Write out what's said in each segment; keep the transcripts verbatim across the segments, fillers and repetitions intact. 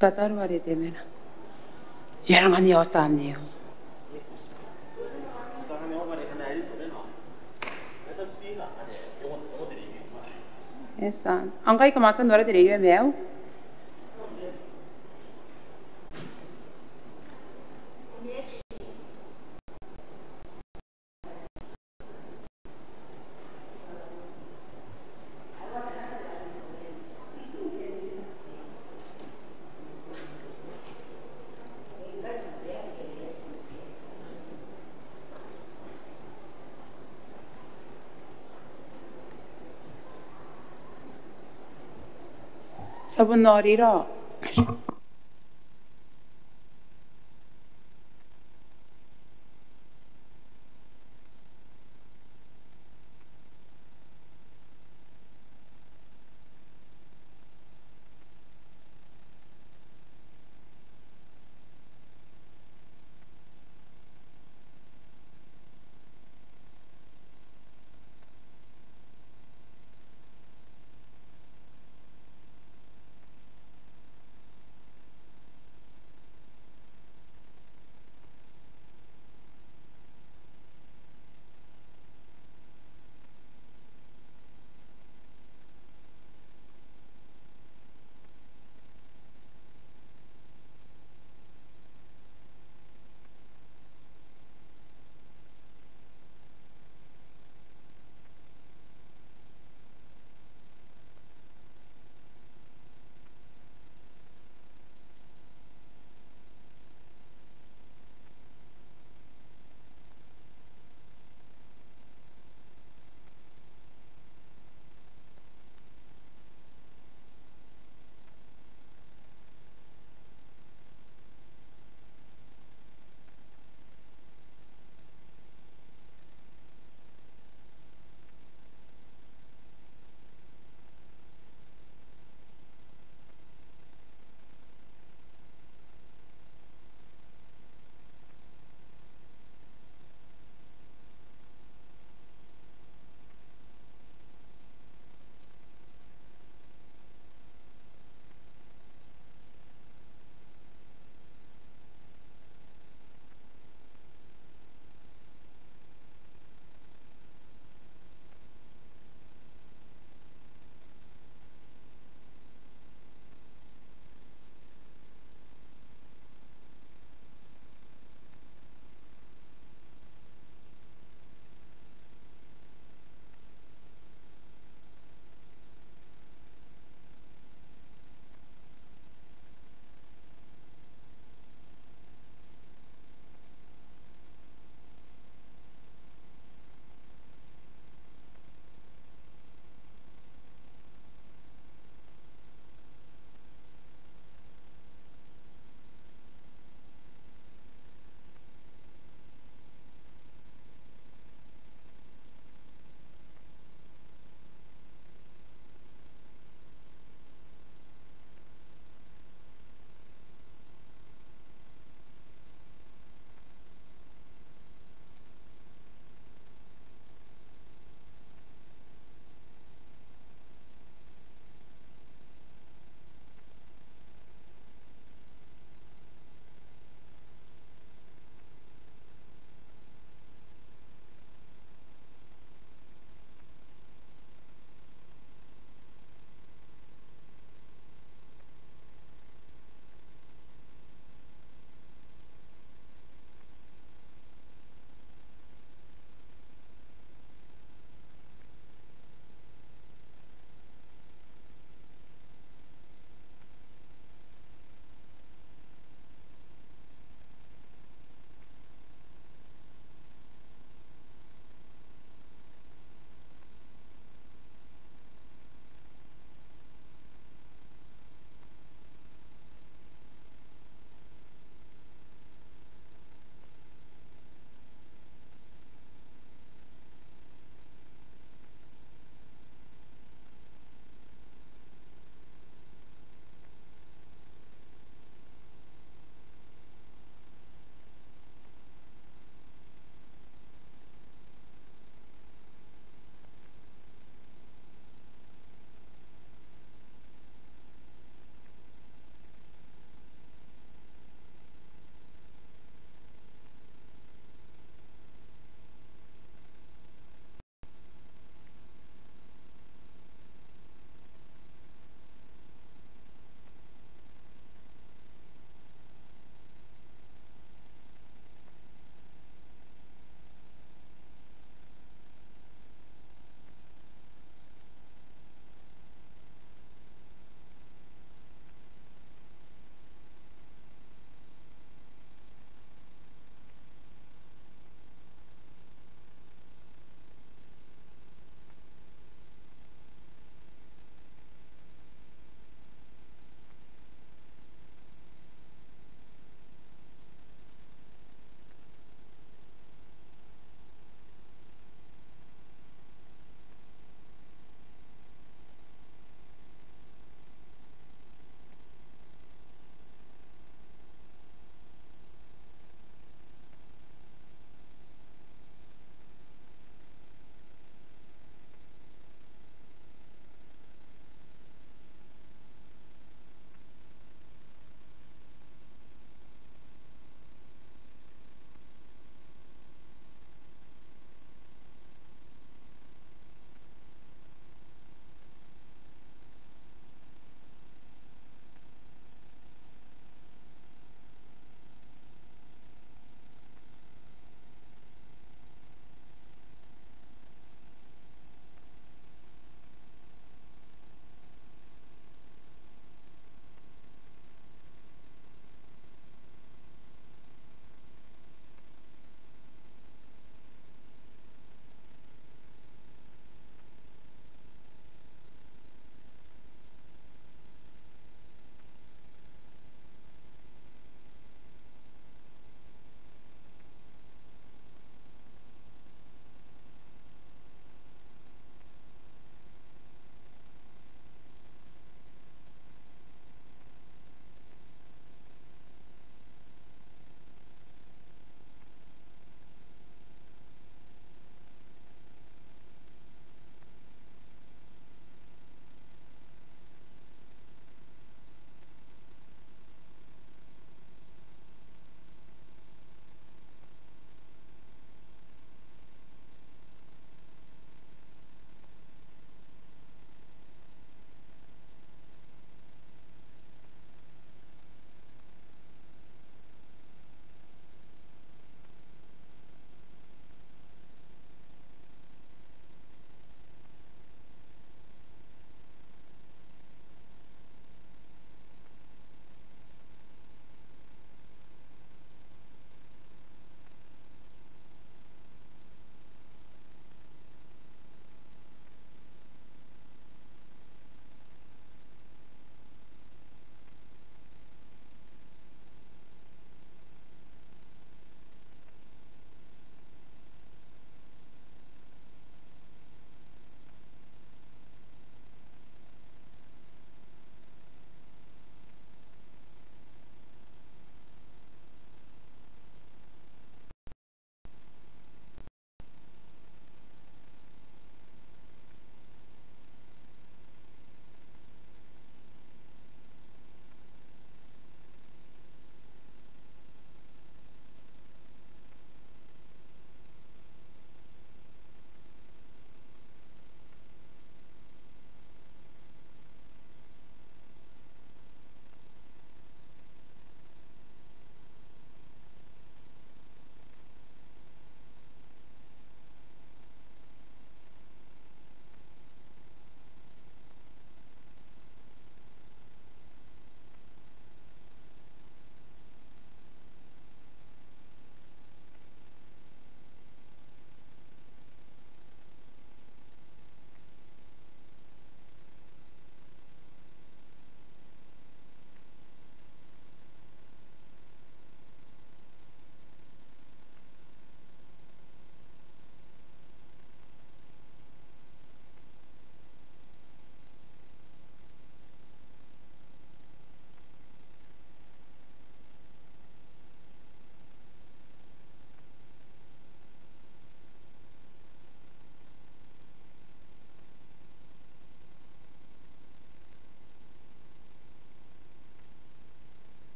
Tataro are te mena. Ia rang anne ao taan neu. Yes, sir. Ngkai kam a tia n nora te rerio ae maiu. Ti a bon norira.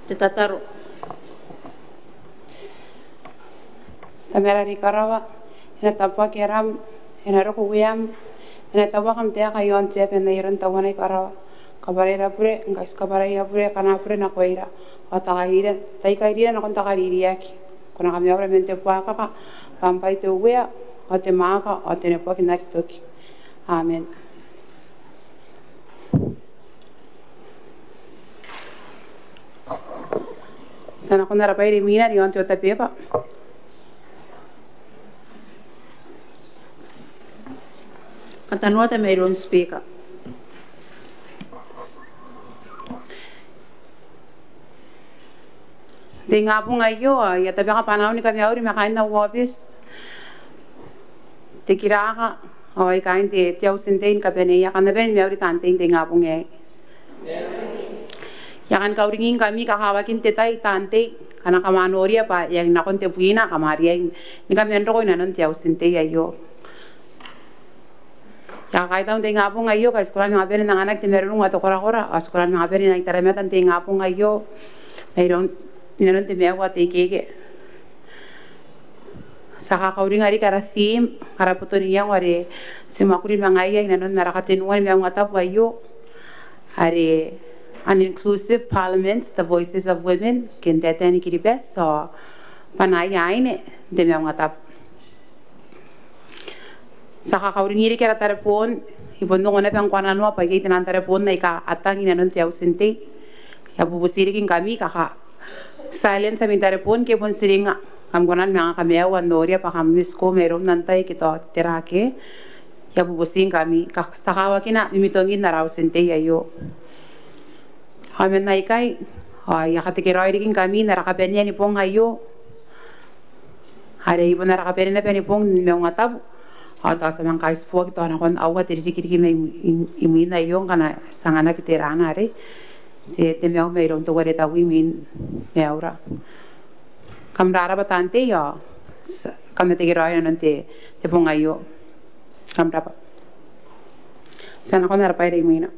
Te tataro. Tamara are i karawa, e na tabuaki aram, e na roko ueam, e na tauaki am taeka i aon te aba n ai aron tauana i karawa. Kabwarai ara bure, ngkai ti kabwarai aia bure akana bure nakoira. Ao tai kairira, tai kairira nakon te kaririaki. Ko na kamaiuira man te buakaka, bwa am bwai te uea, ao te mwaaka, ao te neboaki n aki toki. Amen. Ti a nakon ara bwai are imwina i aon te otabeba. Katanoata mairoun Speaker. N te ingabong aio, I a tabeka bwanaau ni kamauri ma kaain au aobiti, te kiraka, ao kaain te, te auti n tei ni kabaneia. Kam na bane ni mauri taan tei n te ingabong aei. I a kan kauringingkami kakawakin te tai taan tei, ngkana kam a noria bwa e a nakon tebwina, kam a riai ni kaman roko inanon te auti n tei aio. I a kakaitau n te ingabong aio, ngkai ti kona ni manga bane n anganaki te marurung ao te korakora, ao ti kona ni manga bane n aitaramata n te ingabong aio mairoun, inanon te maiu ao te ikeike. Ti a kakauringa riki ara theme, ara boto n iango are ti mwakuri ma ngaia inanon ara katenua ni maungatabu aio, are an inclusive parliament, the voices of women, ke n taetae ni Kiribati, ao bwanaia aine n te maungatabu. Ti a kakauringi riki ara tareboon, I bon ongo naba ngkoananoa bwa iai tenan tareboon aika a tang inanon te auti n tei. I a bubuti riki ngkami, kaka silence ami tareboon ke bon tiringnga. Kam kona ni manga kamaiua n noria bwa kam miss call mairoun antai ke tao tera ke. I a bubuti ngkami, kaka ti a kawakina mimitongin ara auti n tei aio. Ao man aikai, ao I a katekeraoi riki ngkami n ara kabanea ni bong aio. Are e bon ara kabanea naba ni bong ni maungatabu. Ao tao ti a manga kaitiboaki tao nakon aua te ririkiriki mai im-, im-, imwin aio ngkana ti anganaki te rana are te, te maiu mairoun teuare taui imwin maiura. Kam rarabwa taan tei, ao ti-, kam na tekeraoi inanon te, te bong aio. Kam rabwa. Ti a nakon ara bwai are imwina.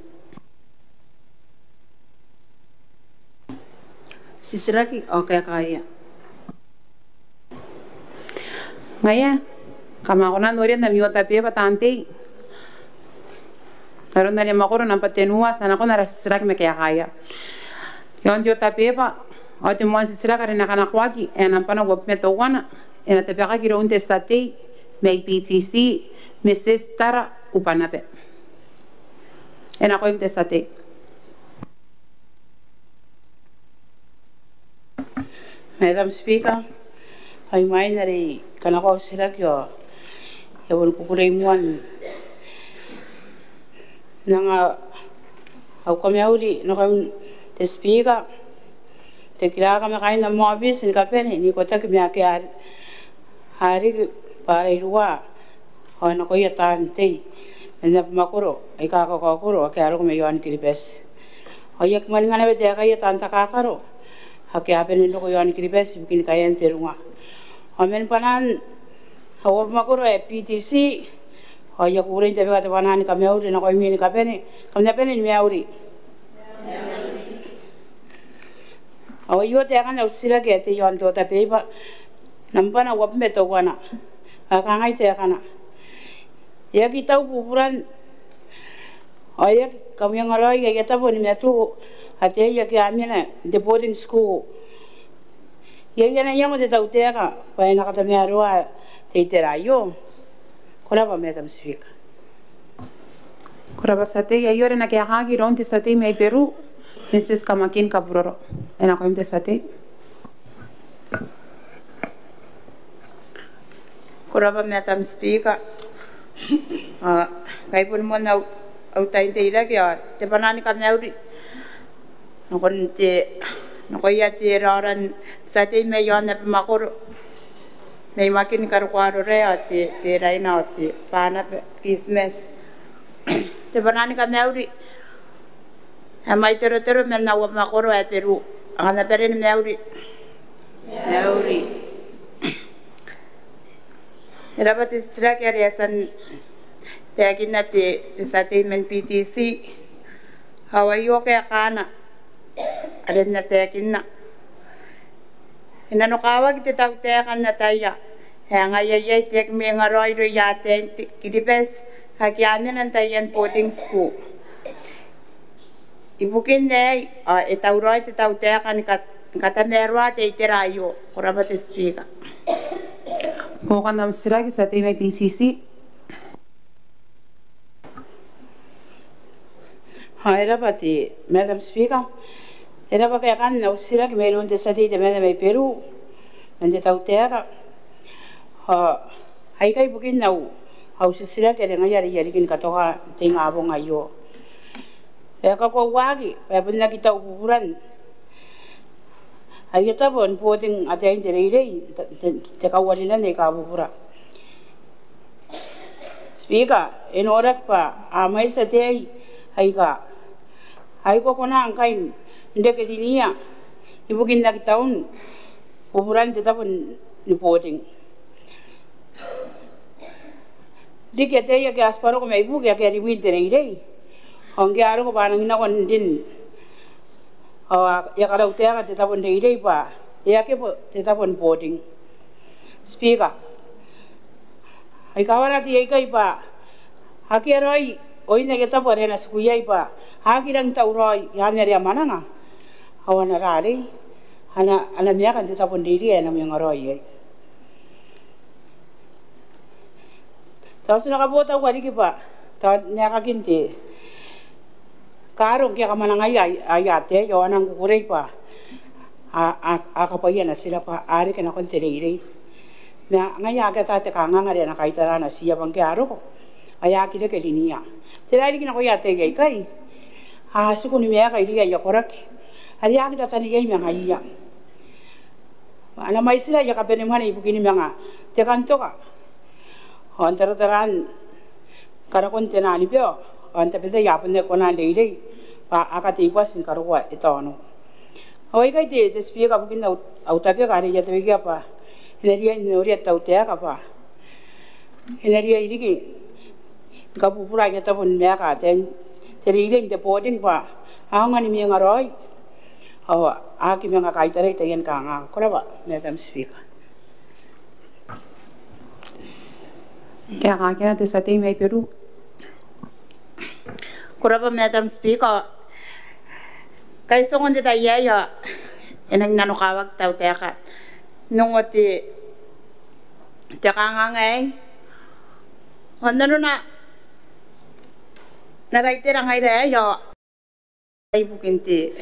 Titiraki ao kaekaia. Ngaia, kam a kona n noria n ami otabeba taan tei n aron are mwakoro nambwa tenua, ti a nakon ara titiraki ma kaekaia. I aon te otabeba, ao te moan titiraki are e na kanakoaki, e nambwa uabwi ma teuana, e na tabekaki iroun te tia tei mai B T C, Mrs Tara Ubanaba. E nakoim te tia tei. Madam Speaker, ao imwain are I kanakoa au titiraki ao I a bon kukurei moa n anga au kamauri nakoim te Speaker, te kiraka ma kaain am aobiti ni kabane n ikotaki ma ake a, a riki bwa ara iruwa. Ao nakoia taan tei man abamwakoro aika kakaokoro ake a roko mai aon Kiribati. Ao I aki mwaninga naba taekaia taan takakaro ake a bane n roko i aon Kiribati ibukin kaean te runga. Ao man bwanaan au abamwakoro ae B T C, ao I a kukurei n tabeka te bwanaa ni kamauri nakoimi ni kabane, kam na bane ni mauri. Ao aio taekan au titiraki ae tei i aon te otabeba nambwa uabwi ma teuana. Ao e kangai taekana: E aki tau buburan, ao e aki kamwengaraoi aia tabo ni matu ataei ake a mena n te boarding school. Iai ana iango te tautaeka bwa e na katamaroa te itera aio? Ko rabwa, Madam Speaker. Ko rabwa tia tei. Aio are e na kaekaaki iroun te tia tei mai Beru, Mrs Kamakin Kaburoro. E nakoim te tia tei. Ko rabwa, Madam Speaker. Ao ngkai bon moan au, au tai n teirake, ao te bwanaa ni kamauri nakon te, nakoia te raoraon tia tei mai aon abamwakoro mai Makin, Karokoa, Arorae, ao te, te Raina, ao te Banaba, Christmas. Te bwanaa ni kamauri ae mai Torotoro man au abamwakoro ae Beru. Kam na bane ni mauri. Mauri. E rabwa te titiraki are e a tia n taekinna te, te tia tei man B T C. Ao aio kaekaana are e na taekinna. E nanokawaki te tautaeka n ataia ae ngaia iai te aki mwengaraoi irouia ataein Kiribati ake a mena n taian boarding school ibukin aei, ao e tauraoi te tautaeka ni kat-, ni katamaroa te itera aio. Ko rabwa te Speaker. Buokan am titiraki, tia tei mai PTC. Ao e rabwa te Madam Speaker. E rabwa kaekaan au titiraki mairoun te tia tei temanna mai Beru man te tautaeka. Ao aikai bukin au, au titiraki are ngaia are I a riki ni katoka n te ingabong aio. E kakoauaki bwa e bon aki tau buburan aia tabo ni boarding ataein te reirei, te, te, te kauarinan aika bubura. Speaker, e noraki bwa a mwaiti ataei aika a aki kona ngkai n reke riniia ibukin aki taun buburan te tabo ni boarding. Riki ataei ake a tibwa roko mai buki ake a rimwi n te reirei. Ao ngke a roko bwa a nangi nako n rin, ao e a karautaeka te tabo n reirei bwa e a kebo te tabo ni boarding. Speaker, ai kawara ataei aikai bwa akea raoi oin aia tabo are a na tiku iai bwa a aki rangi tauraoi i aan are a mwananga. Ao a na rarei, a na, a na maeka n te tabo n reirei ae a na mwengaraoi iai. Tao ti na kabotaua riki bwa tao n aekakin te kaaro ngke a kamwanangaia aia ataei, ao a nang kukurei bwa a, a, a kabwaia natira bwa a reke nakon te reirei. Ma ngaia ake a ata te kanganga are a na kaitara natiia bwa ngke a roko ao e aki reke riniia. Tera ae riki nakoia ataei aikai? A tiku ni maeka irouia aia koraki are a aki tatani iai ma ngaiia. A na mwaitira aia kabanemwane ibukin manga te kantoka ao n taratara n karakon te naan bao, ao n tabetai a bon aki kona n reirei bwa a katei bwati ni karokoa e taono. Ao aikai te, te Speaker, bukin au, au tabeka are I a tabekia bwa e na riai n noria te tautaeka bwa e na riai riki ni kabubura aia tabo ni maeka ataein te reirei n te boarding bwa a aonga ni mwengaraoi ao a aki manga kaitarai taian kanganga. Ko rabwa, Madam Speaker. Kaekaakina te tia tei mai Beru. Ko rabwa, Madam Speaker. Kai ti ongo n te tai aei ao e nangi nanokawaki te tautaeka n ongo te, te kanganga aei. Ao nanona n ara itera ngaira aei ao ibukin te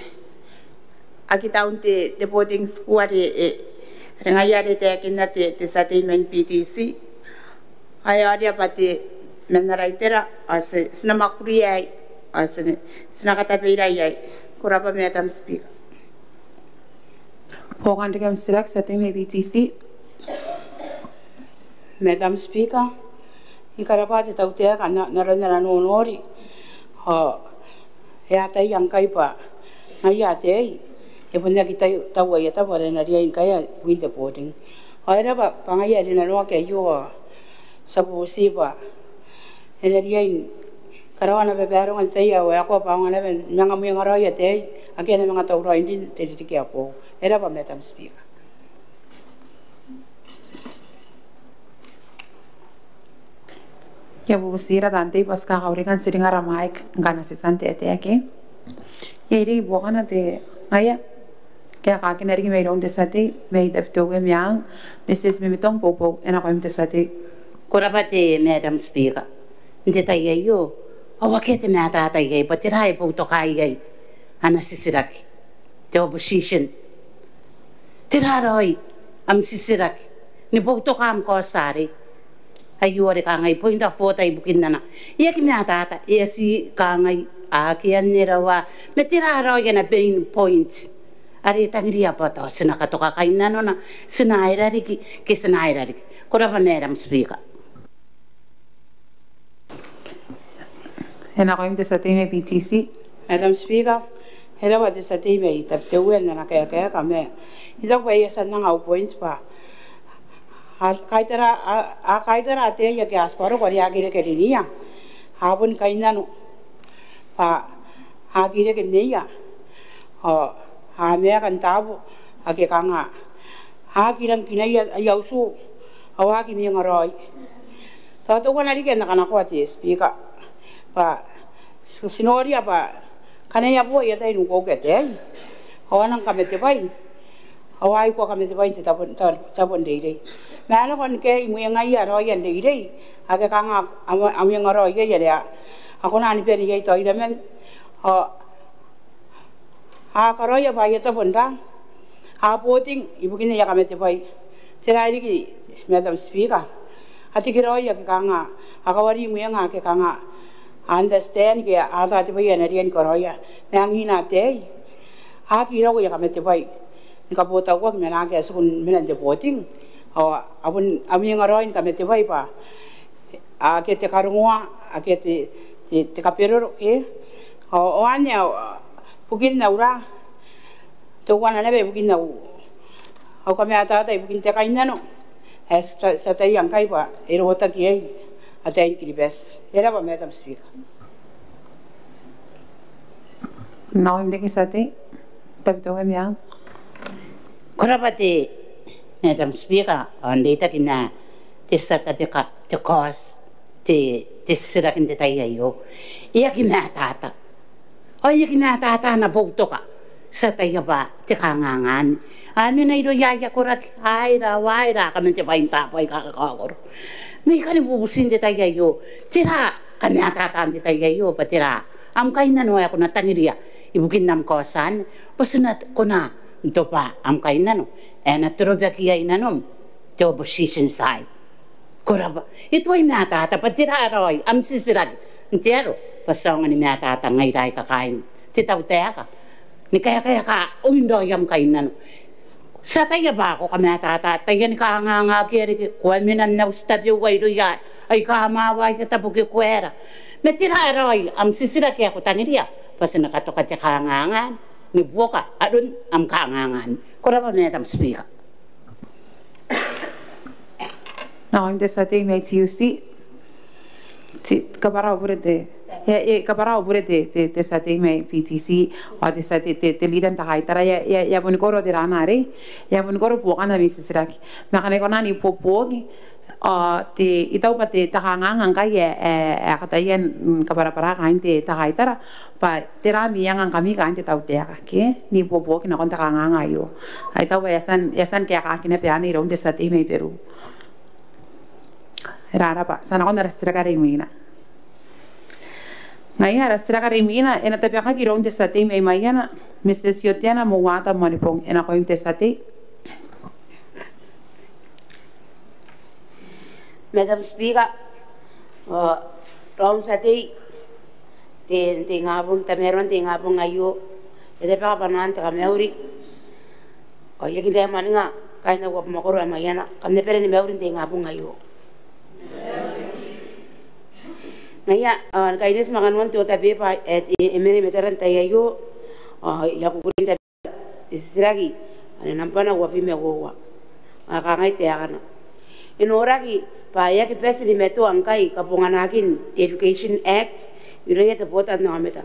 aki taun te, te boarding school are, e, are ngaia are e taekinna te, te tia tei man PTC. Ao e a riai bwa te, man ara itera ao ti, ti na mwakuria aei ao ti, ti na katabeira aei. Ko rabwa, Madam Speaker. Buokan riki am titiraki, tia tei mai PTC. Madam Speaker, I karabwa te tautaeka n, n aron ara nonori. Ao e ataia ngkai bwa ngaia ataei e bon aki tau, tau aia tabo are a na riai ni kaea ibukin te boarding. Ao e rabwa bwa ngaia are e nanoaki aio ao ti a bubuti bwa e na riai ni karaoa ana babaronga n te tai ae waekoa bwa a aonga naba ni manga mwengaraoi ataei ake a na manga tauraoi n rin n te ririki ae boou. E rabwa, Madam Speaker. I a bubutira taan tei bwa ti kakauringa n tiringara maikai ngkana ti tia n taetae. Iai riki buokana te, ngaia, kaekaakina riki mairoun te tia tei mai Tabiteuea Meang, Mrs Mimitong Boubou, e nakoim te tia tei. Ko rabwa te Madam Speaker. N te tai aio ao akea te matata iai bwa tera ae boutoka iai ana titiraki te opposition. Tera raoi am titiraki ni boutoka am kaoti arei? Aio are kangai point of order ibukin ana, e aki matata, e a ti kangai akea n rawaa. Ma tera raoi ana main point are e tangiria bwa tao ti na katoka kainnanona, ti na aera riki ke ti na aera riki? Ko rabwa, Madam Speaker. E nakoim te tia tei mai PTC. Madam Speaker, e rabwa te tia tei mai Tabiteuea n ana kaekaeka ma I taku bwa e a tia n anga au point bwa a kaitara, a, a kaitara ataei ake a tibwa roko are a aki reke riniia. A boni kainnano bwa a aki reke nneia ao a maeka n taabo ake kanga a aki rangi n kinai aia utu ao a aki mwengaraoi. Tao teuana riki ae N na kanakoa te Speaker bwa ti noria bwa ngkana e a boo aia tai n ukeuke ataei ao a nang kamatebwai ao a aki kamatebwai n te tabo n reirei. Ma a nako ni kaei mwengaia raoia n reirei ake kanga a mwengaraoi iai are a kona ni bane iai tao iraman ao a karaoia bwa aia tabo n ra a boarding ibukin aia kamatebwai. Tera riki Madam Speaker, a tekeraoi ake kanga a kawari mwenga ake kanga a understand ke a ataa te bwai ae a na riai ni karaoia. Ma angina ataei a aki iraua aia kamatebwai ni kabotauaki ma naake a tiku ni mena n te boarding ao a bon a mwengaraoi ni kamatebwai bwa akea te karongoa, akea te kaberoro ke ao anne ao bukin au ra teuana naba ibukin au au kamatata ibukin te kainnano ae ti ataia ngkai bwa e rotaki iai ataein Kiribati. E rabwa Madam Speaker. Ko rabwa te Madam Speaker ao n reitaki ma te tia tabeka te kaoti te titiraki n te tai aio. E aki matata ao e aki matata ana boutoka. Ti ataia bwa te kanganga anne a mena irouia aia koraki, aera ao aera a kamatebwai n taabo aika kakaokoro. Ma I kani bubuti n te tai aio, tera kamatata n te tai aio bwa tera am kainnano ae ko na tangiria ibukin am kaoti anne bwa ti na kona n tobwa am kainnano ae na torobaki iai nanom te opposition side. Ko rabwa. E tuai matata bwa tera raoi am titiraki n te aro bwa ti aonga ni matata ngaira aika kaain te tautaeka ni kaekaeka oin raoi am kainnano. Ti ataia bwa ko kamatata taiani kanganga ake a reke, ko a mena n au titabeua irouia aika mwawa aia tabo ke ko aera. Ma tera raoi am titiraki ae ko tangiria bwa ti na katoka te kanganga ni buoka aron am kanganga anne. Ko rabwa Madam Speaker. Nakoim te tia tei mai TUC. Ti kabwara au bure te, e kabwara au bure te tia tei mai PTC ao te tia tei, te leader n te kaitara. E a boni koro te rana arei, e a boni koro buokana mai titiraki. Ma ngkana I kona n ibuobuoki ao te, I taku bwa te kanganga ngkai ae e kataia ni kabwarabwara kaain te kaitara bwa tera am iango ngkami kaain te tautaeka ke n ibuobuoki nakon te kanganga aio. Ao I taku bwa e a tia n kaekaaki naba anne iroun te tia tei mai Beru. E rarabwa. Ti a nakon ara titiraki are imwina. Ngaia ara titiraki are imwina e na tabekaki iroun te tia tei mai Maiana, Mrs Iotiana Mouata Moanibong. E nakoim te tia tei. Madam Speaker, raou n tia tei, n te ingabong, tamaroan te ingabong aio, e tabeka bwanaan te kamauri ao I aki bae mwaninga kaain au abamwakoro ae Maiana. Kam na bane ni mauri n te ingabong aio. Ngaia, ni kaineti ma kanoan te otabeba ae e mena i matara n te tai aio, I a kukurei n tabeka te titiraki are nambwana uabwi ma uoua. Ao e kangai taekana: E noraki bwa e aki bati ni matoa ngkai kabonganaakin te Education Act irouia te botannaomata.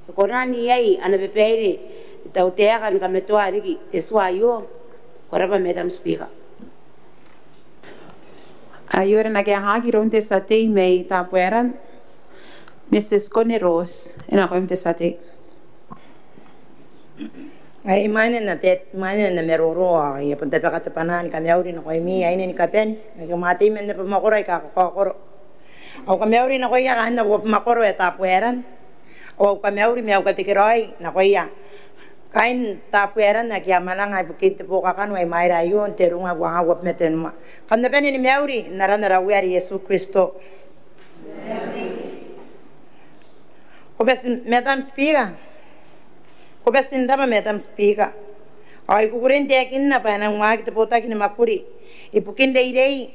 E kona n iai ana babaire te tautaeka ni kamatoa riki te tua aio? Ko rabwa Madam Speaker. Aio are e na kaekaaki iroun te tia tei mai Tabuaeran, Mrs Connie Ross. E nakoim te tia tei. Ai imwain ae N na maroro ao I a bon tabeka te bwanaa ni kamauri nakoimi aine ni kabane, ake kam a tei man abamwakoro aika kakaokoro. Au kamauri nakoia kaain au abamwakoro ae Tabuaeran. Au kamauri ma au katekeraoi nakoia kaain Tabuaeran ake a mwananga ibukin te boo kakano ae imwaira aio n te runga uangaun uabwi ma tenua. Kam na bane ni mauri n aran ara Uea are Iesu Kristo. Ko bati, Madam Speaker. Ko bati n rabwa Madam Speaker. Ao I kukurei n taekinna bwa e nang waaki te botaki ni mwakuri ibukin reirei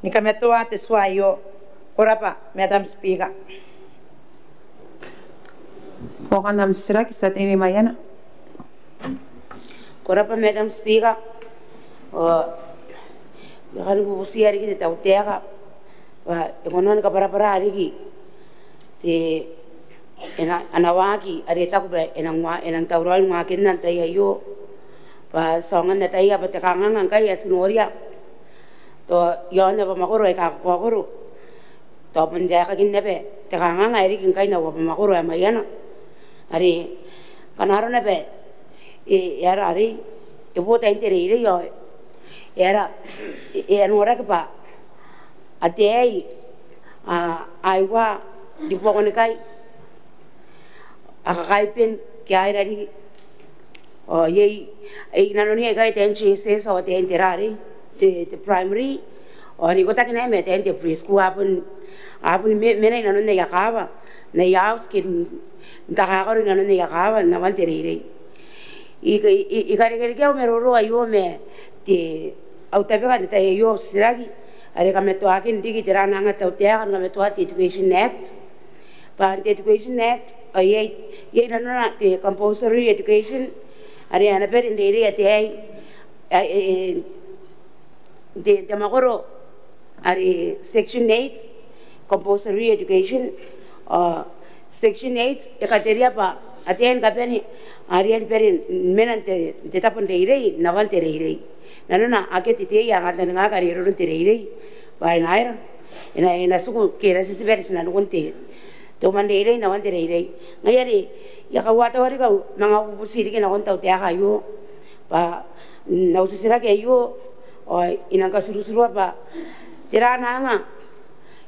ni kamatoa te tua aio. Ko rabwa Madam Speaker. Buokan am titiraki, tia tei mai Maiana. Ko rabwa Madam Speaker. Ao I a kani bubutia riki te tautaeka bwa e kona ni kabwarabwara riki te, ana waaki are e taku bwa e nang tauraoi ni waakinna n te tai aio. bwa ti aonga n ataia bwa te kanganga ngkai ae ti noria tao iaon abamwakoro aika kakaokoro, tao bon taekakin naba te kanganga ae riki ngkai n au abamwakoro ae Maiana. Are ngkana arona bwa e, e aera arei, e bo tain te reirei ao e aera, e, e a noraki bwa ataei a, a iwa ribuakonikai, a kakaiben ke a ira riki. Ao iai, iai nanoni aikai tain te S S ao tain te rarei, te, te primary. Ao n ikotaki naba ma tain te preschool, a bon, a bon me, mena inanon aia kaawa, n aia auti ke n takakaro inanon aia kaawa n awan te reirei. I, i, i karekerekea au maroro aio ma te, au tabeka n te tai aio, au titiraki are kamatoakin riki tera ana anga te tautaeka ni kamatoa te Education Act. Bwa n te Education Act ao iai, iai nanona te compulsory education are ana bere n reirei ataei, a, e, e, n te, n te mwakoro are section eight, compulsory education, ao section eight e katerea bwa ataei ni kabane a riai ni bere ni mena n te, n te tabo n reirei n awan te reirei. Nanona akea te tei ae kantaningaaki are e roro n te reirei bwa e na aera, e na, e na tiku ke e na titibari tinanikun te, te umwanreirei n awan te reirei. Ngaia are I a kauataua riki au manga bubuti riki nakon te tautaeka aio bwa n au titiraki aio ao I nang katuruturua bwa tera ana anga,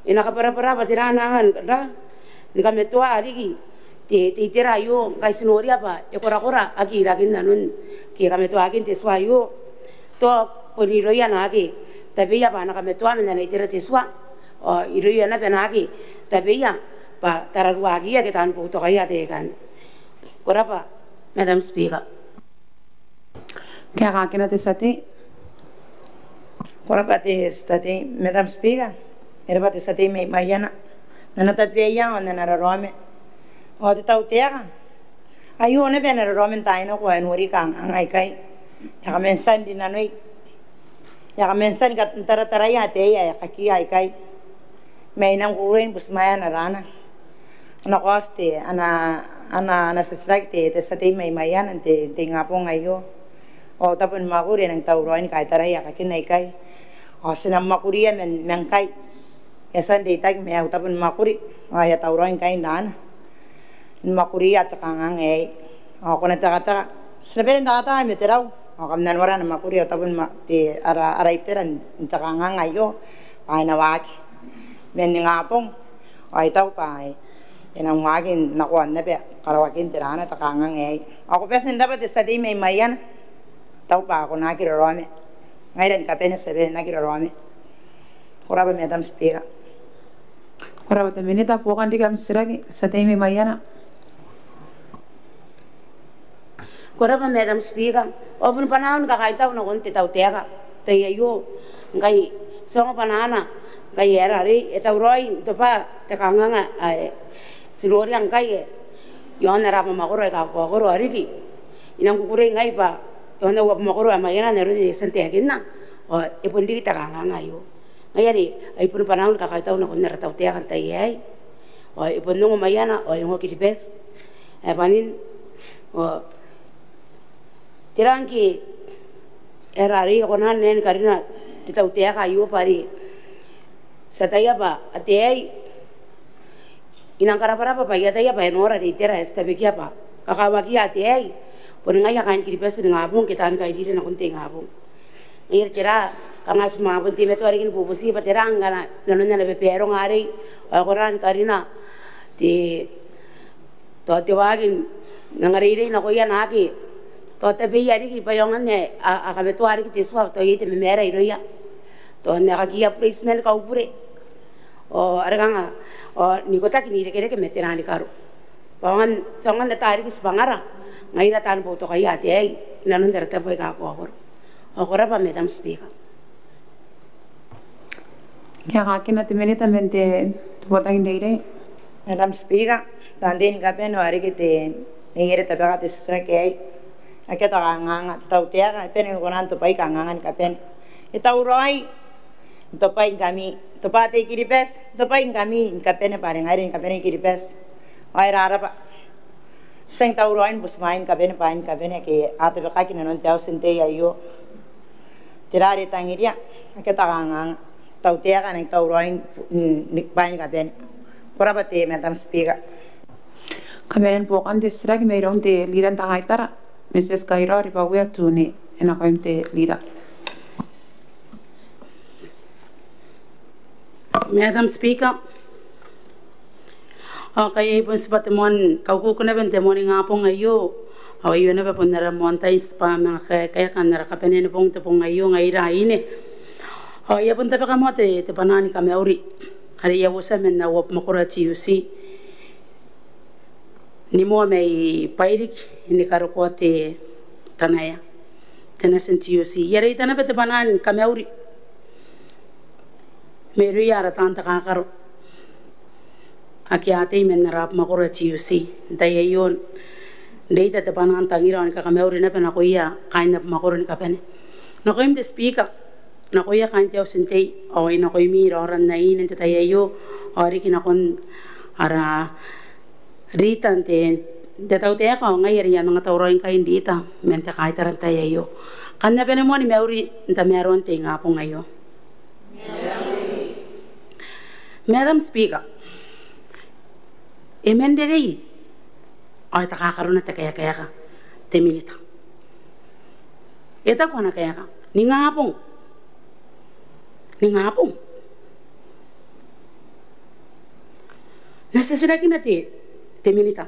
e na kabwarabwara bwa tera ana anga n ra, ni kamatoa riki te, te itera aio ngkai ti noria bwa e korakora aki irakin nanon ke kamatoakin te tua aio. Tao bon irouia naake tabeia bwa a na kamatoa man ana itera te tua, ao irouia naba naake tabeia bwa tararuaakiia ke taan boutokaia ataei aikanne. Ko rabwa, Madam Speaker. Kaekaakina te tia tei. Ko rabwa te tia tei, Madam Speaker. E rabwa te tia tei mai Maiana n ana tabeaianga ao n ana raraoma. Ao te tautaeka aio naba ana raraoma n taai nako ao e nori kanganga aikai. E a kaman tia n rinanoi, e a kaman tia ni katarataraia ataei ae e kakiia aikai. Ma I nang kukurei ni butimwaea ana, ana, ana kaoti te, ana, ana, ana titiraki te, te tia tei mai Maiana n te, n te ingabong aio. Ao au tabo ni mwakuri e nang tauraoi ni kaitarai aekakin aikai. Ao ti na mwakuria man, man ngkai. E a tia n reitaki ma au tabo ni mwakuri ao e a tauraoi ngkai n raana ni mwakuria te kanganga aei. Ao ko na tekateka, ti na bane n tekateka ma te rau ao kam na nora ana mwakuri ao tabo ni mwa-, te, ara, ara itera n te kanganga aio bwa e na waaki man ningabong. Ao I taku bwa e nang waaki nako aon naba karaoakin te raana te kanganga aei. Ao ko bati n rabwa te tia tei mai Maiana. I taku bwa ko na aki raraoma. Ngaira ni kabane ti a bane n aki raraoma. Ko rabwa, Madam Speaker. Ko rabwa te minita. Buokan riki am titiraki, tia tei mai Maiana. Ko rabwa, Madam Speaker. Ao bon bwanaau ni kakaitau nakon te tautaeka n te tai aio. Ngkai ti ongo bwanaana ngkai e aera arei, e tauraoi n tobwa te kanganga ae ti noria ngkai e iaon ara abamwakoro aika kakaokoro. Ao riki I nang kukurei ngai bwa iaon au abamwakoro ae Maiana n aron ae I a tia n taekinna ao e bon riki te kanganga aio. Ngaia are ai bon bwanaau ni kakaitau nakon ara tautaeka n te tai aei. Ao e bon ongo Maiana ao e ongo Kiribati ae bwanin. Ao tera ngke e aera arei e kona n ae ni karina te tautaeka aio bwa are ti ataia bwa ataei, I nang karabwarabwa bwa I ataia bwa e nora te itera ae ti tabekia bwa kakawakiia ataei boni ngaia kaain Kiribati ningabong ke taani kairiri nakon te ingabong. Ngaia are tera, kanga ti manga bon teimatoa riki ni bubuti bwa tera ngkana nanon ana babaronga arei ao e kona ni karina te, tao te waaki n angareirei nakoia naake tao tabeia riki bwa e aonga n ae a, a kamatoa riki te tua, tao iai te mamaara irouia, tao n ae kakiia bureitiman kaubure. Ao are kanga ao n ikotaki n irekereke ma te raanikaro bwa aonga n, ti aonga n ata riki tibwangara ngaira taani boutokaia ataei inanon ara tabo aika kakaokoro. Ao ko rabwa, Madam Speaker. Kaekaakina te minita man te, te botaki n reirei. Madam Speaker, taan tei ni kabane, ao riki te, neiere tabeka te titiraki aei. Akea te kanganga, te tautaeka e bane ni kona n tobwai kanganga ni kabane. E tauraoi n tobwaingkami, tobwa ataei Kiribati, n tobwaingkami ni kabane bwa are ngaira ni kabane i Kiribati. Ao e rarabwa. Ti a tauraoi ni butimwaea ni kabane bwaai ni kabane ake a tabekaki inanon te auti n tei aio. Tera are e tangiria? Akea te kanganga. Tautaeka a nang tauraoi ni bwaai ni kabane. Ko rabwa te Madam Speaker. Kabanean buokan te titiraki mairoun te Leader n te Kaitara, Mrs Kairao Ribawea Tune, e nakoim te Leader. Madam Speaker, ao ngkai e bon tibwa te moan kaukuku naba n te moaningabong aio, ao aio naba bon ara moan tai n tibwa manga kaekaeka n ara kabanea ni bong n te bong aio ngaira aine. Ao I a bon tabeka moa te, te bwanaa ni kamauri are I a uotia man au abamwakoro ae T U C ni moa mai Bairiki ni karokoa te Tanaea, te nati n T U C. I a reita naba te bwanaa ni kamauri mairouia ara taan takakaro ake a tei man ara abamwakoro ae T U C n tai aio, n reita te bwanaa n tangira ao ni kakamauri naba nakoia kaain abamwakoro ni kabane. Nakoim te Speaker, nakoia kaain te auti n tei, ao nakoimi raora n aine n te tai aio, ao riki nakon ara Leader n te, te tautaeka, ao ngai are I a manga tauraoi ngkai n Leader man te Kaitara n tai aio. Kam na bane moa ni mauri n tamaroan te ingabong aio. Madam Speaker, e man rerei ao e takakarona te kaekaeka te Minita. E taku ana kaeka, ningabong. Ningabong. N na titirakina te, te Minita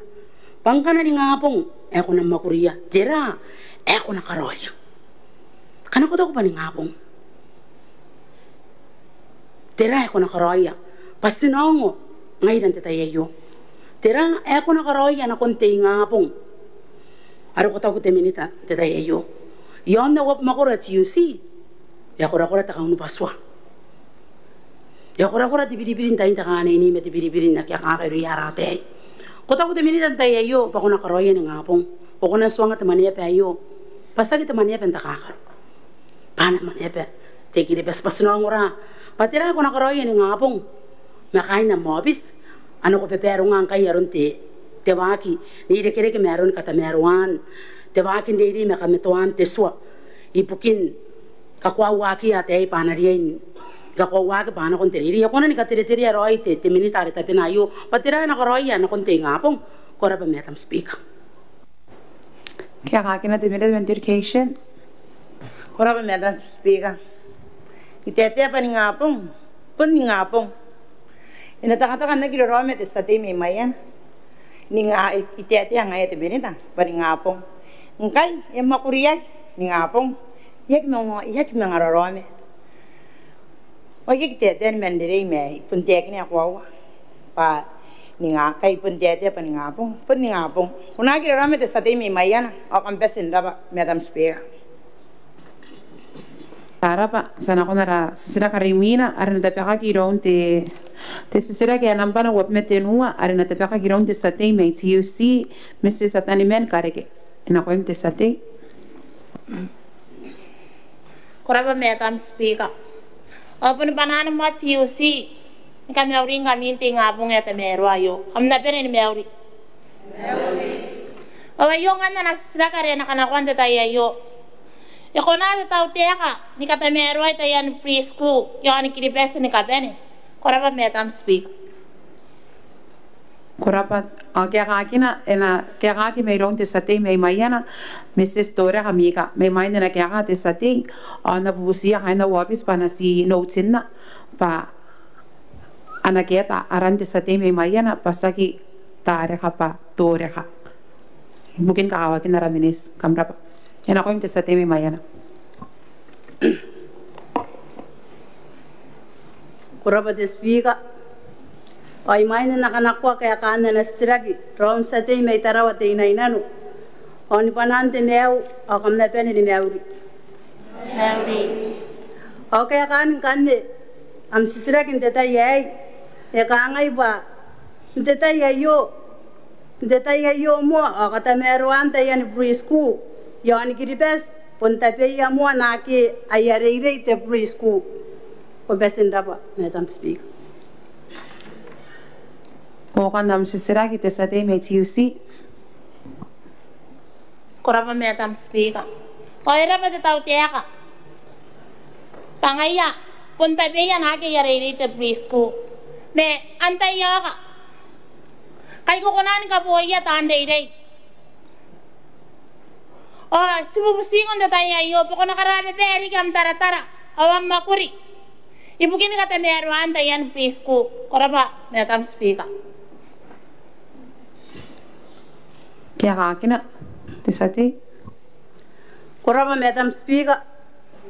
bwa ngkana ningabong ae ko na mwakuria, tera ae ko na karaoia? Ngkana ko taku bwa ningabong, tera ae ko na karaoia bwa ti na ongo ngaira n te tai aio? Tera ae ko na karaoia nakon te ingabong are ko taku te Minita n te tai aio? Iaon au abamwakoro ae T U C, e a korakora te kaunibwatua. E a korakora te biribiri n tain te kanene ma te biribiri n akea kaka irouia ara ataei. Ko taku te Minita n tai aio bwa ko na karaoia ningabong, bwa ko na tuanga te mwaneaba aio bwa tiaki te mwaneaba n takakaro, bwa ana mwaneaba te I-Kiribati, bwa ti na ongora bwa tera ae ko na karaoia ningabong ma kaain am aobiti, a nako babaronga ngkai aron te, te waaki n irekereke ma aron katamaroaan te waaki n reirei ma kamatoaan te tua ibukin kakoauakiia ataei bwa a na riai ni kakoauaki bwa a nako n te reirei. E kona ni katereterea raoi te, te Minita are tabena aio bwa tera ae na karaoia nakon te ingabong. Ko rabwa Madam Speaker. Kaekaakina te Minita man te Education. Ko rabwa Madam Speaker. I taetae bwa ningabong bon ningabong. E na takataka n aki raraoma te tia tei mai Maiana. Ninga, I taetae ngaia te Minita bwa ningabong. Ngkai e mwakuriaki, ningabong. E aki manga, e aki manga raraoma. Ao I aki taetae ni man rerei ma I bon taekinna koaua bwa ninga, ngkai I bon taetae bwa ningabong, bon ningabong. Ko na aki raraoma te tia tei mai Maiana. Ao kam bati n rabwa Madam Speaker. Ko rabwa. Ti a nakon ara titiraki are imwina are e na tabekaki iroun te, te titiraki ae nambwa uabwi ma tenua are e na tabekaki iroun te tia tei mai T U C, Mrs Ataniman Kareke. E nakoim te tia tei. Ko rabwa Madam Speaker. Ao bon bwanaana moa T U C ni kamauri ngkami n te ingabong ae tamaroa aio. Kam na bane ni mauri. Ao aio ngkanne ana titiraki are e na kanakoa n te tai aio. E kona te tautaeka ni katamaroai taiani preschool iaoni Kiribati ni kabane? Ko rabwa Madam Speaker. Ko rabwa. Ao kaekaakina, e na kaekaaki mairoun te tia tei mai Maiana, Mrs Toreka Mika. Mai mwain ae e na kaeka te tia tei, ao N na bubutiia kaain au aobiti bwa a na ti note-na bwa a na kaeta aran te tia tei mai Maiana bwa tiaki Tareka bwa Toreka ibukin kakawakin ara miniti. Kam rabwa. E nakoim te tia tei mai Maiana. Ko rabwa te Speaker. Ao imwain ae N na kanakoa kaekaan ana titiraki raou n tia tei mai Tarawa Teinainano, ao ni bwanaan te maiu, ao kam na bane ni mauri. Mauri. Ao kaekaan ngkanne am titiraki n te tai aei e kangai bwa n te tai aio, n te tai aio moa ao katamaroaan taiani preschool iaoni Kiribati bon tabeia moa naake aia reirei te preschool. Ko bati n rabwa Madam Speaker. Buokan am titiraki te tia tei mai T U C. Ko rabwa Madam Speaker. Ao e rabwa te tautaeka bwa ngaia bon tabeia naake a reirei te preschool. Ma antai aoka aika a kona ni kaboia taan reirei? Ao ti bubuti n te tai aio bwa ko na karababaa riki am taratara ao am mwakuri ibukin katamaroaan taian preschool. Ko rabwa Madam Speaker. Kaekaakina te tia tei. Ko rabwa Madam Speaker.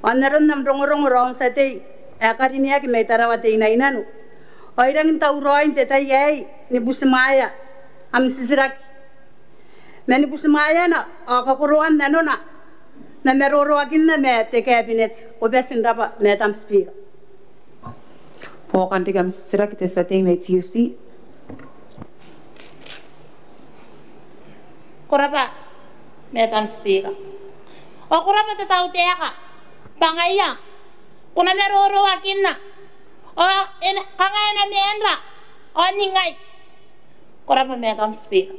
Ao n aron am rongorongo raou n tia tei ae karineaki mai Tarawa Teinainano, ao I rangi n tauraoi n te tai aei ni butimwaea am titiraki ma ni butimwaeana ao kakoroan nanona n na maroroakinna ma te Cabinet. Ko bati n rabwa Madam Speaker. Buokan riki am titiraki te tia tei mai Tiuti. Ko rabwa Madam Speaker. Ao ko rabwa te tautaeka bwa ngaia ko na maroroakinna ao e na, kanga e na maanra ao ningai. Ko rabwa Madam Speaker.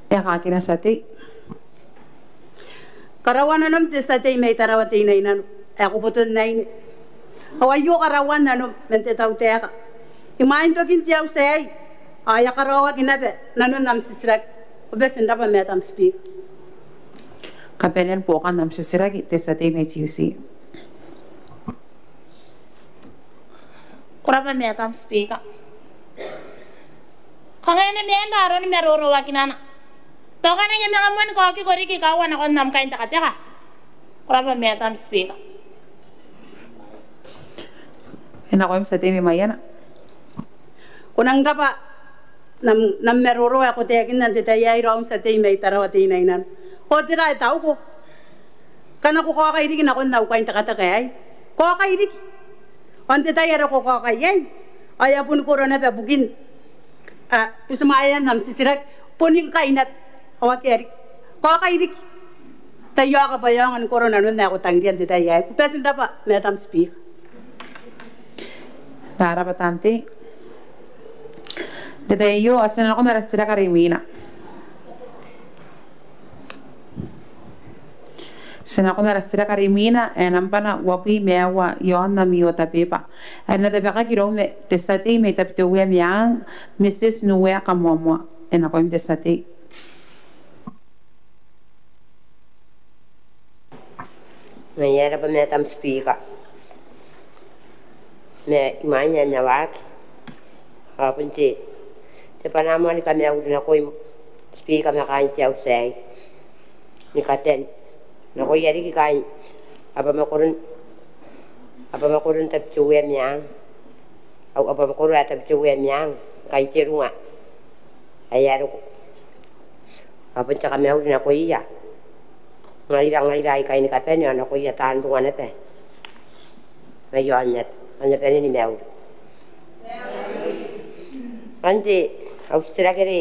Kaekaakina tia tei. Ko rabwa nanom te tia tei mai Tarawa Teinainano ae ko boton aine. Ao aio karaoan nanom man te tautaeka imwain tokin te auti aei. Ao e a karaoaki naba nanon am titiraki. Ko bati n rabwa Madam Speaker. Kabanean buokan am titiraki te tia tei mai Tiuti. Ko rabwa Madam Speaker. Kanga e na maanra aroni maroroakinana. Tao ngkana I a manga moan kaokiko riki kaua nakon am kaintekateka. Ko rabwa Madam Speaker. E nakoim tia tei mai Maiana. Ko nang rabwa n am, n am maroro ae ko taekinna n te tai aei raou n tia tei mai Tarawa Teinainano. Ao tera ae tauko? Ngkana ko kaokai riki nakon au kaintekateka aei, kaokai riki. Ao n te tai are ko kaokai iai ao e a boni koro naba bukin, a, butimwaean am titiraki. Boni ngkai naba. Ao akea riki. Kaokai riki. Taiaoka bwa e aonga ni koro nanon ae ko tangiria n te tai aei. Ko bati n rabwa Madam Speaker. Ko rabwa taan tei. N te tai aio ao ti na nakon ara titiraki are imwina. Ti na nakon ara titiraki are imwina ae nambana uabwi ma aua iaon ami otabeba, ae e na tabekaki iroun te tia tei mai Tabiteuea Meang, Mrs Nuea Kamoamoa. E nakoim te tia tei. Ngaia e rabwa Madam Speaker. Ma imwain ae N na waaki ao bon te, te bwanaa moa ni kamauri nakoim Speaker ma kaain te auti aei ni kabane, nakoia riki kaain abamwakoron, abamwakoron Tabiteuea Meang, au abamwakoro ae Tabiteuea Meang, ngkai te runga ae e a roko. Ao bon te kamauri nakoia ngaira, ngaira aikai ni kabane ao nakoia taan runga naba mai aon aba, aon abane ni mauri. Ao n te, au titiraki are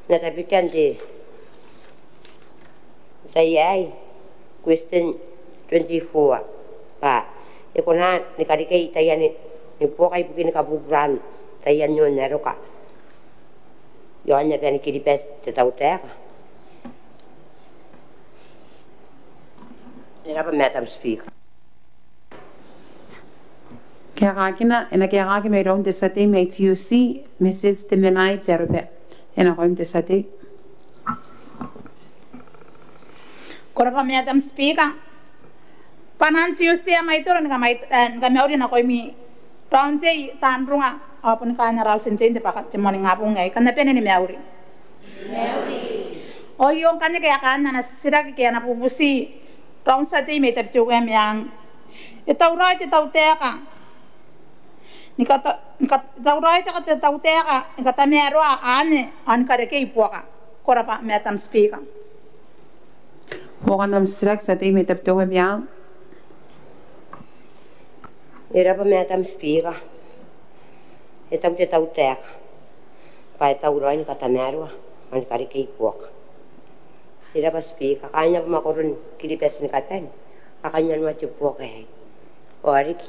N na tabekia n te tai aei, question twenty-four, bwa e kona ni karekei taian ni buoka ibukin kabuburaan taian oon aroka iaon aban Kiribati te tautaeka? E rabwa Madam Speaker. Kaekaakina, e na kaekaaki mairoun te tia tei mai Tiuti, Mrs Temenai Tearoba. E nakoim te tia tei. Ko rabwa Madam Speaker. Bwanaan Tiuti ae Mwaitoro ni kamait-, eh, ni kamauri nakoimi raou n tei, taan runga ao boni kaain ara auti n tei n te bwaka, te moaningabong aei. Kam na bane ni mauri. Mauri. Ao I ongo ngkanne kaekaan ana titiraki ke ana bubuti raou n tia tei mai Tabiteuea Meang. E tauraoi te tautaeka ni kata-, ni kat-, e tauraoi te kat-, te tautaeka ni katamaroa anne ao ni karekei buoka. Ko rabwa Madam Speaker. Buokan am titiraki tia tei mai Tabiteuea Meang. E rabwa Madam Speaker. E taku te tautaeka bwa e tauraoi ni katamaroa ao ni karekei buoka. E rabwa Speaker, kaain abamwakoron Kiribati ni kabane a kainnanoa te buoka aei, ao riki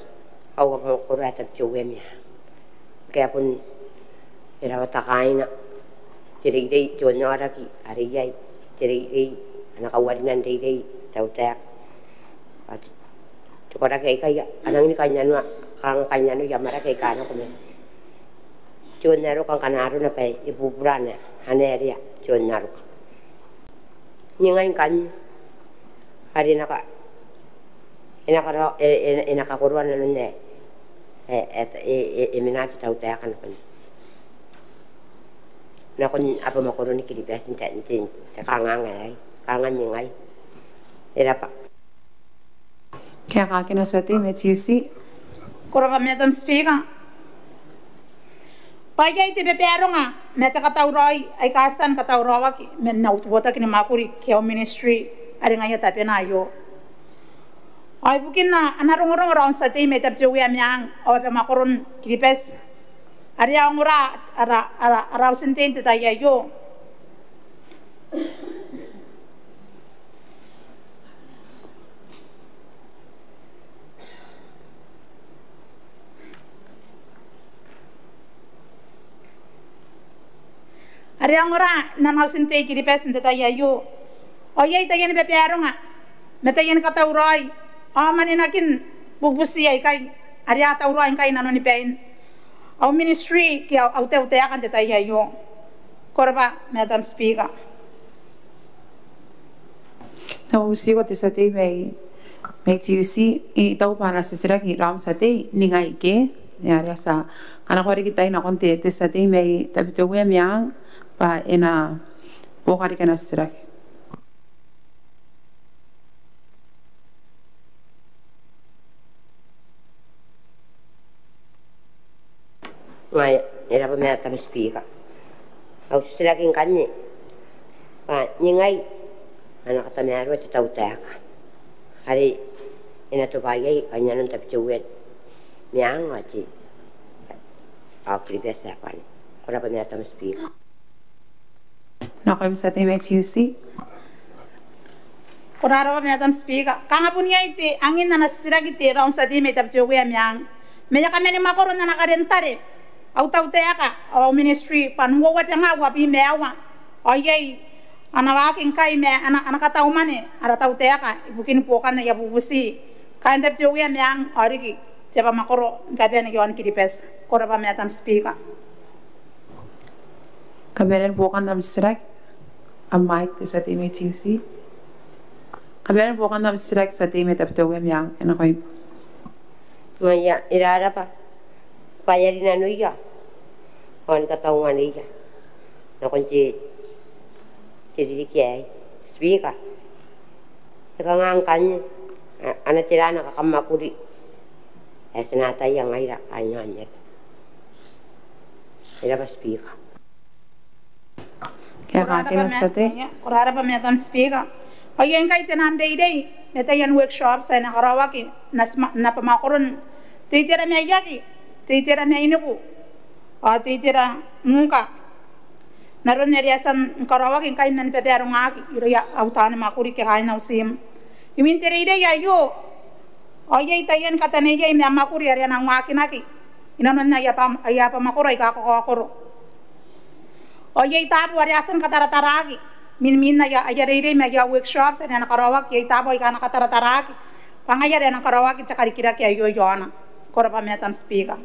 au abamwakoro ae Tabiteuea Meang. Ngke a bon, e rawata kaaina te reirei, te onnaoraki are iai, te reirei, ana kauarinan reirei te tautaeka. Ao te, te koraki aikai a rangi ni kainnanoa, kanga kainnanoia amwarake aika a nako ma te onnaroka ngkana arona bwa e bubura ana, ana area te onnaroka. Ningai ngkanne are e na ka, e na kara, e, e, e na kakoroa nanon ae e, e, e, e mena te tautaeka nakon, nakon abamakoron Kiribati n te, n te, n te kanganga aei, kanga ningai. E rab'a. Kaekaakina te tia tei mai Tiuti. Ko rab'a Madam Speaker. B'a iai te babaronga ma te katauraoi aika a tia ni katauraoaki man au botaki ni m'akuri ke au ministry are ngaia tabena aio. Ao ibukin ana rongorongo raou n tia tei mai Tabiteuea Meang ao abamakoron Kiribati are a ongora ara, ara, ara auti n tei n te tai aio. Are a ongora n ana auti n tei Kiribati n te tai aio. Ao iai taiani babaronga ma taiani katauraoi ao mwanenakin bubuti aikai are a tauraoi ngkai inanoni bain au ministry ke au, au tautaeka n te tai aio. Ko rab'a Madam Speaker. N na bubutiko te tia tei mai, mai Tiuti, I taku b'a ana titiraki raou n tia tei ningai ke, e, are a tia, ngkana ko a riki tai nakon te, te tia tei mai Tabiteuea Meang b'a e na buoka riki ana titiraki. Ngaia, e rab'a Madam Speaker. Au titiraki ngkanne b'a ningai ana katamaroa te tautaeka are e na tobwa iai kainnanon Tabiteuea Meang ao te, ao Kiribati ae b'ane. Ko rab'a Madam Speaker. Nakoim tia tei mai Tiuti. Ko rab'a Madam Speaker. Kanga bon iai te angin ana titiraki te raou n tia tei mai Tabiteuea Meang. Ma e a kaman m'akoro n ana karen tare au tautaeka ao au ministry b'a n uoua te nga uabwi ma aua ao iai ana waaki ngkai ma ana, ana katau mwane ara tautaeka ibukin buokan aia bubuti kaain Tabiteuea Meang ao riki te abam'akoro ni kabane iaon Kiribati. Ko rab'a Madam Speaker. Kabanean buokan am titiraki. Am mic te tia tei mai Tiuti. Kabanean buokan am titiraki tia tei mai Tabiteuea Meang, e nakoim. Ngaia, e rarab'a b'a e a rinanoia ao ni kataunganeia nakon te, te ririki aei. Speaker, e kanga ngkanne, a, ana tera ana kakam'akuri ae ti na ataia ngaira kaain aon aba? E rab'a Speaker. Kaekaakina tia tei. Ko rab'a Madam Speaker. Ao iai ngkai te naan reirei ma taian workshops ae na karaoaki n abam'akoron te itera mai Aki, te itera mai Niku ao te itera Nuka n aron are a tia ni karaoaki ngkai man babarongaaki irouia au taani m'akuri ke kaain au tiim. Imwin te reirei aio ao iai taiani kataneiai ma m'akuri are a na waakinaki inanon aia abam'akoro aika kakaokoro. Ao iai taabo are a tia ni katarataraaki imwin, imwin aia, aia reirei ma aia workshops are a na karaoaki, iai taabo aika a na katarataraaki b'a ngaia are a na karaoaki te karikirake aio iaona. Ko rab'a Madam Speaker.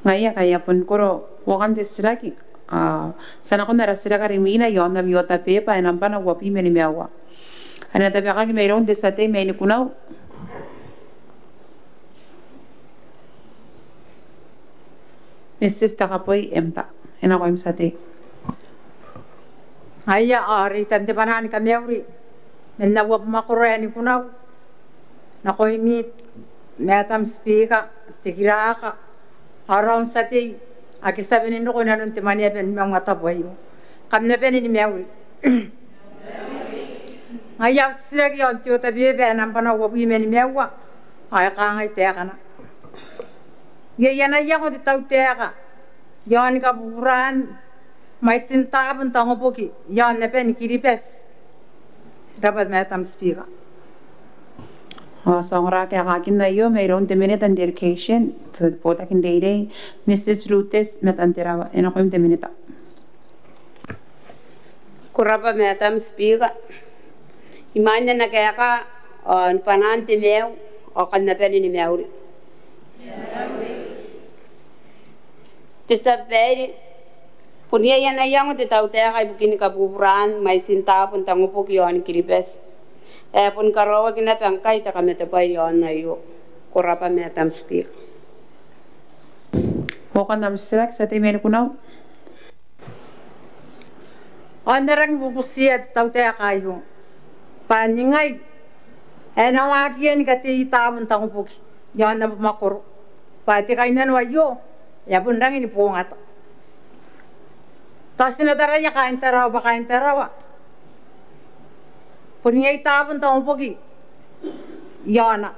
Ngaia ngkai e a bon koro buokan te titiraki. A, ti a nakon ara titiraki are imwina iaon ami oota beeba ae nambana uabwi ma nimaua are e na tabekaki mairoun te tia tei mai Nikunau, Mrs Takaboi Emba. E nakoim tia tei. Ngaia, ao reitan te bwanaa ni kamauri man au abam'akoro ae Nikunau nakoimi Madam Speaker, te kiraaka ao raou n tia tei ake ti a bane n roko inanon te mwaneaba ni maungatabu aio. Kam na bane ni mauri. Ngaia au titiraki iaon te oota beeba ae nambana uabwi ma nimaua ao e kangai taekana: Iai ana iango te tautaeka iaoni kabuburaan mwaitin taabo n tangoboki iaon aban Kiribati? Rab'a Madam Speaker. Ao ti a ongora kaekaakin aio mairoun te Minita n te Education, te Botaki n Reirei, Mrs Rutesi Matanterawa. E nakoim te Minita. Ko rabwa Madam Speaker. Imwain ae N na kaeka ao ni bwanaan te maiu ao kam na bane ni mauri. Te tia babaire, bon iai ana iango te tautaeka ibukin kabuburaan mwaitin taabo n tangobuki iaon Kiribati ae boni karaoaki naba ngkai te kamatebwai iaon aio. Ko rabwa Madam Speaker. Buokan am titiraki, tia tei mai Nikunau. Ao N na rangi ni bubutia te tautaeka aio bwa ningai ae e na waaki iai ni katei taabo n tangobuki iaon abamwakoro bwa te kainnano aio e a bon rangi ni bongata. Tao ti na taraia kaain Tarawa bwa kaain Tarawa bon iai taabo n tangobuki iaona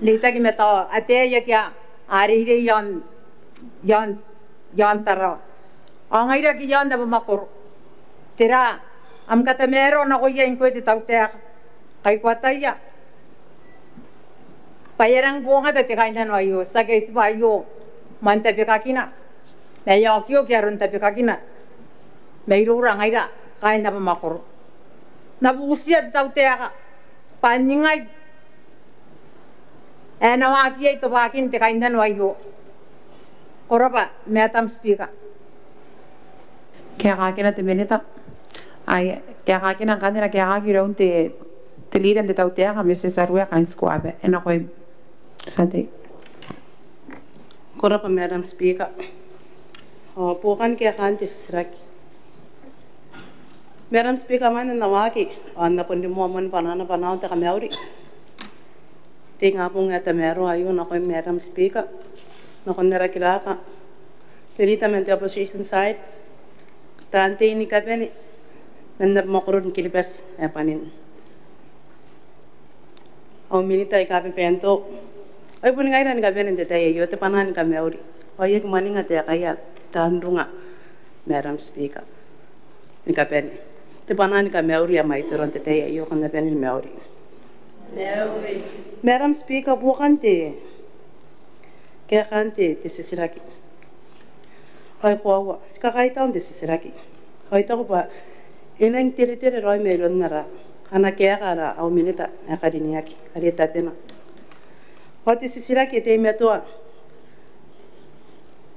n reitaki ma tao ataei ake a reirei iaon, iaon, iaon Tarawa ao ngaira ake iaon abamwakoro. Tera am katamaroa nakoia ngkoe te tautaeka ngkai ko ataia bwa e a rangi ni bongata te kainnano aio, tiaki ai tibwa aio mwan tabekakina ma e a okioki aron tabekakina mairoura ngaira kaain abamwakoro. N na bubutia te tautaeka bwa ningai ae e na waaki iai tobwaakin te kainnano aio. Ko rabwa Madam Speaker. Kaekaakina te Minita. Ai kaekaakina ngkanne, e na kaekaaki iroun te, te Leader n te tautaeka, Mrs Aruea Kaintikuaba. E nakoim, tia tei. Ko rabwa Madam Speaker. Ao buokan kaekaan te titiraki. Madam Speaker, imwain ae N na waaki ao N na bon rimoa moa ni bwanaa naba nao te kamauri. Te ingabong ae tamaroa aio nakoim Madam Speaker, nakon ara kiraka, te Leader man te Opposition side, taan tei ni kabane man abamwakoro ni Kiribati ae bwanin au Minita aika a babaentoa, ai bon ngaira ni kabane n te tai aio, te bwanaa ni kamauri. Ao I aki mwaninga taekaia taan runga, Madam Speaker, ni kabane. Te bwanaa ni kamauri ae mwaitoro n te tai aio, kam na bane ni mauri. Madam Speaker, buokan te kaekaan te, te titiraki. Ao e koaua, ti kakaitau n te titiraki. Ao I taku bwa e nang teretere raoi mairoun ara, ana kaeka ara au Minita ae karineaki, are tabena. Ao te titiraki e teimatoa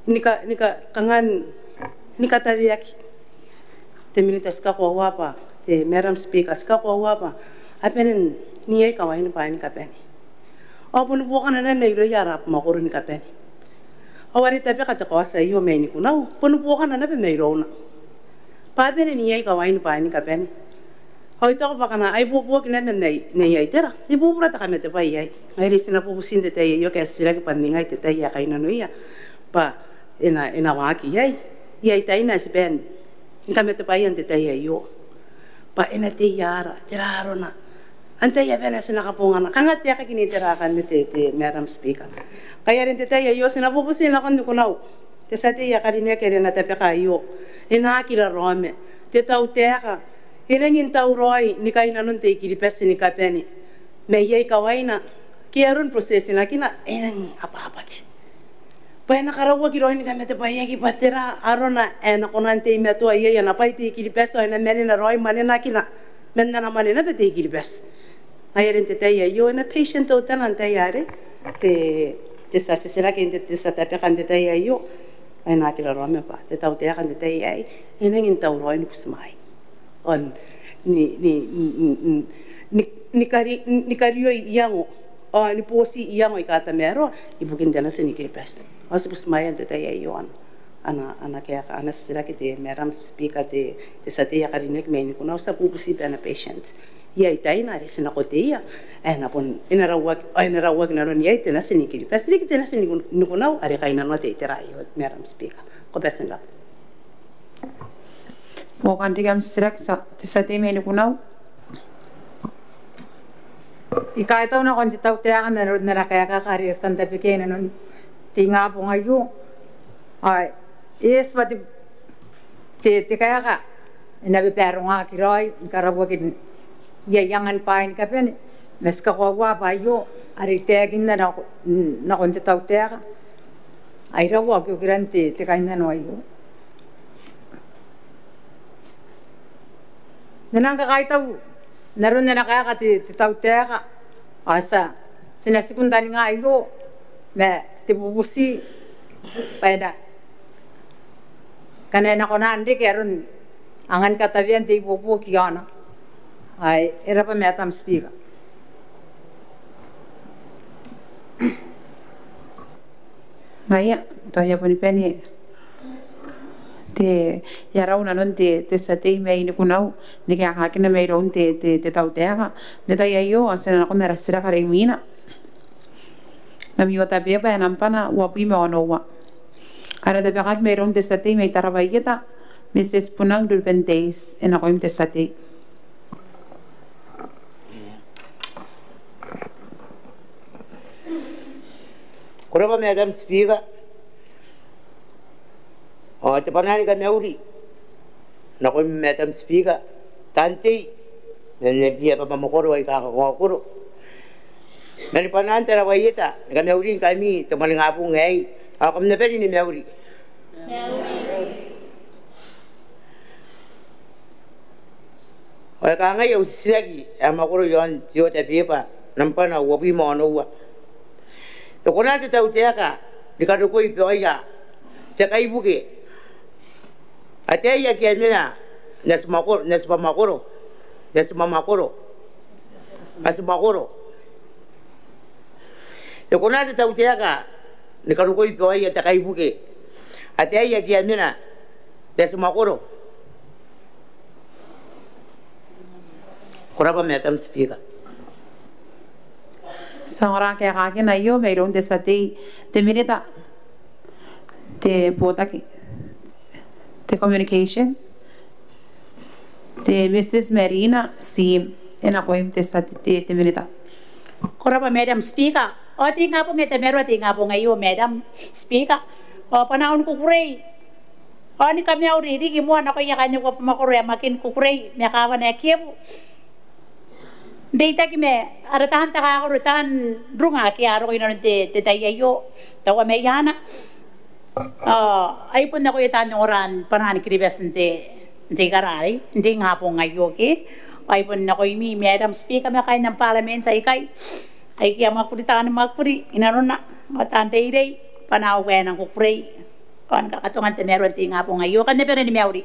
ni ka, ni ka, kanga n, ni kataweaki. Te Minita, ti kakoaua bwa, te Madam Speaker, ti kakoaua bwa a bane n iai kawain bwaai ni kabane. Ao boni buokana naba mairouia ara abamwakoro ni kabane. Ao are tabeka te kaoti aio mai Nikunau, boni buokana naba mairouna bwa a bane n iai kawain bwaai ni kabane. Ao I taku bwa ngkana a ibuobuoki naba n aia, n aia itera, e bubura te kamatebwai iai. Ngaia are ti na bubuti n te tai aio ke titiraki bwa ningai te tai ae kainnanoia bwa e na, e na waaki iai. Iai taina ae ti bane ni kamatebwaia n te tai aio bwa e na tei ara, tera arona. Antai ae bane ti na kabongana. Kanga te aeka akanne te, te Madam Speaker. Ngaia are n te tai aio ti na bubuti nakon Nikunau, te tia tei ae karineaki are e na tabeka aio, e na aki raraoma. Te tautaeka e nangi n tauraoi ni kainnanon te I-Kiribati ni kabane. Ma iai kawaina ke aron process-nakina e nangi abwabwaki. Bwa e na karauaki raoi ni kamatebwaiaki bwa tera arona ae e na kona n teimatoa iai ana bwai te I-Kiribati ao e na manena raoi mwanenakina man ana mwane naba te I-Kiribati. Ngaia are n te tai aio e na patient teutana n te tai arei te, te tia titiraki, te, te tia tabeka n te tai aio. E na aki raraoma bwa te tautaeka n te tai aei e nangi n tauraoi ni butimwaea ao ni, ni, ni, ni, ni, ni kari, ni karioi iango ao ni boti iango aika tamaroa ibukin te natin Kiribati. Ao ti butimwaea n te tai aio ana, ana, ana kaeka, ana titiraki te Madam Speaker, te, te tia tei ae karineaki mai Nikunau, ti a bubuti bwa e na patient. Iai taina are ti nako teia ae e na bon, e na rauaki, ao e na rauaki nanon iai te natin Kiribati riki te natin Niku, Nikunau are kainnanoa te itera aio, Madam Speaker. Ko bati n rabwa. Buokan riki am titiraki, tia, te tia tei mai Nikunau. I kaitau nakon te tautaeka n aron ana kaeka are e a tia n tabekia inanon te ingabong aio. Ao e eti bwa te, te, te kaeka e na babarongaaki raoi ni karauakin iai angan bwaai ni kabane. Ma ti kakoaua bwa aio are e taekinna nako, nakon te tautaeka, ai raua okiokiran te, te kainnano aio. N na nang kakaitau n aron ana kaeka te, te tautaeka, ao ti a, ti na tiku n taninga aio ma te bubuti bwa e na, ngkana e na kona n reke aron angan katabean te ibuobuoki iaona. Ae, e rabwa Madam Speaker. Ngaia, tao e a boni bane te, e a rau nanon te, te tia tei mai Nikunau ni kaekakina mairoun te, te, te tautaeka. N te tai aio ao ti na nakon ara titiraki are imwina. N ami otabeba ae nambana uabwi ma onoua, are e tabekaki mairoun te tia tei mai Tarawa Ieta, Mrs Bunang Ruben Days, e nakoim te tia tei. Ko rabwa Madam Speaker. Ao te bwanaa ni kamauri nakoim Madam Speaker, taan tei, man ami aba ma mwakoro aika kakaokoro. Man bwanaan Tarawa Ieta ni kamauri ngkami te moaningabong aei, ao kam na bane ni mauri. Ao e kangai au titiraki ae mwakoro iaon te otabeba nambana uabwi ma onoua. E kona te tautaeka ni karokoi baoia te kaibuke ataei ake a mena n atibwamwakoro, n atibwamwakoro, n atibwamwakoro, atibwamwakoro. E kona te tautaeka ni karokoi baoia te kaibuke ataei ake a mena n atibwamwakoro? Ko rabwa Madam Speaker. Ti a ongora kaekakina aio mairoun te tia tei, te minita, te botaki, te communication, te Mrs Marina Sim, e nakoim te tia tei, te, te minita. Ko rabwa Madam Speaker. Ao te ingabong ae tamaroa te ingabong aio Madam Speaker. Ao bwanaau ni kukurei ao ni kamauri riki moa nakoia kaain abamwakoro ae Makin, kukurei ma kaawana ae Kiebu n reitaki ma ara taan takakaro, taan runga ake a roko inanon te, te tai aio, taua mai aana. Ao ai bon nakoia taan ongora n bwanaa ni Kiribati n te, n te ikara arei, n te ingabong aio ke. Ao ai bon nakoimi Madam Speaker ma kaain am Parliament aikai aike a mwakuri taani mwakuri inanona, ao taan reirei, bwanaau ae nang kukurei ao ni kakatonga n tamaroan te ingabong aio. Kam na bane ni mauri.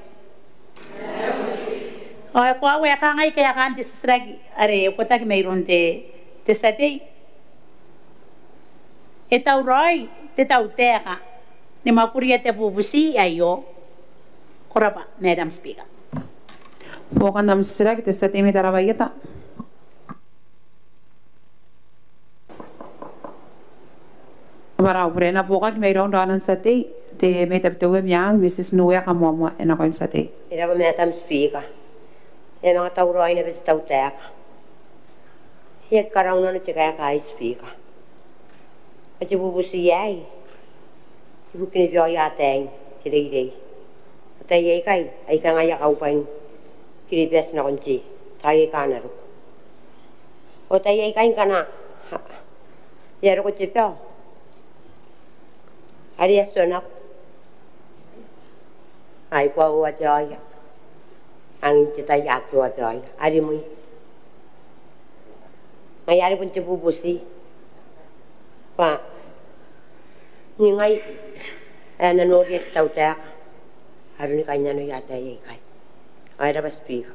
Ao e koaua ae kangai kaekaan te titiraki are e uotaki mairoun te, te tia tei. E tauraoi te tautaeka ni mwakuria te bubuti aio? Ko rabwa Madam Speaker. Buokan am titiraki te tia tei mai Tarawa Ieta. Kabwara au bure. E na buokaki mairoun raonan tia tei, te mai Tabiteuea Meang, Mrs Nuea Kamoamoa, e nakoim tia tei. E rabwa Madam Speaker. E a manga tauraoi naba te tautaeka. E aki karaunano te kaeka aei Speaker. Bwa te bubuti aei ibukin baoia ataei n te reirei. Ataei aikai aika ngaia kaubwain Kiribati nakon te tai aika a na roko. Ao ataei aikai ngkana e a roko te bao are e a tionako, a koaua baoia. Angin te tai a koaua baoia a rimwi. Ngaia are bon te bubuti bwa ningai ae na noria te tautaeka aroni kainnanoia ataei aikai. Ao e rabwa Speaker.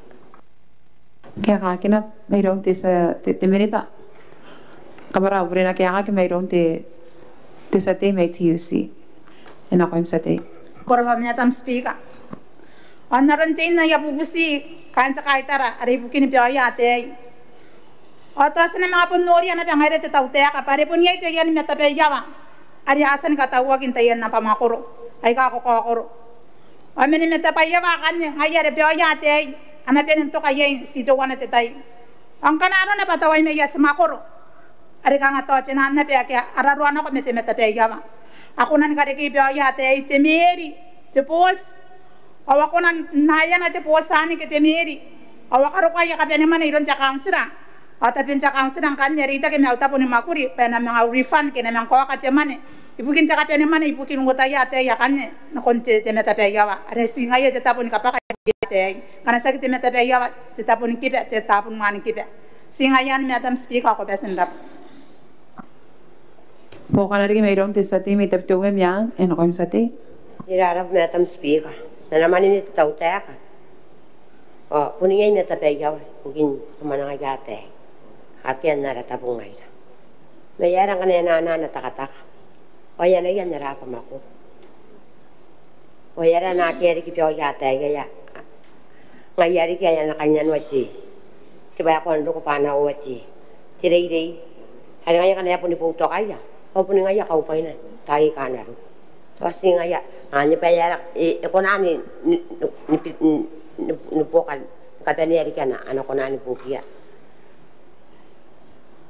Kaekakina mairoun te tia, te, te minita. Kabwara au bure. E na kaekaki mairoun te, te tia tei mai TUC. E nakoim tia tei. Ko rabwa Madam Speaker. Ao n aron tein aia bubuti kaain te kaitara are ibukin baoia ataei, ao tao ti na manga bon noria naba ngaira te tautaeka bwa are bon iai taiani matabaiawa are a tia ni katauaki n taian abamwakoro aika kakaokoro. Ao mani matabaiawa akanne ngaia are baoia ataei a na bane n toka iai n ti teuana te tai. Ao ngkana arona bwa tao ai mai atimwakoro are kanga tao tenan naba ake a raroa nako ma te matabaiawa, a kona ni karekei baoia ataei te meeri, te booti. Ao a kona n aeana te booti anne ke te meeri, ao a karokoa aia kabanemwane iroun te kauntira. Ao taben te kauntira ngkanne a reitaki ma au tabo ni mwakuri bwa e na manga refund ke e na manga kaoka te mwane Ibukin te kabanemwane ibukin uotaia ataei akanne nakon te, te matabaiawa are ti ngaia te tabo ni kabwaka ibukia ataei. Ngkana tiaki te matabaiawa, te tabo ni kiba, te tabo ni mwanekiba. Ti ngaia anne Madam Speaker, ko bati n rabwa. Buokan riki mairoun te tia tei mai Tabiteuea Meang, e nakoim tia tei. E rabwa Madam Speaker. N na mwane n te tautaeka ao bon iai matabaiawa ibukin kamwanangaia ataei ake a na ara tabo ngaira. Ma e aera ngkana e na, na, na takataka ao e anaia n ara abamwakoro? Ao e aera ngkana akea riki baoia ataei aia, ngaia riki aia, a na kainnanoa te, te waekoa n roko bwa a na oa te, te reirei are ngaia ngkana e a boni boutokaia ao boni ngaia kaubwaina n taai aika a na roko. Ao ti ngaia anne bwa e aera e, e kona ni, ni, ni, ni, ni, ni buoka ni kabanea riki ana, ana kona ni buokia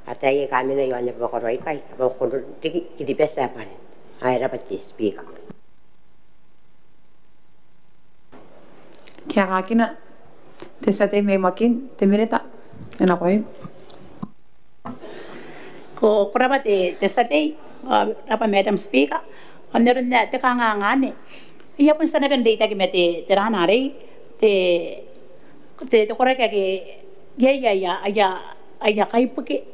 ataei aika a mena i aon abamwakoro aikai, abamwakoro riki Kiribati ae bane. Ao e rabwa te Speaker. Kaekaakina, te tia tei mai Makin, te Minita, e nakoim. Ko, ko rabwa te, te tia tei, ao rabwa Madam Speaker. Ao n aron ae te kanganga anne, I a bon tia naba n reitaki ma te, te rana arei, te, te, te koraki ake iai, iai, iai, iai, iai kaibuke,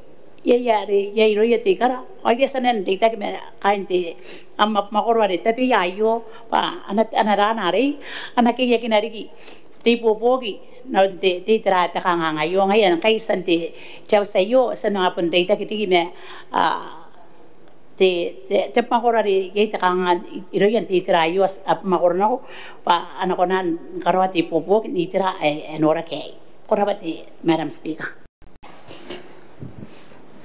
iai, iai, are iai irouia te ikara. Ao I a tia naba n reitaki ma kaain te, am, abamwakoro are tabeia aio bwa a na, a na rana arei, a na keiakina riki te ibuobuoki n aron te, te itera, te kanganga aio. Ngaia ngkai I tia n te, te auti aio, I tia manga bon reitaki riki ma, a, te, te, te abamwakoro are iai te kanganga irouia n te itera aio, abamwakoro nako bwa a na kona ni karaoa te ibuobuoki n itera ae, ae noraki aei. Ko rabwa te Madam Speaker.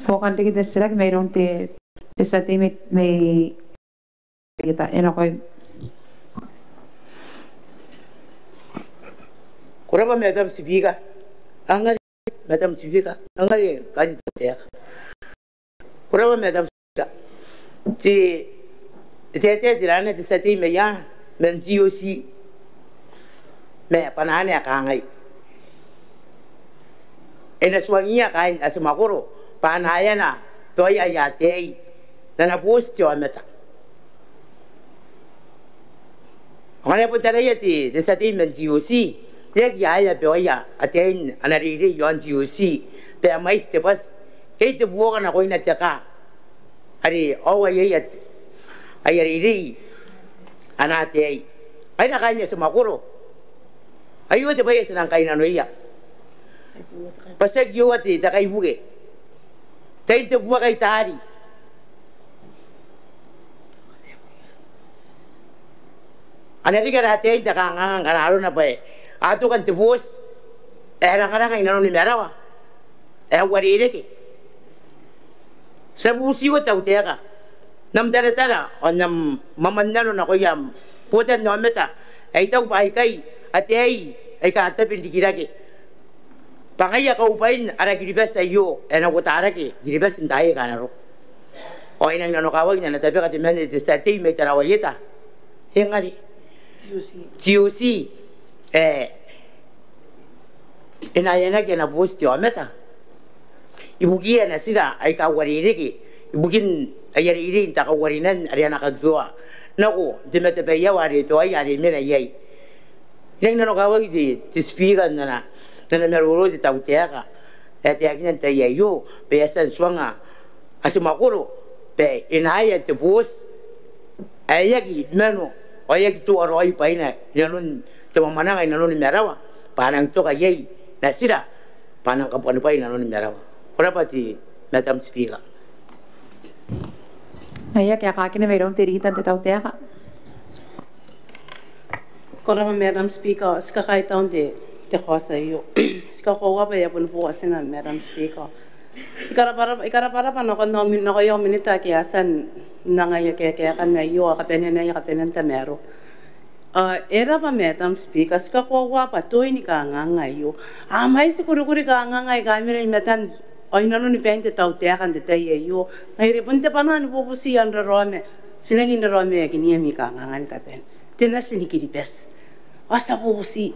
Buokan riki te titiraki mairoun te, te tia tei mai, mai Tabiteuea, e nakoim. Ko rabwa Madam Speaker. Ao ngkai Madam Speaker, ao ngkai kaain te tautaeka. Ko rabwa Madam Speaker. Te, te, te, te rana te tia tei mai ia, man G O C. Ma bwanaana ae kangai, e na tuangiia kaain abamwakoro bwa a na aea baoia aia ataei n ana booti te aomata. Ao ngkana e bon taraia te, te tia tei man G O C, e aki aea baoia ataein ana reirei i aon G O C bwa e mwaiti te bwati, iai te buoka nakoina te kaa are aoa iai aia reirei ana ataei. Ngaira kaain abamwakoro, aio te bwai ae ti nang kainnanoia bwa tiaki ioa te, te kaibuke. Tain te buaka i taari a na riki ara ataei n te kanganga ngkana arona bwa a toka n te booti ae rangaranga i nanoni marawa ae uarereke. Ti a bubutiiko te tautaeka n am taratara ao n am mwamwannano nakoia botannaomata ae I taku bwa aikai ataei aika a tabe n rikirake bwa ngaia kaubwain ara Kiribati aio ae na uotarake Kiribati n taai aika a na roko. Ao I nang nanokawaki n ana tabeka te mwaane te tia tei mai Tarawa Ieta, e ngae are G O C, G O C, e, e na aeanaki ana booti te aomata ibukiia natira aika uarereke ibukin aia reirei n te kauarinan are a na kakioa nako n te matabaiawa are baoia are mena iai. I nang nanokawaki te, te Speaker n ana, n ana maroro te tautaeka ae taekinna n te tai aio bwa e a tia n tuanga abamwakoro bwa e na aea te booti ae aki mano ao e aki toa raoi bwaina i nanon te mwamwananga i nanoni marawa bwa a nang toka iai natira bwa a nang kabuanibwai i nanoni marawa. Ko rabwa te Madam Speaker. Ngaia kaekaakina mairoun te rita n te tautaeka. Ko rabwa Madam Speaker, ti kakaitau n te, te kaoti aio. Ti kakoaua bwa e a boni bua tina Madam Speaker. Ti karabwarabwa, I karabwarabwa nakon au min-, nakoia au minita ake a tia n anga aia kaeka, kaekaan aio ao kabanean aia kabanean tamaroa. Ao e rabwa Madam Speaker, ti kakoaua bwa toin kanganga aio a mwaiti kurikuri kanganga aika a mena i matan ao i nanoni bain te tautaeka n te tai aio. Ngaia are bon te bwanaa ni bubuti ao n raraoma, ti nangi n raraoma ae kiniami kanganga ni kabane, te nati ni Kiribati. Ao ti a bubuti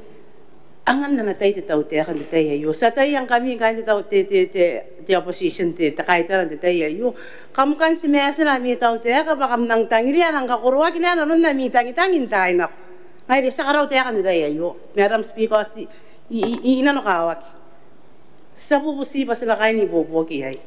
Angan ana tai te tautaeka n te tai aio. Ti ataia ngkami kaain te tau-, te, te, te, te opposition, te, te kaitara n te tai aio. Kam kan timatina ami tautaeka bwa kam nang tangiria, nang kakoroaki nanon ami tangitang n taai nako. Ngaia are ti a karaua taeka n te tai aio, Madam Speaker, ti, i, i, i nanokawaki. Ti a bubuti bwa ti na kaai n ibuobuoki iai.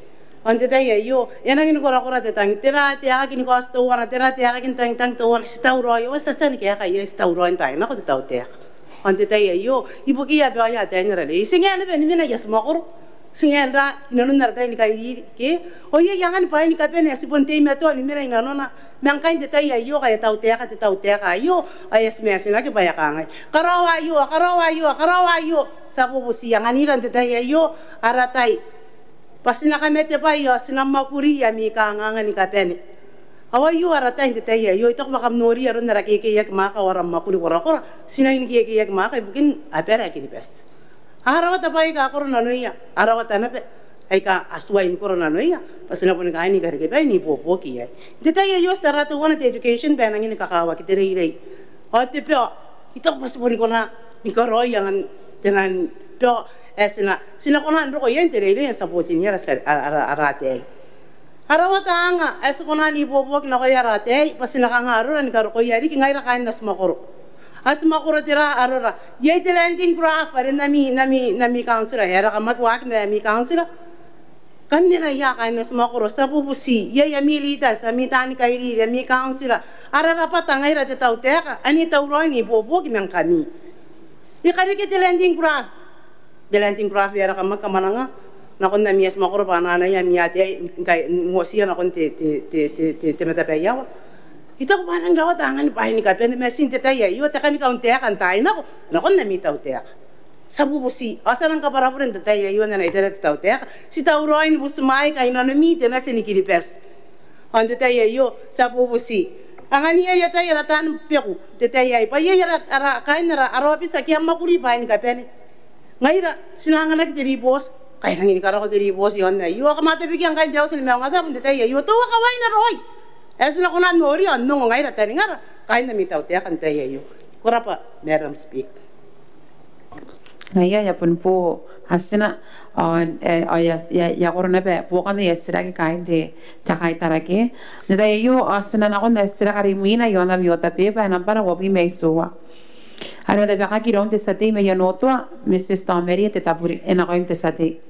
Ao n te tai aio, e nangi ni korakora te tang, tera te aekaki ni kaoti teuana, tera te aekaki n tangitang teuana, ti tauraoi, ao ti a tia ni kaeka iai, ti tauraoi n taai nako te tautaeka. Ao n te tai aio, ibukiia abaia ataein ara reirei. Ti ngae naba ni mena i atimwakoro. Ti ngae n ra, i nanon ara tai ni kairiri, ke? Ao iai angan bwaai ni kabane ae ti bon teimatoa ni mena i nanona. Ma ngkai n te tai aio, ngkai e tautaeka te tautaeka aio, ao e a timatinaki bwa e a kangai: Karaoa aio, karaoa aio, karaoa aio. Ti a bubuti, anganira n te tai aio ara tai bwa ti na kamatebwai ao ti na mwakuri ami kanganga ni kabane. Ao aio ara tai n te tai aio, I taku bwa kam nori aron ara kekeiaki mwaaka ao ara mwakuri korakora, ti na ini kekeiaki mwaaka ibukin abara ae Kiribati. A rawata bwaai aika a koro nanoia, a rawata naba aika a tuai ni koro nanoia, bwa ti na boni kaai ni karekei bwaai n ibuobuoki iai. N te tai aio ti tara teuana te education bwa e nangi ni kakawaki te reirei. Ao te bwai, I taku bwa ti boni kona ni karaoi angan te nang bwai ae ti na, ti na kona n roko iai n te reirei, ti a boutokaia ara, ara, ara ataei. A rawata anga ae ti kona n ibuobuoki nakoia ara ataei bwa ti na kanga arora ni karokoia riki ngaira kaain atimwakoro. Atimwakoro, tera arora? Iai te landing craft are n ami, n ami, n ami council, e a raka mwakuaki n ami council. Kam mena ia kaain atimwakoro, ti a bubuti, iai ami leaders, ami taani kairiri, ami council, ara rabwata ngaira te tautaeka, ane tauraoi n ibuobuoki ma ngkami. E karekea te landing craft. Te landing craft e a raka mwakuaki, kam a nanga nakon ami atimwakoro bwa a na anaia ami ataei ngkai n uotia nakon te, te, te matabaiawa. I taku bwa a nang rawata angan bwaai ni kabane, ma ti n te tai aio, te kani kauntaeka n taai nako nakon ami tautaeka. Ti a bubuti, ao ti a nang kabwarabure n te tai aio n ana itera te tautaeka. Ti tauraoi ni butimwaea i nanomi te nati ni Kiribati. Ao n te tai aio, ti a bubuti, angania aia tai ara taani beku n te tai aei, bwa iai ara, ara kaain ara, ara aobiti ake a mwakuri bwaai ni kabane. Ngaira ti na anganaki te ribooti, ngkai e nangi ni karako te ribooti i aon aio, ao kam a tabekia ngkai n te auti ni maungatabu n te tai aio, teuana kawaina raoi ae ti na kona n noria ao n ongo ngaira taningara kaain ami tautaeka n te tai aio. Ko rabwa, Madam Speaker. Ngaia e a bon bo atina, ao, e, ao e a, e a, e a koro naba buokan aia titiraki kaain te, te kaitara ke. N te tai aio ao ti na nakon aia titiraki are imwina i aon ami order paper ae nambana uabwi ma itiua, are e na tabekaki iroun te tia tei mai Onotoa, Mrs Tomaria Tetapure, e nakoim te tia tei.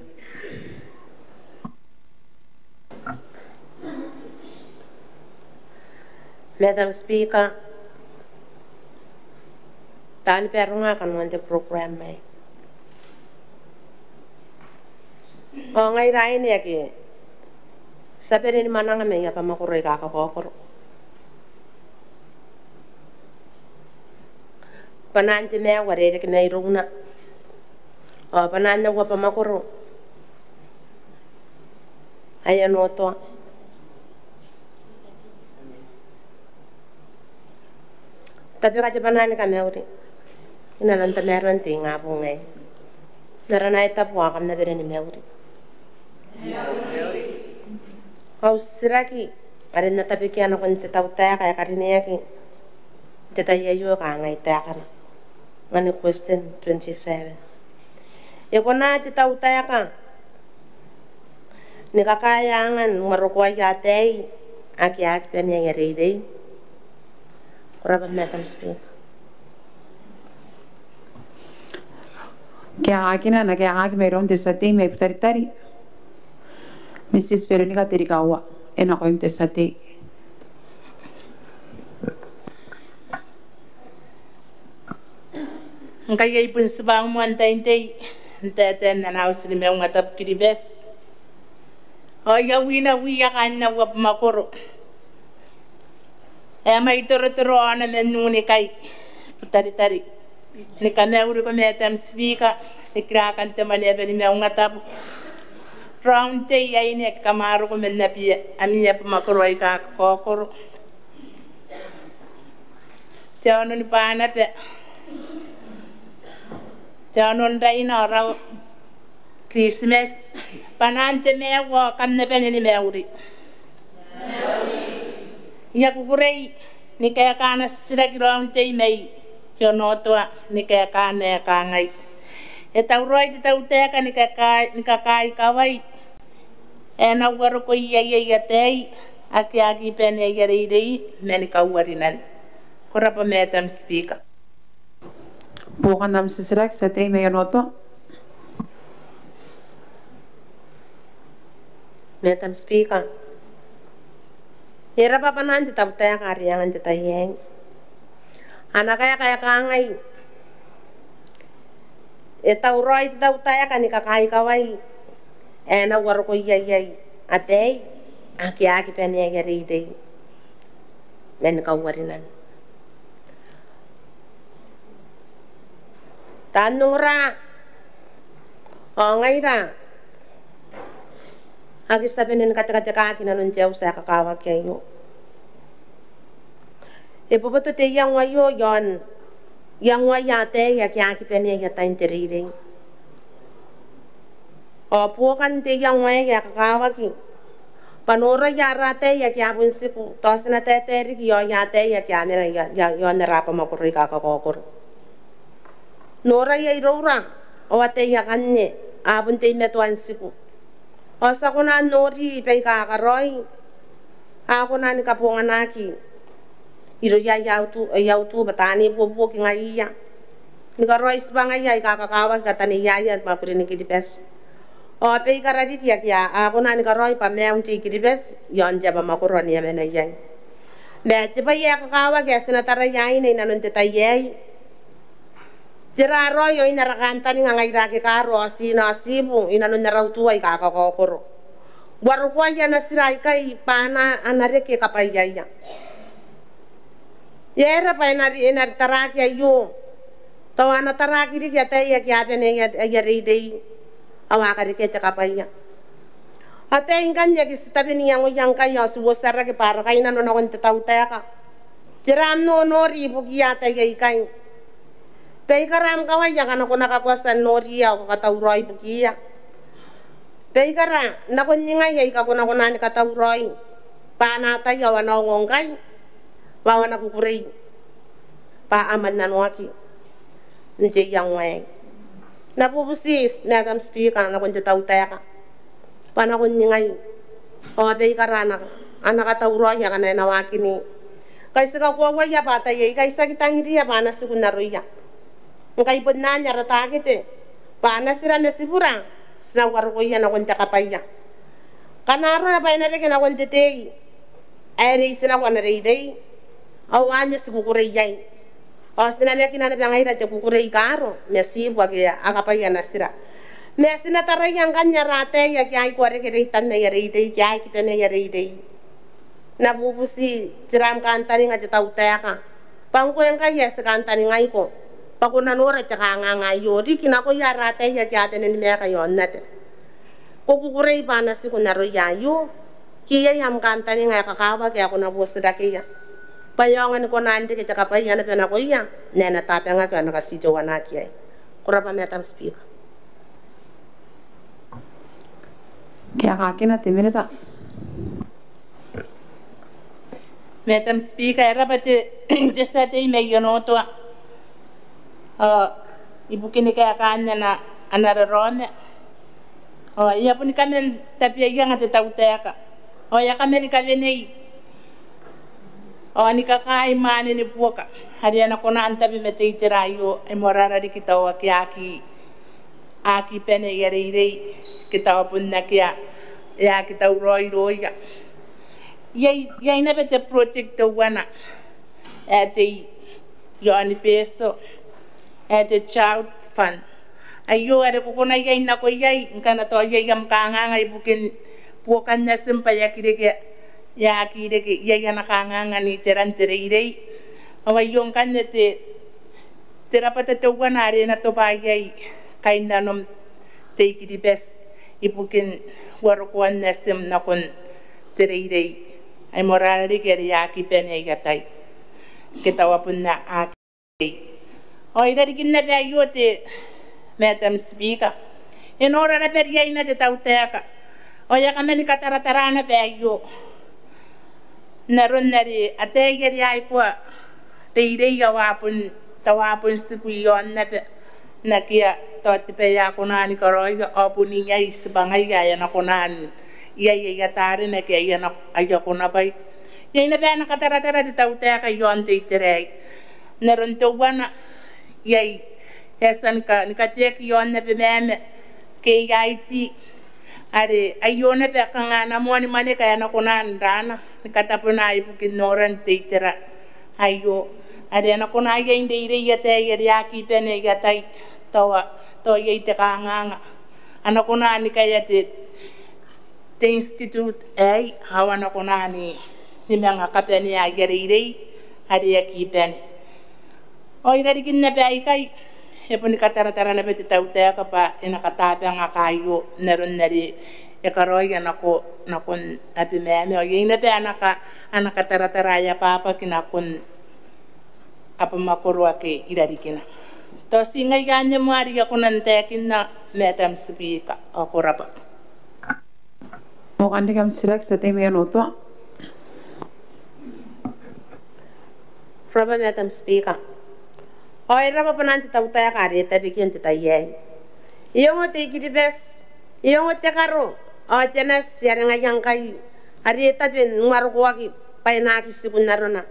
Madam Speaker, taani baronga kanoan te program aei, ao ngaira aine ake ti a bane ni mwananga mai abamwakoro aika kakaokoro. Bwanaan te maiu are e reke mairouna, ao bwanaan au abamwakoro ae Onotoa. Tabeka te bwanaa ni kamauri i nanon tamaroan te ingabong aei. N aran ae tabu, ao kam na bane ni mauri. Au titiraki are N na tabekia nakon te tautaeka ae karineaki n te tai aio e kangai taekana, ngkana question twenty-seven. E kona te tautaeka ni kakaea angan uarokoaia ataei ake a aki bane aia reirei? Ko rabwa, Madam Speaker. Kaekaakina e na kaekaaki mairoun te tia tei mai Butaritari, Mrs Veronica Terikaua, e nakoim te tia tei. Ngkai ai bon tibwa moan tain tei n taetae n ana auti ni maungatabu Kiribati, ao I a wina wiia kaain au abamwakoro ae mwaitotorona man Unikai, Butaritari, ni kamauriko Madam Speaker, te kiraka n te Mwaneaba ni Maungatabu, raun tei aine ake kam a roko man ami abamwakoro aika kakaokoro, te Aono ni Banaba, te Aono n Raina ao Rawa, Kiritimati, bwanaan te maiu ao kam na bane ni mauri. I a kukurei ni kaeka ana titiraki raun tei mai Onotoa ni kaeka ae kangai: E tauraoi te tautaeka ni kakaai, ni kakaai kawai ae e na uarokoi iai ataei ake a aki bane aia reirei ma ni kauarinan. Ko rabwa Madam Speaker. Buokan am titiraki, tia tei mai Onotoa. Madam Speaker, e rabwa bwanaan te tautaeka are e anga n te tai aei. Ana kaeka e kangai, e tauraoi te tautaeka ni kakaai kawai ae e na uarokoi iai ataei ake a aki bane aia reirei ma ni kauarinan. Taan ongora, ao ngaira ake ti a bane ni katekatekaki inanon te auti ae kakawaki aio. E boboto te iango aio iaon iangoaia ataei ake a aki bane aia tai n te reirei. Ao buokan te iango aei ae kakawaki bwa noraia ara ataei ake a bon tiku, tao ti na taetae riki iaoia ataei ake a mena ia, ia, iaon ara abamwakoro aika kakaokoro. Noraia iroura ao ataei akanne a bon teimatoa n tiku. Ao ti a kona n nori baika a karaoi, a kona ni kabonganaki irouia aia utu, aia utu bwa taani buobuoki ngaiia ni karaoi tibwangaia aika kakawaki kataneiaia mwakurin Kiribati. Ao baikara riki ake a, a kona ni karaoi bwa maiun te I-Kiribati iaon te abamwakoro ane a mena iai. Ma te bwai ae kakawaki ae ti na taraia aine inanon te tai aei, tera raoi oin ara kantaninga ngaira ake kaaro ao tina ao tibu inanon ara utu aika kakaokoro? Uarokoaia natira aikai bwa a na, a na reke kabwaiaia. E aera bwa e na ri, e na ri taraaki aio? Tao a na taraaki riki ataei ake a bane aia, aia reirei ao a karekea te kabwaia. Ataei ngkanne ake ti tabe n iangoia ngkai ao ti uotiarake bwa ara kainnano nakon te tautaeka, tera am nonori ibukiia ataei aikai? Baikara am kawai ake ko na kakoa tia n noriia ao kakatauraoi ibukiia? Baikara nakon ningai aika ko na kona ni katauraoi bwa a na ataia ao a na ongo ngkai bwa a na kukurei bwa a mannanoaki n te iango aei? N na bubuti, Madam Speaker, nakon te tautaeka bwa nakon ningai ao baikara a na, a na katauraoi akana e na waakini? Ngkai ti kakoauaia bwa ataei aikai ti aki tangiriia bwa a na tiku n aroia. Ngkai bon anne ara takete bwa natira ma tibura ti na uarokoia nakon te kabwaia. Ngkana arona bwa e na reke nakon te tei ae e reiti nako ana reirei ao anne ti kukurei iai. Ao ti namakina naba ngaira te kukurei kaaro ma tibu ake a kabwaia natira. Ma ti na taraia ngkanne ara ataei ake a aikoa reke reitan aia reirei, ake a aki bane aia reirei. N na bubuti, tera am kantaninga te tautaeka bwa ngkoe ngkai ae ti kantaningaiko bwa ko na nora te kanganga aio riki nakoia ara ataei ake a bane ni maeka i aonnaba? Ko kukurei bwa a na tiku n aroia aio? Ke iai am kantaninga ae kakawaki ae ko na buotirakeia bwa e aonga ni kona n reke te kabwaia naba nakoia n ae e na tabangaki ao e na katiteuanaaki iai? Ko rabwa, Madam Speaker. Kaekaakina te Minita. Madam Speaker, e rabwa te, te tia tei mai Onotoa ao ibukin kaekaan ana, ana raraoma. Ao e a boni kaman tabeaianga te tautaeka ao e a kamani kawenei ao ni kakaai mwaane ni buoka are a na kona n tabe ma te itera aio, ai moarara riki tao ake a aki, a aki bane aia reirei, ke tao bon akea, e aki tauraoi irouia. Iai, iai naba te project teuana ae tei iaoni Betio ae te Child Fund. Aio are ko kona iai n nako iai ngkana tao iai am kanganga ibukin buokan natim bwa e aki reke, e aki reke iai ana kanganga n iteran te reirei. Ao aio ngkanne te, te rabwata teuana are e na tobwa iai kainnanom te I-Kiribati ibukin uarokoan natim nakon te reirei, ai moarara riki are a aki bane aia tai, ke tao bon a aki. Ao i rarikin naba aio te Madam Speaker, e nora naba riaina te tautaeka ao e a kamani kataratara naba aio n aron are ataei are a aikoa reirei ao a bon, tao a bon tiku i aonnaba n akea tao te bwai ae a kona ni karaoia ao bon iai tibwangaia ae a na kona n iai aia tarena ke aia na-, aia konabwai. Iai naba ae a na kataratara te tautaeka iaon te itera aei. N aron teuana, iai ae e a tia ni ka-, ni kateaki iaon Abemama, K I T, are aio naba kanga ana moan mwaneka ae a na kona n raana ni katabonaa ibukin noran te itera aio, are a na kona iai n reirei ataei are a aki bane aia tai, tao, tao iai te kanganga. A na kona ni kaea te, te institute aei, ao a na kona ni, ni manga kabanea aia reirei are aki bane. Ao i rarikin naba aikai, e boni kataratara naba te tautaeka bwa e na katabangaka aio n aron are e karaoia nako, nakon Abemama. Ao iai naba ae a na ka-, a na kataratara ae abwabwaki nakon abamwakoro ake i rarikina. Tao ti ngaia anne moa are I a kona n taekinna, Madam Speaker, ao ko rabwa. Ao kan reke am titiraki, tia tei mai Onotoa. Ko rabwa Madam Speaker. Ao e rabwa bwanaan te tautaeka are e tabekia n te tai aei. E ongo te I-Kiribati, e ongo te karo ao te nati are ngaia ngkai are e tabe n uarokoaki bwa e na aki tiku n arona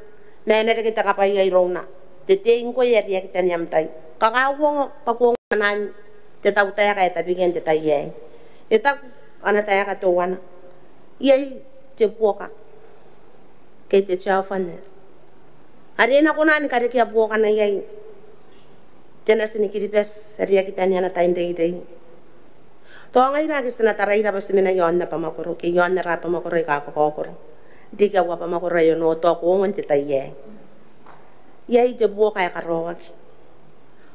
ma e na reke te kabwaia irouna. Te tei ngkoe are aki bane am tai, kakauongo bwa ko ongo bwanaan te tautaeka ae tabekia n te tai aei. E taku ana taeka teuana, iai te buoka ke te job fair are e na kona ni karekea buokana iai te nati ni Kiribati are aki bane ana tai n reirei. Tao ngaira ake ti na taraira bwa ti mena iaon abamwakoro ke iaon ara abamwakoro aika kakaokoro, riki au abamwakoro ae Onotoa, ko ongo n te tai aei. Iai te buoka ae karaoaki.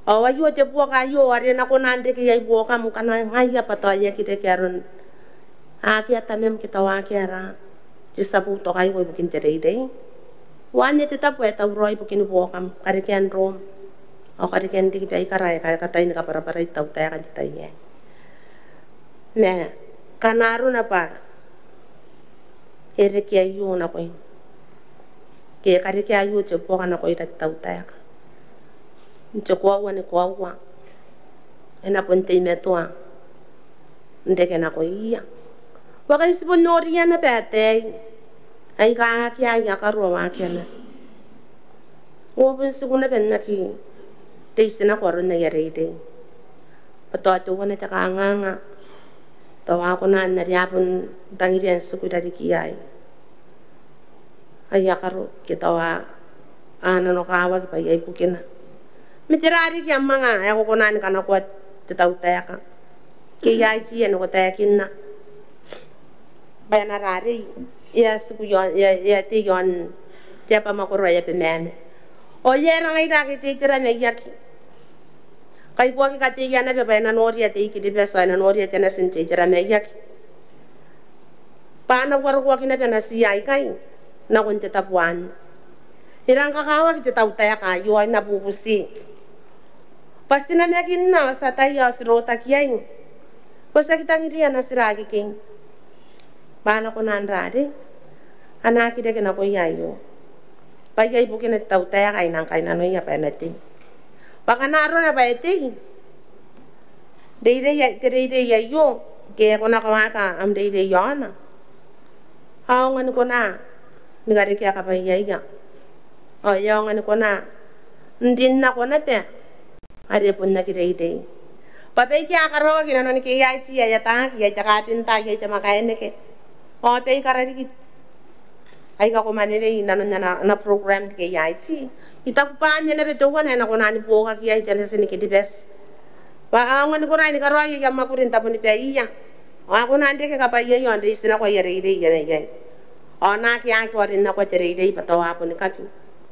Ao aio te buoka aio are e na kona n reke iai buokam ngkana ngaia bwa tao e aki reke aron akea tamam ke tao akea ara, te tia boutokaiko ibukin te reirei. Ao anne te tabo ae tauraoi ibukin buokam, karekean room ao karekean riki baikara aika a kataia ni kabwarabwarai te tautaeka n te tai aei. Ma ngkana arona bwa e reke aio nakoim ke e karekea aio te buoka nakoira te tautaeka, n te koaua ni koaua e na bon teimatoa n reke nakoia. Bwa ngkai ti bon noria naba ataei aika akea aia karo ao akea naba. Ao bon tiku naba n aki reiti nako aron aia reirei. Bwa tao teuana te kanganga, tao a kona n are a bon tangiria n tiku i rarikiia aia karo ke tao a nanokawaki bwa iai bukina. Ma tera riki am anga ae ko kona ni kanakoa te tautaeka? Ke I a tia n ko taekinna bwa e na rarei, e a tiku iaon, e a, e a tei iaon te abamwakoro ae Abemama. Ao e aera ngaira ake te itera maiaki? Ngkai ko aki kateia naba bwa e na noria te I-Kiribati ao e na noria te nati n te itera maiaki bwa a na uarokoaki naba natiia aikai nakon te tabo anne. E rang kakawaki te tautaeka aio ao I na bubuti bwa ti namakinna ao ti ataia ao ti rotaki iai bwa ti aki tangiria natira akekei bwa a na kona n rarei, a na aki reke nakoia aio. Bwa iai bukina te tautaeka ae I nang kainnanoia bwa e na tei. Bwa ngkana arona bwa e tei, reirei, te reirei aio, ke ko na kawaeka am reirei iaona, a aonga ni kona ni karekea kabwaiaia. Ao e aonga ni kona n rin nako naba are bon aki reirei. Bwa baike a karaoaki inanon K I T ae ataaki, iai te kabinta, iai te makaeneke, ao baikara riki aika ko manewei inanon ana, ana program te K I T. I taku bwa anne naba teuana ae na kona ni buokaki iai te nati ni Kiribati. Bwa a aonga ni kona ni karaoi aia mwakuri n tabonibaia, ao a kona n reke kabwaiaia ao n reiti nako aia reirei ae maiai. Ao naake a aki rin nako te reirei bwa tao a boni kabi,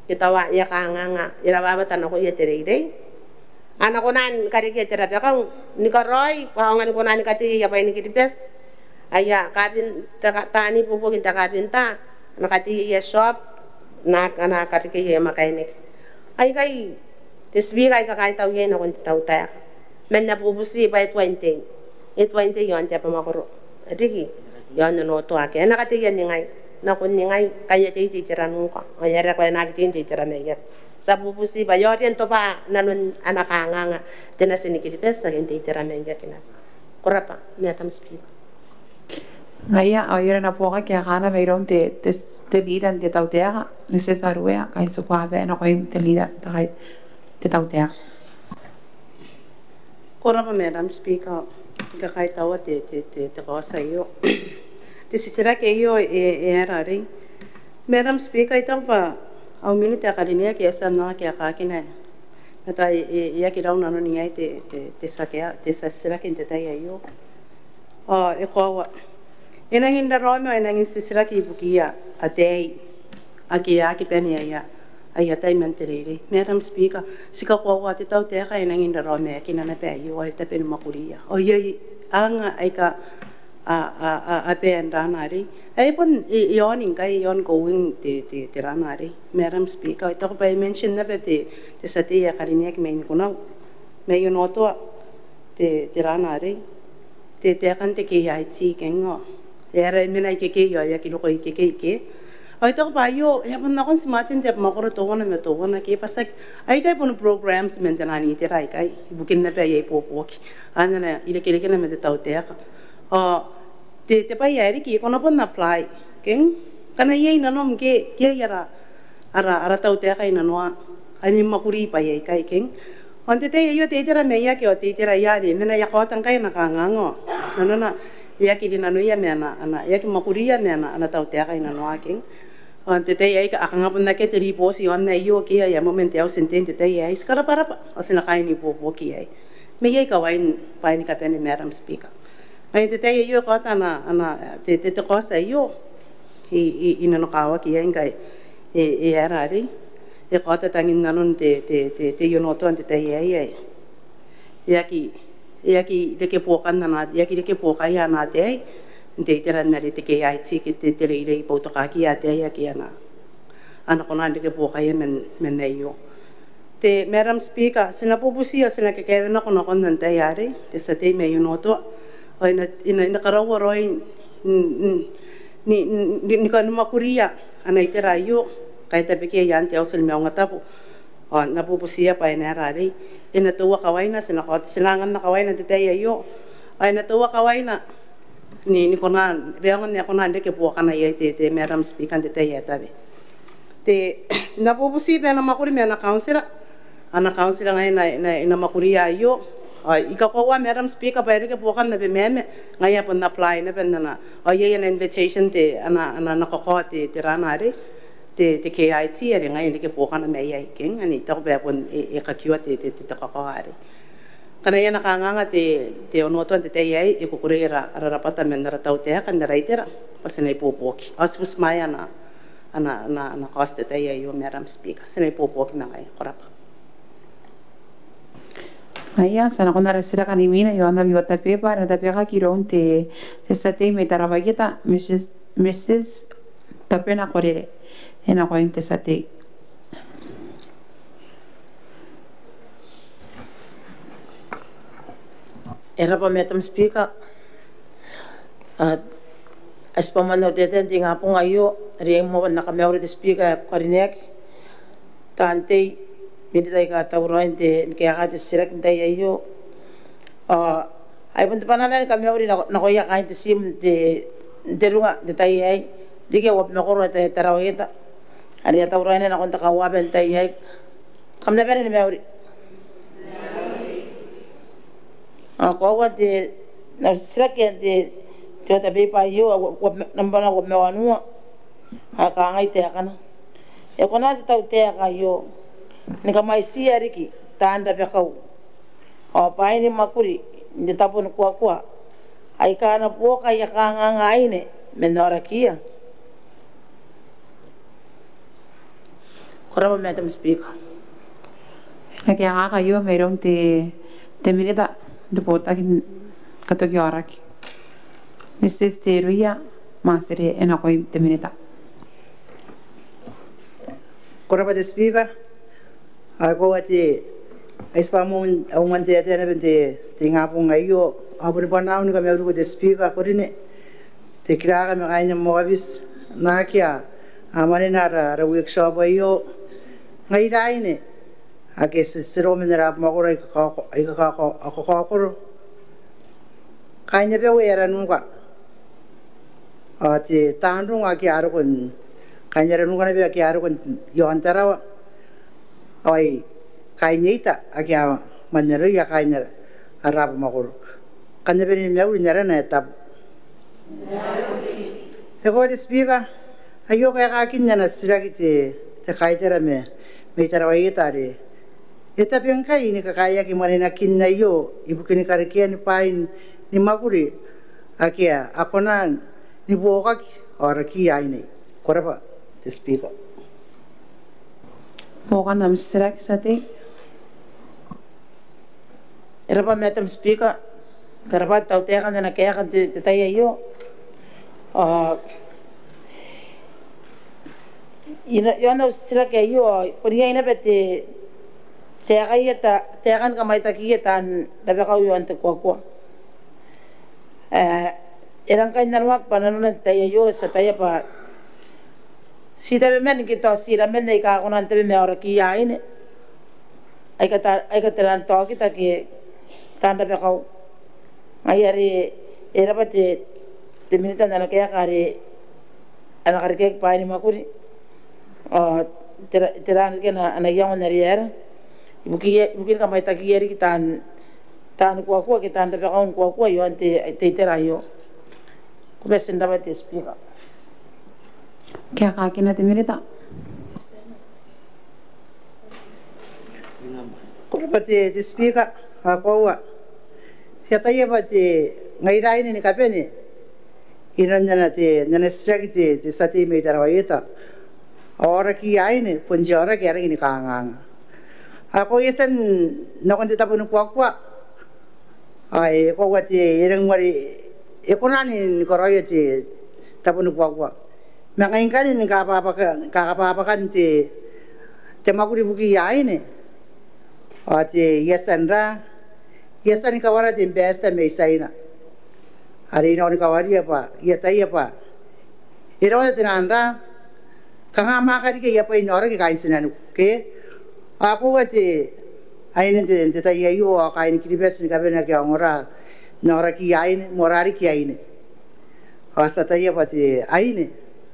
ke tao e a kanganga, e rawawata nakoia te reirei. A na kona ni karekea te rabakau ni karaoi, bwa a aonga ni kona ni katei aia bwai ni Kiribati. Aia kabin-, te ka-, taani ibuobuoki n te kabinta, a na katei aia shop, a na, a na karekea aia makaeneke. Aikai te Speaker ae I kakaitau iai nakon te tautaeka. Ma N na bubuti bwa e tuai n tei, e tuai n tei iaon te abamwakoro riki iaon Onotoa ake a na kateia n ningai, nakon ningai, ngkai e a tei te itera nuka, ao e aera ngkoa e na aki tei n te itera maiaki. Ti a bubuti bwa e aoria n tobwa nanon ana kanganga te natin Kiribati ake n te itera mai ikai. Ko rabwa, Madam Speaker. Ngaia ao e aera ana buoka kaekaana mairoun te, te, te Leader n te tautaeka, Mrs Aruea, kai ti ko a bane nakoim te Leader n te kai, te tautaeka. Ko rabwa Madam Speaker, I kakaitaua te, te, te, te kaoti aio. Te titiraki aio e, e aera arei. Madam Speaker, I taku bwa au Minita ae karineaki e a tia n aki kaekaakina. Ma tao e, e, e aki rau nanon iai te, te, te titiraki, te titiraki n te tai aio. Ao e koaua. E nangi n raraoma, e nangi n titiraki ibukiia ataei ake a aki bane aia, aia tai man te reirei. Madam Speaker, ti kakoaua te tautaeka e nangi n raraoma, e aki naba aio, e tabe ni mwakuria. Ao iai anga aika a, a, a, a bane n rana arei. Ae bon e, e on ngkai, e ongoing te, te, te rana arei. Madam Speaker, I taku bwa e mention naba te, te tia tei ae karineaki mai Nikunau, mai Onotoa, te, te rana arei. Te, te taekan te K I T, keng ao e aera e mena ikekei ao e aki roko ikekei ke. Ao I taku bwa aio e a bon nakon timatin te abamwakoro teuana ma teuana ke bwa tiaki, aikai bon programs man te nang itera aikai, ibukin naba aia ibuobuoki. Ao n na irekerekena ma te tautaeka. Ao te, te bwai ae riki, ko na bon apply, keng. Ngkana iai nanom ke, ke iai ara, ara, ara tautaeka i nanoa ae ni mwakuri bwaai aikai, keng. Ao n te tai aio te itera mai ikai ao te itera iai are e mena, e a kaota ngkai ana kanganga. Nanona e aki rinanoia ma ana, ana, e aki mwakuria ma ana, ana tautaeka i nanoa, keng. Ao n te tai aei a kanga bon akea te ribooti i aon aio ke aia moment ae uotin te, n te tai aei. Ti karabwarabwa ao ti na kaai n ibuobuoki iai. Ma iai kawain bwaai ni kabane, Madam Speaker. Ai n te tai aio e kaota ana, ana, te, te, te kaoti aio i, i, i nanokawaki iai ngkai e, e aera arei, e kaota tangin nanon te, te, te, te I-Onotoa n te tai aei ae e aki, e aki reke buokan ana, e aki reke buokaia ana ataei n te itera are te K I T ke te, te reirei, boutokakiia ataei ake a na, a na kona n reke buokaia man, man aio. Te Madam Speaker, ti na bubuti ao ti na kakaewenako nakon ana tai arei te tia tei mai Onotoa ao e na, e na, e na karaua raoi n, n, ni, ni, ni, ni kan mwakuria ana itera aio ngkai e tabekia i aan te Auti ni Maungatabu. Ao N na bubutiia bwa e na aera arei, e na toua kawaina, ti na kaota, ti na anganna kawaina n te tai aio. Ao e na toua kawaina ni, ni kona, bwa e aonga n, e kona n reke buokana iai te, te Madam Speaker n te tai ae tawe. Te, N na bubuti bwa e na mwakuri ma ana kauntira, ana kauntira ngaia e na, e na, e na mwakuria aio. Ao I kakoaua Madam Speaker bwa e reke buokana naba ma, ma ngaia bon apply naba n ana, ao iai ana invitation te, ana, ana, ana kakao te, te rana arei, te, te K I T are ngaia e reke buokana mai iai, keng, ane I taku bwa e bon, e, e kakioa te, te, te, te kakao arei. Ngkana iai ana kanganga te, te Onotoa n te tai aei, e kukurei ara, ara rabwata man ara tautaeka n ara itera bwa ti na ibuobuoki. Ao ti butimwaea ana, ana, ana, ana kaoti n te tai aio, Madam Speaker. Ti na ibuobuoki ma ngaia. Ko rabwa. Ngaia, ti a nakon ara titiraki ni mwiina i aon ami order paper, are e na tabekaki iroun te, te tia tei mai Tarawa Ieta, Mrs, Mrs Tabena Korere. E nakoim te tia tei. E rabwa Madam Speaker. A, ai tibwa moan au taetae n te ingabong aio, are I a moa n na kamauri te Speaker ae karineaki, taan tei, minita aika a tauraoi n te, ni kaekaa te titiraki n te tai aio. A, ai bon te banna ni kamauri nako, nakoia kaain te tiim n te, n te runga n te tai aei, riki au abamwakoro ae Tarawa Ieta, are a tauraoi nako n te kauaba n te tai aei. Kam na bane ni mauri. Ao koaua te, n au titiraki n te, te order paper aio, a, a, nambana uabwi ma wanua, a kangai taekana. E kona te tautaeka aio ni kamwaitiia riki taan rabakau ao bwaai ni mwakuri n te tabo ni kuakua aika a na buoka aia kanganga aine man aorakiia? Ko rabwa Madam Speaker. E na kaekaaki aio mairoun te, te minita n te botaki ni katoki aoraki, Mrs Teruia Matere, e nakoim te minita. Ko rabwa te Speaker. Ao e koaua te, ai tibwa moan au moan taetae naba n te, te ingabong aio, ao bon bwanaau ni kamauriko te Speaker ae karineaki, te kiraka ma kaain am aobiti n akea, a, mwanena ara, ara workshop aio. Ngaira aine ake ti, ti roko man ara abamwakoro aika kaoko-, aika kaoko-, aika kaokoro. Kaain abau ae ara nuka. Ao te taan rongo ake a roko n, kaain ara nuka naba ake a roko n iaon Tarawa. Ao ai kaain eita ake a mwanero ia kaain ara, ara abamwakoro. Kam na bane ni mauri n arana ae tabu. E koaua te Speaker, aio kaekakin ana titiraki te, te kaitara mai, mai Tarawa Ieta are e tabe ngkai ni kakaeaki mwanenakin aio ibukin karekean bwaai ni mwakuri ake a kona ni buokaki aorakiia aine. Ko rabwa te Speaker. Buokan am titiraki tia tei. E rabwa Madam Speaker, ko rabwa te tautaeka n ana kaeka n te, te tai aio. Ao i na, i aon au titiraki aio, ao bon iai naba te, taekaia ta-, taekan kamwaitakiia taan rabakau i aon te kuakua. Ae e rang kainnanoaki bwa nanona n te tai aio ti ataia bwa ti tabeman ke tao ti iraman aika a kona n tabe ma aorakiia aine aika ta-, aika tera n taokita ke taan rabakau. Ngaia are e rabwa te, te Minita n ana kaeka are ana karekeaki bwaai ni mwakuri. Ao tera, tera riki ana, ana iango n are e aera ibukia, ibukin kamwaitakiia riki taan, taan kuakua ke taan rabakau ni kuakua i aon te, te itera aio. Ko bati n rabwa te Speaker. Kaekaakina te Minita. Ko rabwa te, te Speaker, ao koaua I ataia bwa te ngaira aine ni kabane inanon ana te, n ana titiraki te, te tia tei mai Tarawa Ieta. Aorakiia aine bon te aoraki ae rangi ni kanganga. Ao ko e tia n nakon te tabo ni kuakua, ao e koaua te, e rangi n ware, e kona ni, ni karaoia te tabo ni kuakua. Ma ngai ngkanne ni kabwabwaka-, kakabwabwakan te, te mwakuri ibukiia aine. Ao te, I a tia n ra, I a tia ni kawara te ambassador mai Tiaina. Are I nako ni kawaria bwa I ataia bwa e rawata te nang ra, kanga mwaaka riki aia bwai n aoraki kaain tinaniku. Ke? Ao koaua te aine n te, n te tai aio, ao kaain Kiribati ni kabane ake a ongora n aorakiia aine, moarara riki aine. Ao ti ataia bwa te aine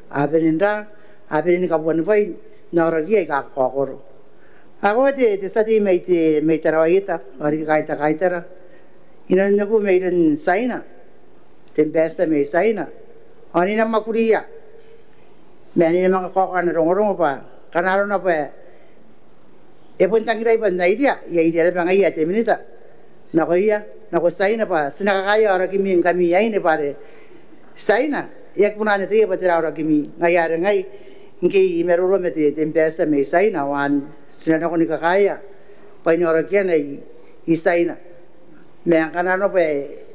a bane n ra, a bane ni kabuanibwai n aorakiia aika kakaokoro. Ao koaua te, te tia tei mai te, mai Tarawa Ieta, ao riki kaain te kaitara inanon neku mairoun Tiaina, te ambassador mai Tiaina. Ao ni na mwakuriia. Ma ni na manga kaoka ana rongorongo bwa ngkana arona bwa e bon tangirai bwa N na iria, I a iria naba ngaia ae te minita nakoia, nako Tiaina bwa ti na kakaea aorakimi ngkami aine bwa are Tiaina e aki kona n ataia bwa tera aorakimi. Ngaia are ngai ngke I maroro ma te, te ambassador mai Tiaina ao anne ti na nako ni kakaea bwain aorakiana i, i Tiaina. Ma ngkana arona bwa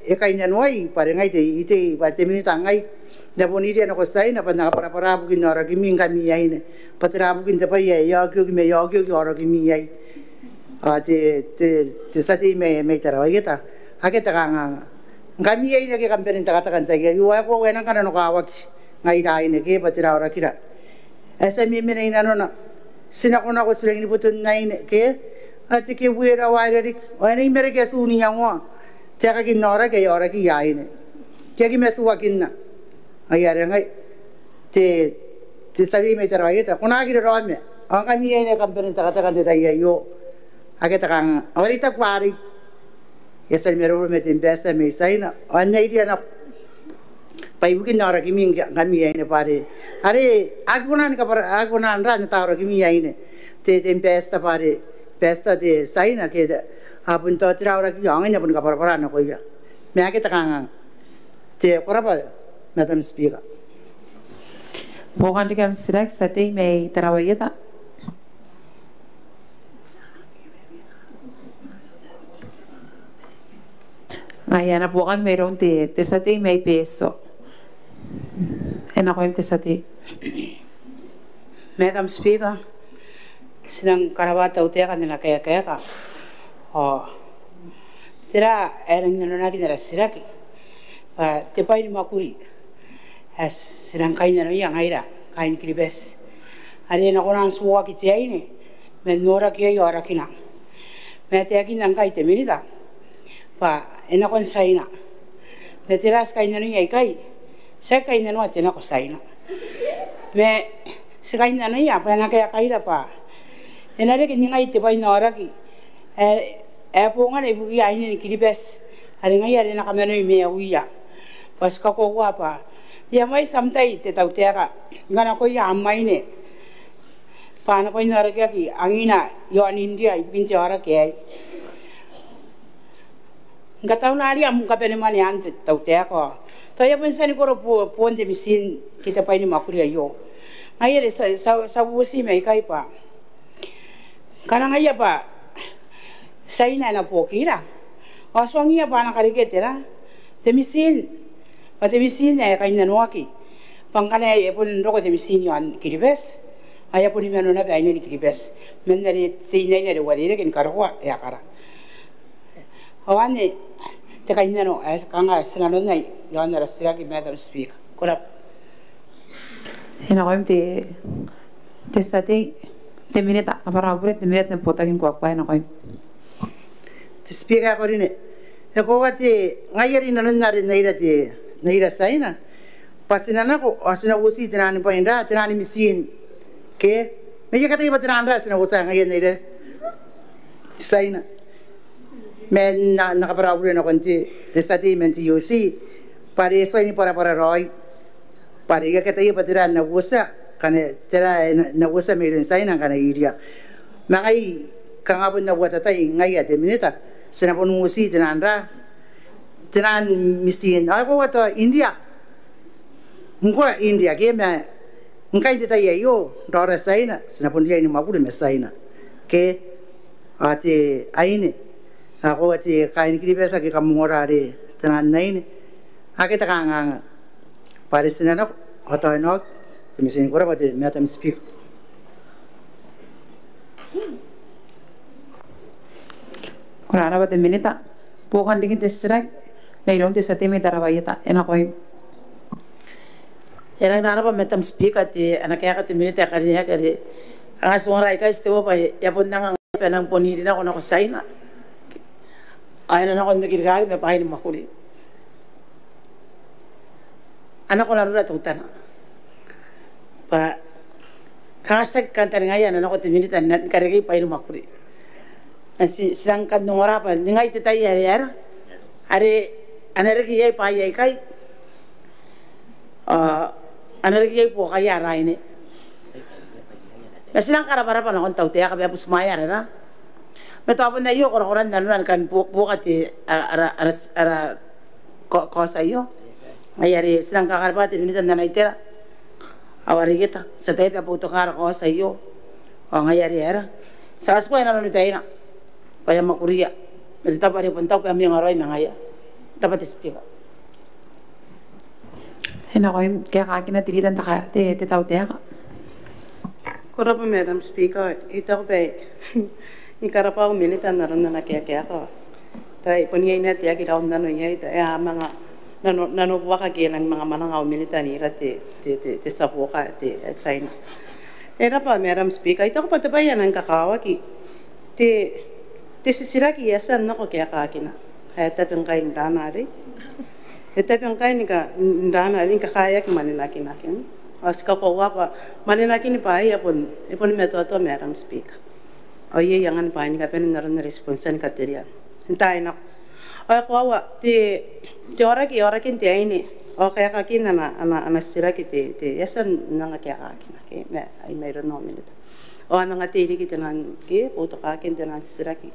e kainnanoai bwa are ngai te, I tei bwa te minita ngai, N na bon iria nako Tiaina bwa N na kabwarabwara bukin aorakimi ngkami aine bwa tera bukin te bwai ae e okioki ma e okioki aorakimi iai. Ao te, te, te tia tei mai, mai Tarawa Ieta, akea te kanganga. Ngkami aine ake kam bane n tekateka n tai aio, ao e koaua e nang kananokawaki ngaira aine ke bwa tera aorakira ae ti a memena inanona. Ti nakonako ti rangi ni boton aine ke, ao te kebwera ao e rariki, ao e na imwaira ake a tia n iangoa taekakin aoraki ae aorakiia aine. Ke aki matuakinna. Ngaia are ngai te, te tia tei mai Tarawa Ieta, ko na aki raraoma. Ao ngkami aine ake kam bane n tekateka n te tai aio, akea te kanganga. Ao are I taku arei, I a tia ni maroro ma te ambassador mai Tiaina ao N na iria nako bwa ibukin aorakimi ngkami aine bwa are, are aki kona ni kabwara, aki kona n ra n ata aorakimi aine. Te, te ambassador bwa are, ambassador te Tiaina ke te, a bon tao tera aorakiia, ao ngai N na bon kabwarabwara nakoia. Ma akea te kanganga. Te, ko rabwa Madam Speaker. Buokan riki am titiraki tia tei mai Tarawa Ieta. Ngaia e na buokaki mairoun te, te tia tei mai Betio. E nakoim te tia tei. Madam Speaker, ti nang karabwa te tautaeka n ana kaeka. Ao tera ae e rangi n nanonaki n ara titiraki bwa te bwai ni mwakuri ae ti nang kainnanoia ngaira kaain Kiribati are e na kona n tuoaki te aine man noraki ae e a orakina. Ma e taekinna ngkai te Minita bwa e nakon Tiaina. Ma tera ti kainnanoia ikai? Ti aki kainnanoa te nako Tiaina. Ma ti kainnanoia bwa e na kaekaira bwa e na reke ningai te bwai n aoraki ae, ae bongana ibukiia aine ni Kiribati are ngaia are e na kamanoi maiuia. Bwa ti kakoaua bwa e a mwaiti am tai te tautaeka ni kanakoia am aine bwa a na bwain aorakiaki angina i aon India ibukin te aoraki aei. Ngkana ti a noria am kabanemwane anne te tautaeka, tao e a bon tia ni koro bo-, boon te mitiin ke te bwai ni mwakuri aio. Ngaia are ti a, ti a, ti a uti mai ikai bwa ngkana ngaia bwa Tiaina e na buokira, ao tuangiia bwa a na karekea tera? Te mitiin. Bwa te mitiin ae e kainnanoaki bwa ngkana e bon roko te mitiin i aon Kiribati ao e a boni mano naba aine ni Kiribati man are te inaine are uarereke ni karokoa ae akara. Ao anne te kainnano ae kanga ti nanonna i aon ara titiraki, Madam Speaker. Ko rabwa. E nakoim te, te tia tei, te Minita, abara bure te Minita n te botaki ni kuakua, e nakoim. Te Speaker ae ko rine, e koaua te, ngaia are i nanona are n aira te, n aira Tiaina bwa ti na nako ao ti na uoti te naan bwain ra, te naan mitiin. Ke? Ma I aki ataia bwa te naan ra ti na uotia ngaia n aira Tiaina. Ma N na, N na kabwara au bure nakon te, te tia tei man te E O C bwa are e tuai ni bwarabwara raoi bwa are I aki ataia bwa tera ae N na uotia, ngkana tera ae N na, N na uotia mairoun Tiaina ngkana I iria. Ma ngai kanga bon au atatai ngaia te Minita, ti na bon uoti te naan ra, te naan mitiin. Ao e koaua tao India. Ngkoa India ke, ma ngkai n te tai aio raora Tiaina, ti na bon riai ni mwakuri ma Tiaina. Ke, ao te aine, ao e koaua te kaaini Kiribati ake kam ongora are te naan aine, akea te kanganga. Bwa are ti na nako ao tao e na oki te mitiin. Ko rabwa te Madam Speaker. Ko rabwa te Minita. Buokan riki te titiraki mairoun te tia tei mai Tarawa Ieta, e nakoim. E rangi n rabwa Madam Speaker te, ana kaeka te Minita ae karineaki are kanga ti ongora ikai ti teuana bwa e a bon anga bwa e nang bon iri nako, nako Tiaina. Ao e na nako n okirikaki ma bwaai ni mwakuri. A nako nanora teutana. Bwa kanga ti aki kantaningaia a na nako te Minita ni karekei bwaai ni mwakuri. Ma ti, ti rang kan ongora bwa ningai te tai are, are, are a na riki iai bwaai aikai. Ao a na riki iai buokaia ara aine. Ma ti rang karabwarabwa nakon tautaeka bwa e butimwaea arora. Ma tao bon aio korakoran nanora ni kan buo-, buoka te, ara, ara, ara, ara ko-, kaoti aio. Ngaia are ti rang kakarabwa te Minita n ana itera. Ao are Ieta, ti ataia bwa e boutoka ara kaoti aio. Ao ngaia are aera, ti a katikua i nanoni baina bwa e a mwakuria ma te tabo are bon tabo ae mwenga raoi ma ngaia. Rabwa te Speaker. E nakoim kaekaakina te rita n te ka-, te, te tautaeka. Ko rabwa Madam Speaker, I taku bwa I karabwa au Minita n aron ana kaekaeka. Tao e bon iai naba te aki rau n nano iai, tao e a manga nano, nanobuaka ke e nang manga mwananga au Minita n ira te, te, te, te tia buoka te, e, Tiaina. E rabwa Madam Speaker, I taku bwa te bwai ae nang kakawaki, te, te titiraki e a tia n nako kaekaakina ae tabe ngkai n raana arei. E tabe ngkai ni ka-, n raana arei ni kakaeaki mwanenakina. Ao ti kakoaua bwa mwanenakin bwaai ae bon, e boni matoatoa Madam Speaker. Ao iai angan bwaai ni kabane n aron ana response ni katerean. N taai nako. Ao e koaua te, te aoraki, aorakin te aine. Ao kaekaakin ana, ana, ana titiraki te, te, e a tia n anga kaekaakina ke, ma, ai mairoun au Minita. Ao a manga tei riki te naan ke, boutokakin te naan titiraki.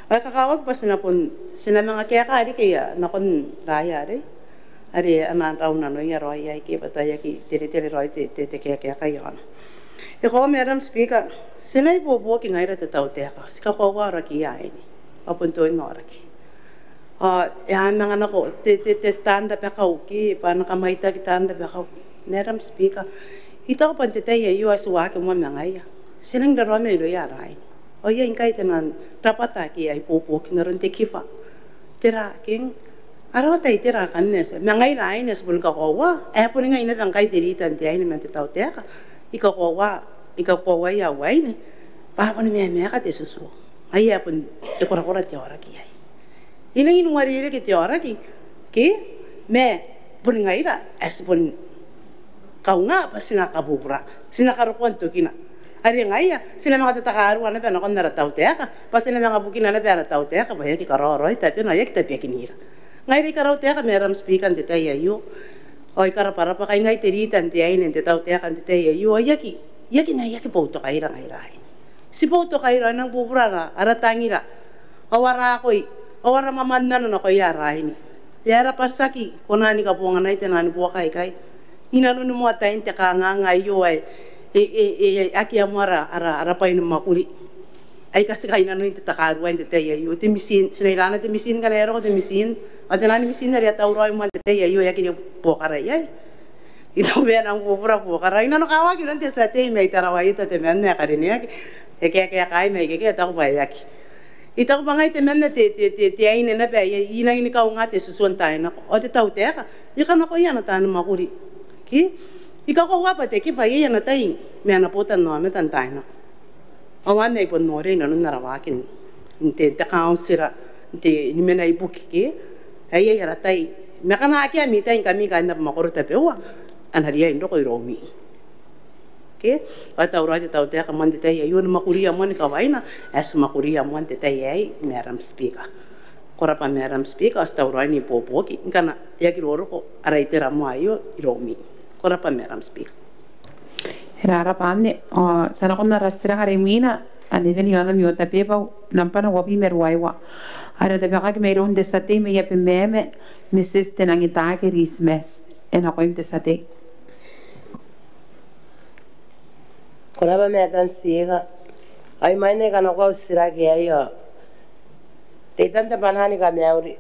Ao e kakawaki bwa ti na bon, ti na manga kaeka riki ia nakon raia arei. Are a na rau nanoia raoi iai ke bwa tao e aki teretere raoi te, te, te kaekaeka iaona. E koaua Madam Speaker, ti na ibuobuoki ngaira te tautaeka, ti kakoaua aorakiia aine. Ao bon toin aoraki. Ao e a manga nako te, te, te taan rabakau ke bwa a na kamwaitaki taan rabakau. Madam Speaker, I taku bwa n te tai aio ae ti waaki moa ma ngaia, ti nang raraoma irouia ara aine. Ao iai ngkai te naan rabwata ake a ibuobuoki n aron te kifa. Tera, keng? A rawata itera akanne, ti, ma ngaira aine ti boni kakoaua, e boni ngai naba ngkai te rita n te aine man te tautaeka, I kakoaua, I kakoauaia au aine. bwa bon mamaaka te tutuo. Aia bon e korakora te aoraki aei. I nangi n uarereke te aoraki ke, ma bon ngaira ae ti bon kaunga bwa ti na kabubura, ti na karokoa n tokina. Are ngaia ti na manga tatakarua naba nakon ara tautaeka bwa ti na manga bukina naba ara tautaeka bwa e aki karaoiroi tabena, e aki tabeakinira. Ngaira aika tautaeka, Madam Speaker, n te tai aio, ao I karabwarabwa ngkai ngai te rita n te aine n te tautaeka n te tai aio, ao I aki, I aki, N na aki boutokaira ngaira aine. Ti boutokaira ao e nang bubura ara, ara tangira, ao ara akoi, ao ara mwamwannano nakoia ara aine. E aera bwa tiaki kona ni kabonganai te nano ni buoka aikai i nanoni moa tain te kanganga aio ae e, e, e, e akea moa ara, ara, ara bwai ni mwakuri aika ti kainnanoi n tatakaruai n te tai aio. Te mitin, ti na iraana te mitin ngkana e roko te mitin, ao te nano ni mitin are a tauraoi moa n te tai aio e aki reke buokara iai. I taku bwa e nang bubura buokara. I nanokawaki iroun te tia tei mai Tarawa Ieta temanna ae karineaki, e kaekaekai mai ikekei, e taku bwa e aki. I taku bwa ngai temanna te, te, te, te aine naba ae I nangi ni kaunga te tutuo n taai nako, ao te tautaeka e kanakoia ana taani mwakuri. Ke I kakoaua bwa te kiba iai ana tai ma ana botanaomata n taai nako. Ao anne ae I bon noria i nanon ara waaki n te, te kauntira, n te, ni mena ibukin ke, ae iai ara tai. Ma ngkana akea ami tai ngkami kaain abamwakoro tabeua, a na riai n roko iroumi. Ke, ao e tauraoi te tautaeka moa n te tai aio ni mwakuria moa ni kawaina ae ti mwakuria moa n te tai aei, Madam Speaker. Ko rabwa Madam Speaker, ao ti tauraoi n ibuobuoki ngkana e aki roroko ara itera moa aio iroumi. Ko rabwa Madam Speaker. E rarabwa anne, ao ti a nakon ara titiraki are imwina, are e wene iaona mai Otabebau, nambwa uabwi ma ruaiwa. Are e tabekaki mairoun te tia tei mai Abemama, Mrs Tenangitaki Risimas. E nakoim te tia tei. Ko rabwa Madam Speaker. Ao imwain ae I kanakoa au titiraki aei ao reitan te bwanaa ni kamauri.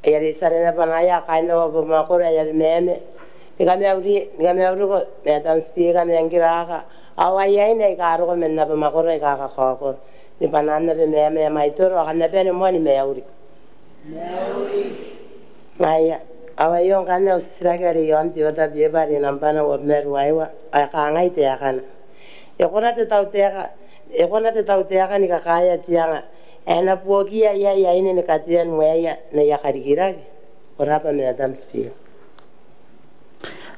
Ai are I tia n anaia bwanaia kaain au abamwakoro ae Abemama ni kamauri, ni kamauriko Madam Speaker ma ngkiraka ao ai aine aika roko man abamwakoro aika kakaokoro ni bwanaan Abemama ae Mwaitoro, ao kam na bane moa ni mauri. Mauri. Ngaia, ao aio ngkanne au titiraki are iaon te order paper are nambwa uabwi ma ruaiwa, ao e kangai taekana. E kona te tautaeka, e kona te tautaeka ni kakaea te anga ae e na buokiia iai aine ni katea ni waeia n aia karikirake? Ko rabwa Madam Speaker.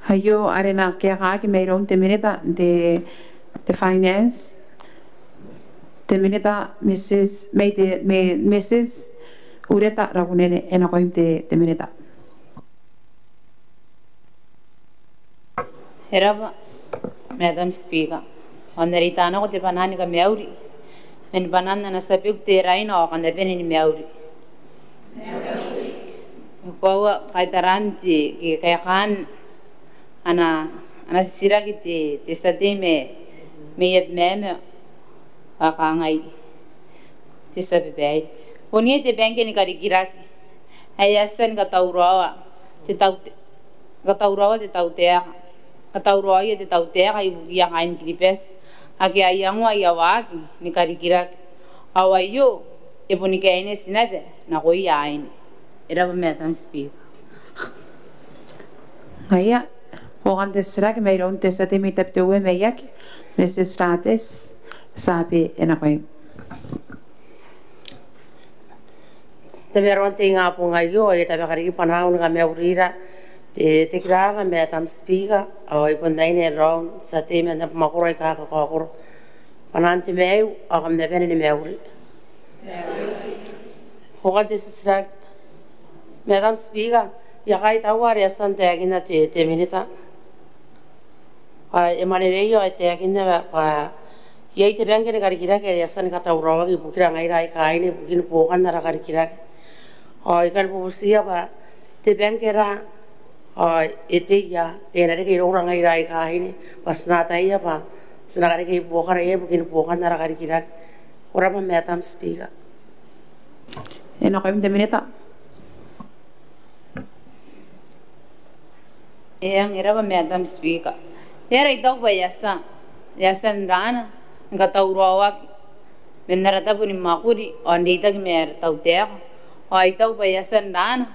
Aio are e na kaekaaki mairoun te minita n te, te finance, te minita Mrs, mai te, mai, Mrs Ureta Rakunene, e nakoim te, te minita. E rabwa Madam Speaker. Ao n na reita nako te bwanaa ni kamauri man bwanaan ana tia beku Teraina, ao kam na bane ni mauri. E koaua kaitaraan te, ke kaekaan ana, ana titiraki te, te tia tei mai, mai Abemama, ao e kangai te tia babaire. Bon iai te bangke ni karikirake ae e a tia ni katauraoa te taute, katauraoa te tautaeka, katauraoia te tautaeka ibukiia kaain Kiribati ake a iangoa aia waaki ni karikirake. Ao aio e boni kaineti naba nakoia aine. E rabwa Madam Speaker. Ngaia, buokan te titiraki mairoun te tia tei mai Tabiteuea Maiaki, Mrs Rates Tabe, e nakoim. Tamaroan te ingabong aio, e tabeka riki bwanaau ni kamaurira te, te kiraka Madam Speaker, ao I bon aine raou n tia tei man abamwakoro aika kakaokoro. Bwanaan te maiu, ao kam na bane ni mauri. Buokan te titiraki Madam Speaker, I a kaitaua are e a tia n taekinna te, te minita. Ao e mwaneweia ao e taekinna bwa iai te bangke ni karikirake are e a tia ni katauraoaki ibukira ngaira aika aine ibukin buokan ara karikirake. Ao I kan bubutiia bwa te bangke ra, ao e tei ia, e na reke iroura ngaira aika aine bwa ti na ataia bwa ti na karekei buokara iai ibukin buokan ara karikirake. Ko rabwa Madam Speaker. E nakoim te minita. Eng, e rabwa Madam Speaker. E aera I taku bwa e a tia, e a tia n raana ni katauraoaki man ara tabo ni mwakuri ao n reitaki ma ara tautaeka. Ao I taku bwa e a tia n raana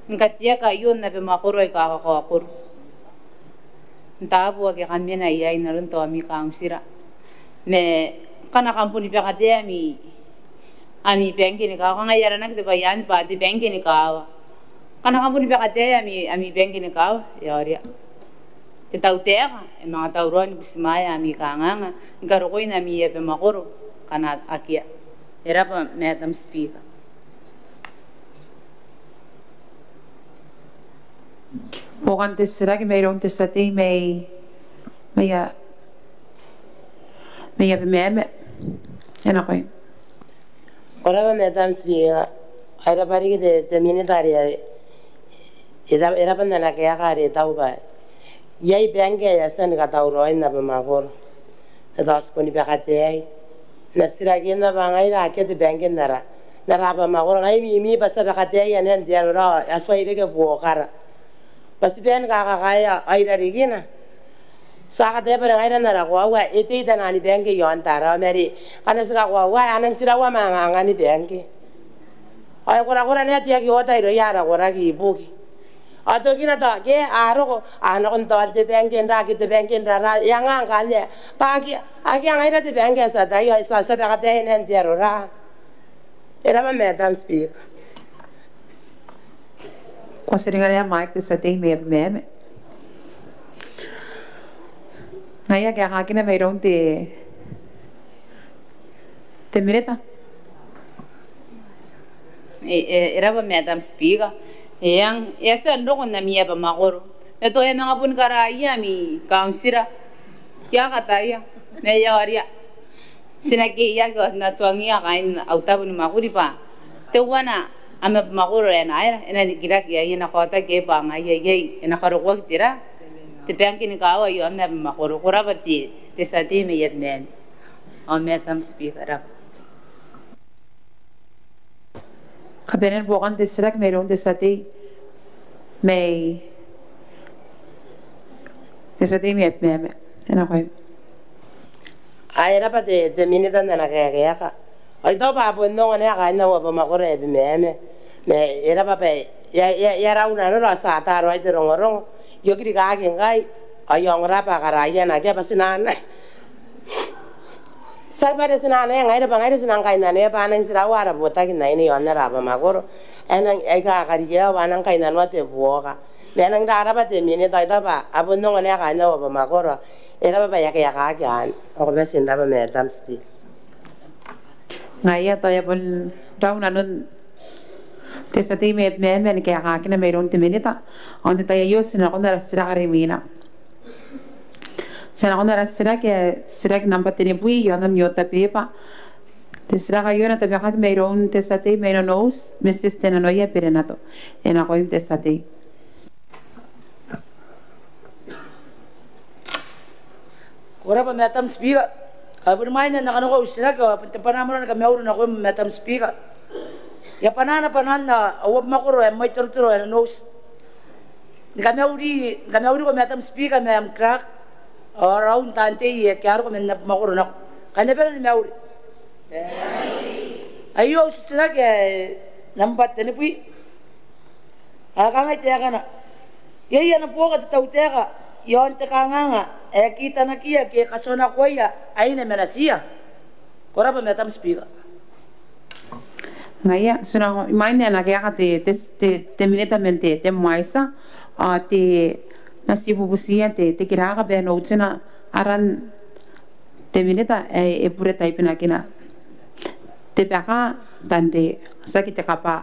ni kateaki aio n abamwakoro aika kakaokoro n taabo ake kam mena iai n aron taomi kauntira ma Ngkana kam boni bakataei ami, ami bangke ni kaawa, kanga e aranaki te bwai anne bwa te bangke ni kaawa. Ngkana kam boni bakataei ami, ami bangke ni kaawa, e aoria. Te tautaeka e manga tauraoi ni butimwaea ami kanganga ni karokoa ami abamwakoro ngkana akea. E rabwa Madam Speaker. Buokan te titiraki mairoun te tia tei mai, mai, mai Abemama. E nakoim. Ko rabwa Madam Speaker. Ai rabwa riki te, te minita are e, e rabwa n ana kaeka are e taku bwa iai bangke aika a tia ni katauraoi n abamwakoro. E taku ti boni bakataei. N na titirakinna bwa ngaira akea te bangke n ara, n ara abamwakoro. Ngai I mimi bwa ti a bakataei anne n te aro ra, e a tuai reke buokara. Bwa ti bane ni kakakaea ao i rarikina ti a kataia bwa ngaira n ara koaua e tei taian bangke i aon Tarawa ma are ngkana ti kakoaua a nang tiraua manga angangan bangke. Ao e korakora naba te aki ota irouia ara koraki ibukin. Ao tokina tao ke a roko, a nako n tao te bangke n ra, ke te bangke n ra ra, e anga ngkanne bwa akea, akea ngaira te bangke ae ti ataia, ti a, ti a bakataei anne n te aro ra. E rabwa Madam Speaker. Ko a tia n ringa am mic te tia tei mai Abemama. Ngaia kaekaakina mairoun te, te minita. E, e, e rabwa Madam Speaker. E ang, e a tia n roko n ami abamwakoro. Ma tao e a manga boni karaoia ami kauntira. Ke a kataia. Ma e aoria. Ti na kekeiaki ao ti na tuangiia kaain au tabo ni mwakuri bwa teuana am abamwakoro ae na aera, e na nikiraki iai, e na kaotaki iai bwa ngaia iai e na karokoaki te ra, te bangke ni kaawa i aon abamwakoro. Ko rabwa te, te tia tei mai Abemama. Ao Madam Speaker, e rabwa. Kabanean buokan te titiraki mairoun te tia tei mai, te tia tei mai Abemama. E nakoim. Ai e rabwa te, te minita n ana kaeka. Ao I taku bwa a bon ongo naba kaain au abamwakoro ae Abemama. Ma e rabwa bwa e a, e a, e a rau nanora ao ti a ata raoi te rongorongo. I okirikaki ngkai ao I ongora bwa a karaoia n akea bwa ti na anai. Tiaki bwa are ti na anai ngaira bwa ngaira ti nang kainnanoia bwa a nang tiraua ara botaki n aine i aon ara abamwakoro. A nang, aika a karikirawa bwa a nang kainnanoa te buoka. Ma e nang rarabwa te minita, I taku bwa a bon ongo naba kaain au abamwakoro. E rabwa bwa e a kaekaaki anne. Ao ko bati n rabwa Madam Speaker. Ngaia tao e a bon rau nanon te tia tei mai Abemama ni kaekaakina mairoun te minita. Ao n te tai aio ti na nakon ara titiraki are imwina. Ti na nakon ara titiraki, titiraki nambwa tenibwi i aon ami otabeba. Te titiraki aio e na tabekaki mairoun te tia tei mai Nonouti, Mrs Tenanoia Berenato. E nakoim te tia tei. Ko rabwa Madam Speaker. Ao bon imwain ae N na kanakoa au titiraki ao bon te bwanaa moa ni kamauri nakoim Madam Speaker. I a bwanaa, bwanaan au abamwakoro ae mai Torotoro ae Nonouti ni kamauri, ni kamauriko Madam Speaker ma am clerk ao raou n taan tei ake a roko man abamwakoro nako. Kam na bane ni mauri. Aio au titiraki ae nambwa tenibwi. Ao e kangai taekana: Iai ana buoka te tautaeka i aon te kanganga ae kitanakiia ke kationakoaia aine ma natiia? Ko rabwa Madam Speaker. Ngaia, ti na, imwain ae e na kaeka te, te, te, te minita man te, te MISE, ao ti na ti bubutiia te, te kiraka bwa e na uotia aran te minita ae e bure taibinakina. Te baka, tanre, tiaki te kaba.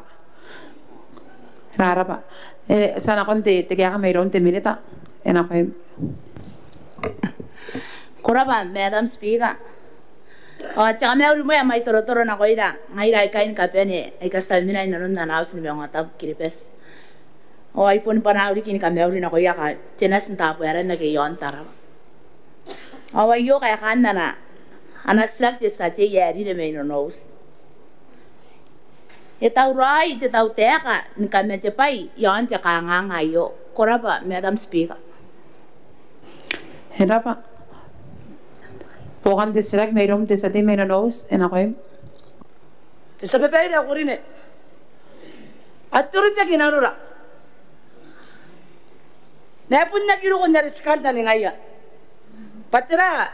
Rarabwa. E, ti a nakon te, te kaeka mairoun te minita. E nakoim. Ko rabwa Madam Speaker. Ao te kamauri moa ae mai Torotoro nakoira ngaira aikai ni kabane aika ti a mena inanon ana auti ni maungatabu Kiribati. Ao ai bon bwanau riki ni kamauri nakoia kaain te nati n Tabuaeran ake i aon Tarawa. Ao aio kaekaan ana, ana titiraki te tia tei ae rine mai Nonouti. E tauraoi te tautaeka ni kamatebwai i aon te kanganga aio? Ko rabwa Madam Speaker. E rabwa. Buokan te titiraki mairoun te tia tei mai Nonouti, e nakoim. Te tia babaire ae ko rine, a toribaki nanora. Ma e bon aki roko n are ti kantaningaia bwa tera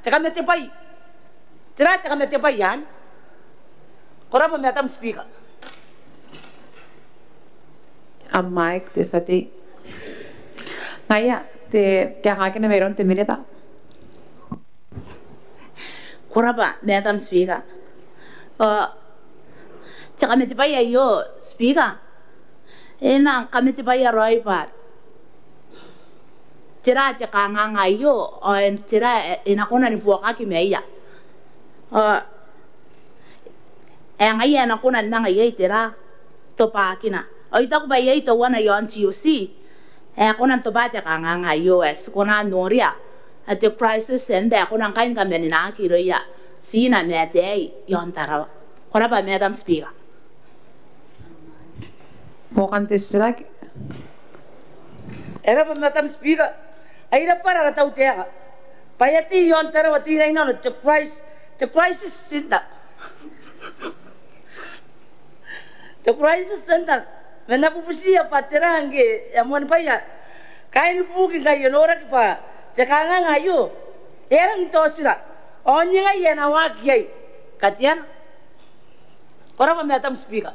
te kamatebwai Tera te kamatebwai anne? Ko rabwa Madam Speaker. Am mic te tia tei. Ngaia te kaekaakina mairoun te Minita. Ko rabwa Madam Speaker. Ao te kamatebwai aio Speaker, e nang kamatebwaia raoi bwa tera te kanganga aio ao tera ae e na kona ni buokaki maia. Ao ae ngaia e na kona n anga iai tera tobwakina. Ao I taku bwa iai teuana iaon T U C ae e kona n tobwa te kanganga aio ae ti kona n noria ae te crisis centre ae e kona ngkai ni kamanenaaki irouia Tina ma ataei iaon Tarawa. Ko rabwa Madam Speaker. Buokan te titiraki. E rabwa Madam Speaker, ai rabwa ara tautaeka bwa e a tei iaon Tarawa te irainano te crisis, te crisis centre. Te crisis centre, ma N na bubutiia bwa tera ngke e a moanibwaia kaain buki ngkai e noraki bwa te kanganga aio e a rangi n totira ao ningai ae e na waaki iai kateana. Ko rabwa Madam Speaker.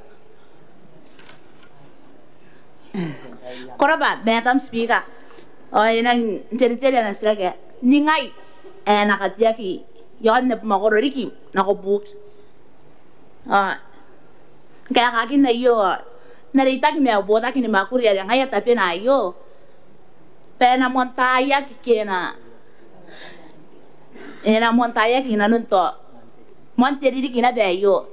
Ko rabwa Madam Speaker. Ao e nang teretere ana titiraki ae ningai ae e na kateaki iaon abamwakoro riki nako buki. Ao kaekaakina aio ao N na reitaki ma au botaki ni mwakuri are ngaia tabena aio bwa e na moan taiaki ke e na, e na moan taiaki inanon tao moan te ririki naba aio.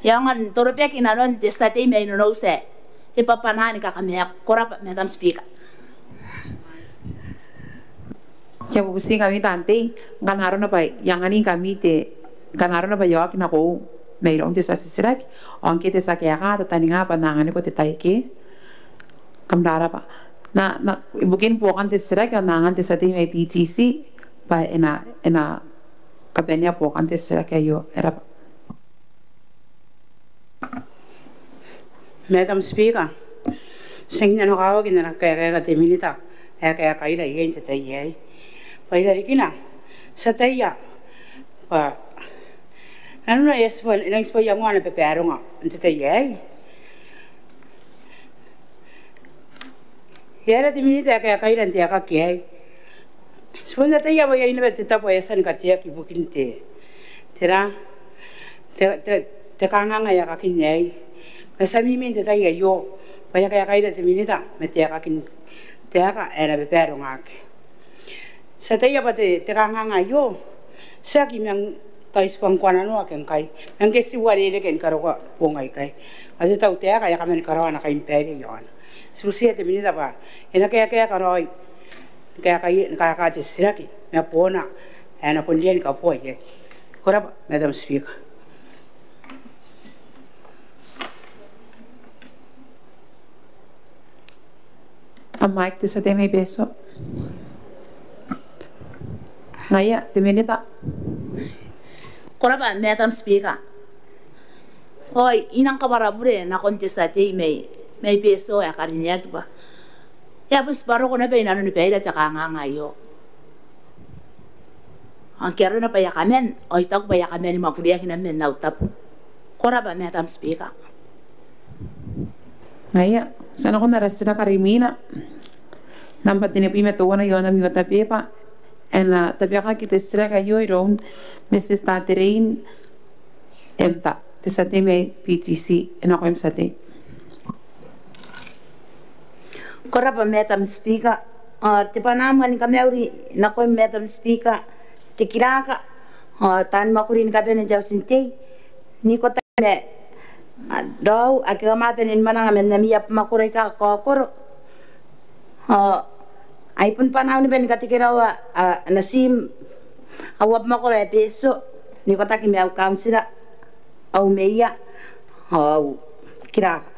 E aonga n torobaeki inanon te tia tei mai Nonouti ae e bwabwana ni kakamaku. Ko rabwa Madam Speaker. I a bubutiingkami taan tei, ngkana arona bwa I anganingkami taan tei, ngkana arona bwa I a oki nakoiu mairoun te tia titiraki, ao ngke te tia kaeka a tataninga bwa N na anganiko te tai ke. Kam rabwa. Na, na, ibukin buokan te titiraki ao N na angan te tia tei mai B T C bwa e na, e na kabanea buokan te titiraki aio. E rabwa. Madam Speaker, ti a nanokawaki n ana kaeka te Minita ae e kaekaira iai n te tai aei. Bwa irarikina ti ataia bwa nanona e a tibwa, e rangi n tibwa iangoa ana babaronga n te tai aei. E aera te Minita ae e kaekaira n te aekaki aei? Ti bon ataia bwa iai naba te tabo ae e a tia ni kateaki ibukin te, tera, te, te, te kanganga ae e a kakin aei. Ma ti a mimi n te tai aio bwa e a kaekaira te Minita ma te aekakin taeka ae e na babarongaki. Ti ataia bwa te, te kanganga aio tiaki manga tao e tibwa ngkoananoaki ngkai, ma ngke ti uarereke ni karokoa boong aikai. Ao te tautaeka e a kaman karaoa ana kainibaire iaona. Ti butiia te Minita bwa e na kaekaeka raoi ni kaeka, ni kaeka te titiraki ma boona ae e na bon riai ni kabooa iai. Ko rabwa Madam Speaker. Am mic te tia tei mai Betio. Ngaia te Minita. Ko rabwa Madam Speaker. Ao I nang kabwara bure nakon te tia tei mai, mai Betio ae karineaki bwa e a bon tibwa roko naba inanoni baira te kanganga aio. Ao ngke arona bwa e a kaman, ao I taku bwa e a kaman ni mwakuriaki naba man au tabo. Ko rabwa Madam Speaker. Ngaia, ti a nakon ara titiraki are imwina. Nambwa tenibwi ma teuana iaon ami otabeba. E na tabekaki te titiraki aio iroun Mrs Tatterein Emta, te tia tei mai B T C, e nakoim tia tei. Ko rabwa Madam Speaker. Ao te bwanaa mwaane ni kamauri nakoim Madam Speaker, te kiraka, ao taan mwakuri ni kabane n te auti n tei, n ikotaki ma raou ake kam a bane ni mwananga man ami abamwakoro aika kakaokoro. Ao ai bon bwanaau naba ni katekeraoa ana tiim au abamwakoro ae Betio, n ikotaki ma au kauntira, au meea, ao au kiraka.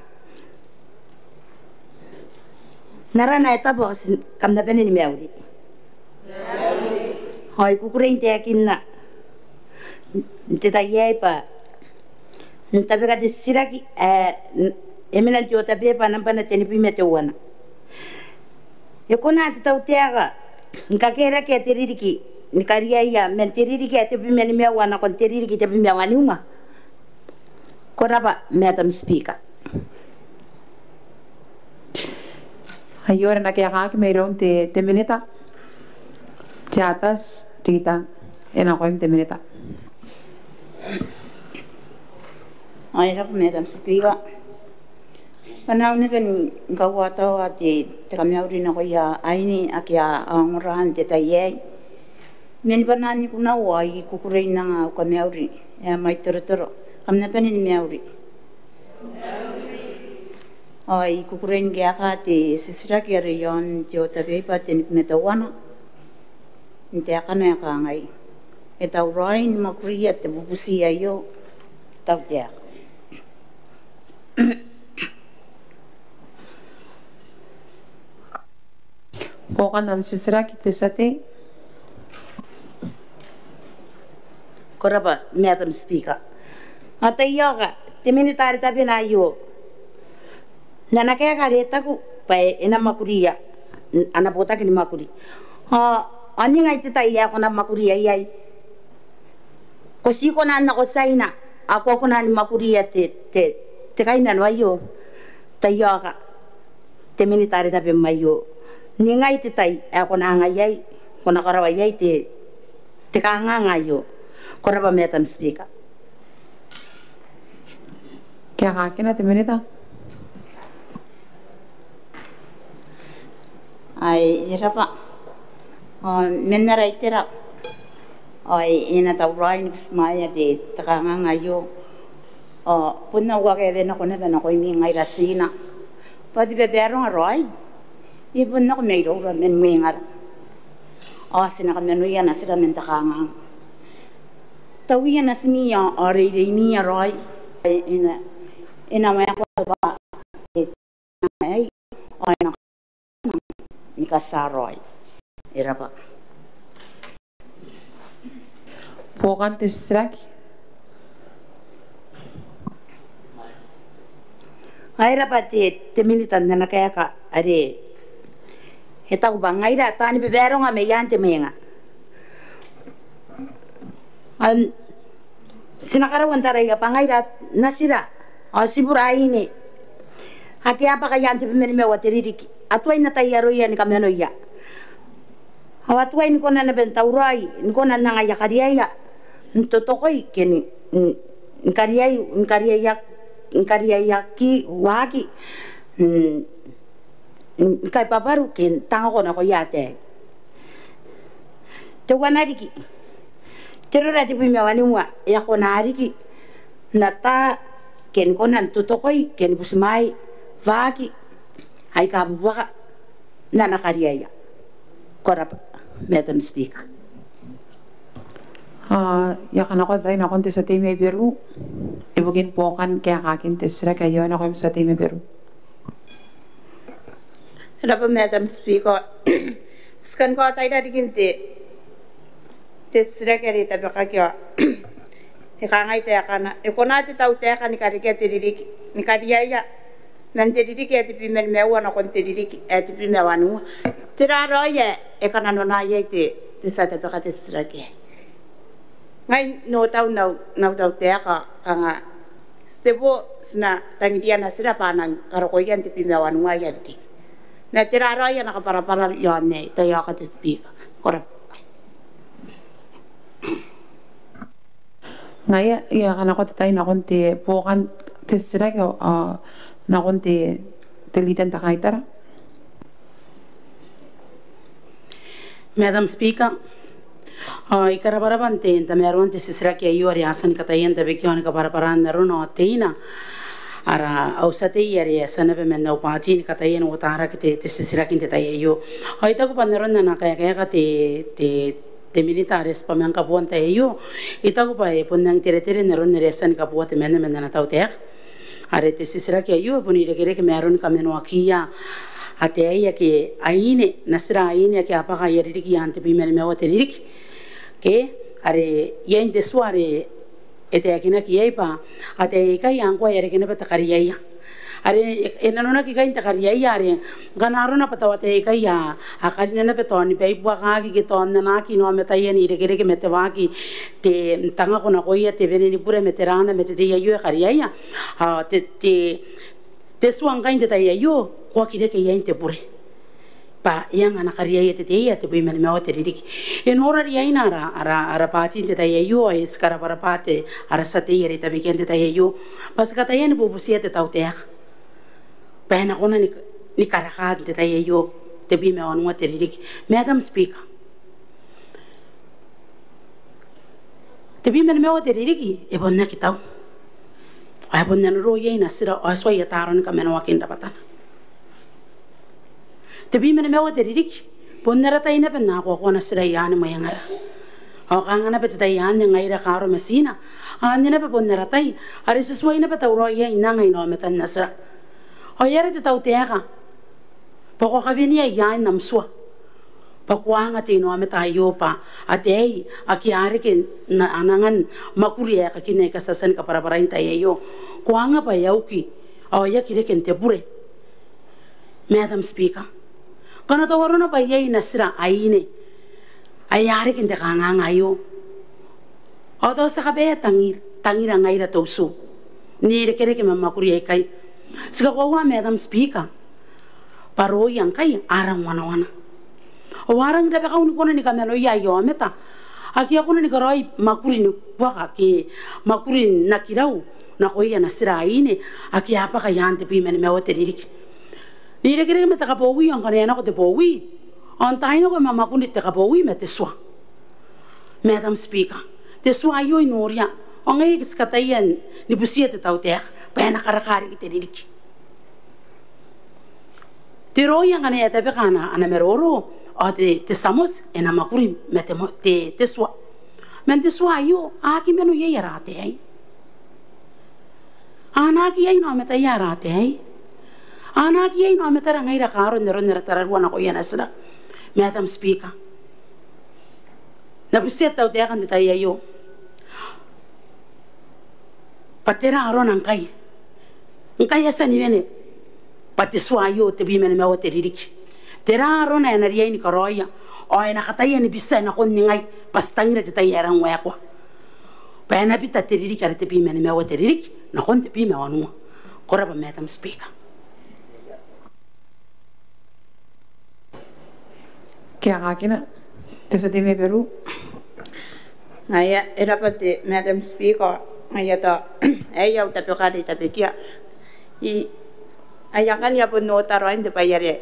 N arana ae tabu ao kam na bane ni mauri. Ao I kukurei n taekinna n te tai aei bwa n tabeka te titiraki ae e mena n te otabeba nambwana tenibwi ma teuana. E kona te tautaeka ni kakerakea te ririki ni kariaia man te ririki ae tebwi ma nimaua nakon te ririki tebwi ma wanua. Ko rabwa, Madam Speaker. Aio are e na kaekaaki mairoun te, te Minita. Te Atas Rita, e nakoim te Minita. Ko rabwa, Madam Speaker. Bwa N na naba ni kaotia te, te kamauri nakoia aine ake a ongora n te tai aei. Ma ni bane n iku naba, ao I kukurei n anga au kamauri ae mai torotoro. Kam na bane ni mauri. Ao I kukurei ni kaeka te titiraki are iaon te order paper tenibwi ma teuana n taekana ae kangai: E tauraoi ni mwakuria te bubuti aio? Tautaeka. Buokan am titiraki te tia tei. Ko rabwa, Madam Speaker. Ao taiaoka, te Minita are tabena aio, n ana kaeka are e taku bwa e na mwakuria ana botaki ni mwakuri. Ao, ao ningai te tai ae ko na mwakuria iai? Ko ti kona n nako Tiaina ao ko a kona ni mwakuria te, te, te kainnano aio? Taiaoka, te Minita are tabem aio, ningai te tai ae ko na anga iai, ko na karaoa iai te, te kanganga aio? Ko rabwa, Madam Speaker. Kaekaakina te Minita. Ae, e rabwa. Ao man ara itera, ao e na tauraoi ni butimwaea te, te kanganga aio. Ao bon au kaeka nako naba nakoimi ngaira Tiaina bwa te babaronga raoi e bon nako mairoura man mwengara. Ao ti na kamanoia natira man te kanganga. Tauia natimi ao reireimiia raoi. E na, e na waekoa bwa e, aei, ao e na ni katia raoi. E rabwa. Buokan te titiraki. Ae e rabwa te, te Minita n ana kaeka are e taku bwa ngaira taani babaronga mai aan te mwenga. Ao ti na karaua n taraia bwa ngaira natira ao tibura aine ake a bwaka i aan tebwi ma nimaua te ririki, a tuai n atai aroia ni kamanoia. Ao a tuai ni kona naba n tauraoi ni kona n anga aia kariaia n totokoi ke ni, ni, ni kariai, ni kariaia, ni kariaiaki waaki, n, n, ni kaibwabwaru ke n tangako nakoia ataei. Teuana riki, te rora tebwi ma wanua e a kona riki n ata ke ni kona n totokoi ke ni butimwaei waaki aika bubuaka n ana kariaia. Ko rabwa, Madam Speaker. Ao I a kanakoa te tai nakon te tia tei mai Beru ibukin buokan kaekaakin te titiraki aio. E nakoim tia tei mai Beru. E rabwa, Madam Speaker. Ti kan kaotaira riki n te, te titiraki are e tabekaki ao e kangai taekana: E kona te tautaeka ni karekea te ririki, ni kariaia man te ririki ae tebwi ma nimaua nakon te ririki ae tebwi ma wanua? Tera raoi ae e kananona iai te, te tia tabeka te titiraki aei? Ngai n otau n au, n au tautaeka kanga titebo ti na tangiria natira bwa a nang karokoia n tebwi ma wanua aia ririki. Ma tera raoi ana kabwarabwara iaon aei, taiaoka te Speaker? Ko rabwa. Ngaia, I a kanakoa te tai nakon te buokan te titiraki ao nakon te, te Leader n te Kaitara. Madam Speaker, ao I karabwarabwa n te, n tamaroan te titiraki aio are a tia ni kataia n tabekia ao ni kabwarabwara n arona ao teina ara au tia tei are e a tia naba man au bwaati ni kataia n uotaraki te, te titiraki n te tai aio. Ao I taku bwa n aron ana kaekaeka te, te, te Minita are tibwa manga kabooa n tai aio, I taku bwa e bon nang teretere n aron are e a tia ni kabooa temanna man ana tautaeka. Are te titiraki aio e bon irekereke ma aroni kamanoakiia ataei ake aine, natira aine ake a bwaka aia ririki i aan tebwi ma nimaua te ririki. Ke are iaon te tua are e taekinaki iai bwa ataei aikai ngkoa e a reke naba te kariaia. Are e nanonaki kaain te kariaia are ngkana arona bwa tao ataei aikai a karina naba tao ni baibuakaki ke tao n anaaki inaomataia n irekereke ma te waaki, te tangako nakoia te wene ni bure ma te raana ma te tei aio e kariaia. Ao te, te, te tua ngkai n te tai aio ko aki reke iai n te bure. Bwa e anga ana kariaia te tei ae tebwi ma nimaua te ririki. E nora riaina ara, ara, ara baati n te tai aio ao e ti karabwarabwa te, ara tia tei are i Tabekia n te tai aio. Bwa ti kataia ni bubutia te tautaeka bwa e na kona ni, ni karaka n te tai aio tebwi ma wanua te ririki. Madam Speaker, tebwi ma nimaua te ririki e bon aki tau. Ao e bon a noro iai natira ao e tuai ata aroni kamanoakin rabwatana. Tebwi ma nimaua te ririki bon ara tai naba n akoakoa natira i aan mwengara. Ao kanga naba te tai anne ngaira kaaro ma tina, anne naba bon ara tai are ti tuai naba tauraoi iai n anga inaomatan natira. Ao e aera te tautaeka bwa ko a kawenea i aan am tua bwa ko anga te inaomata aio bwa ataei ake a reke n, n angan mwakuri aekakin aika ti a tia ni kabwarabwara n te tai aio, ko anga bwa e a uki ao e aki reke n te bure? Madam Speaker, ngkana tao arona bwa iai natira aine ae a reke n te kanganga aio ao tao ti a kabaea tangira, tangira ngaira te utu n irekereke ma mwakuri aikai. Ti kakoaua Madam Speaker bwa rooia ngkai a rang wanawana ao a rangi n rabakau ni kona ni kamanoia aia aomata ake a kona ni karaoi mwakuri ni buaka ke mwakuri n aki rau nakoia natira aine ake a bwaka i aan tebwi ma nimaua te ririki. N irekereke ma te kabowi ao ngkana e a nako te bowi ao n taai nako ma mwakuri te kabowi ma te tua. Madam Speaker, te tua aio I noria ao ngaia ae ti kataia ni butia te tautaeka bwa e na karaka riki te ririki. Te rooia ngkana e a tabeka ana, ana maroro ao te, te tia moti e na mwakuri ma te mo-, te, te tua. Man te tua aio a aki mano iai ara ataei. A na aki iai inaomataia ara ataei. A na aki iai inaomatara ngaira kaaro n aron ara tararua nakoia natira. Madam Speaker, N na butia te tautaeka n te tai aio bwa tera arona ngkai, ngkai a tia ni wene bwa te tua aio tebwi ma nimaua te ririki, tera arona ae na riai ni karaoia ao e na kataia ni bitia nakon ningai bwa ti tangira te tai ae rang waekoa bwa e na bita te ririki are tebwi ma nimaua te ririki nakon tebwi ma wanua. Ko rabwa Madam Speaker. Kaekaakina te tia tei mai Beru. Ngaia, e rabwa te Madam Speaker, ngaia tao aei au tabeka are I tabekia. I, ai ngkanne I a bon oota raoi n te bwai are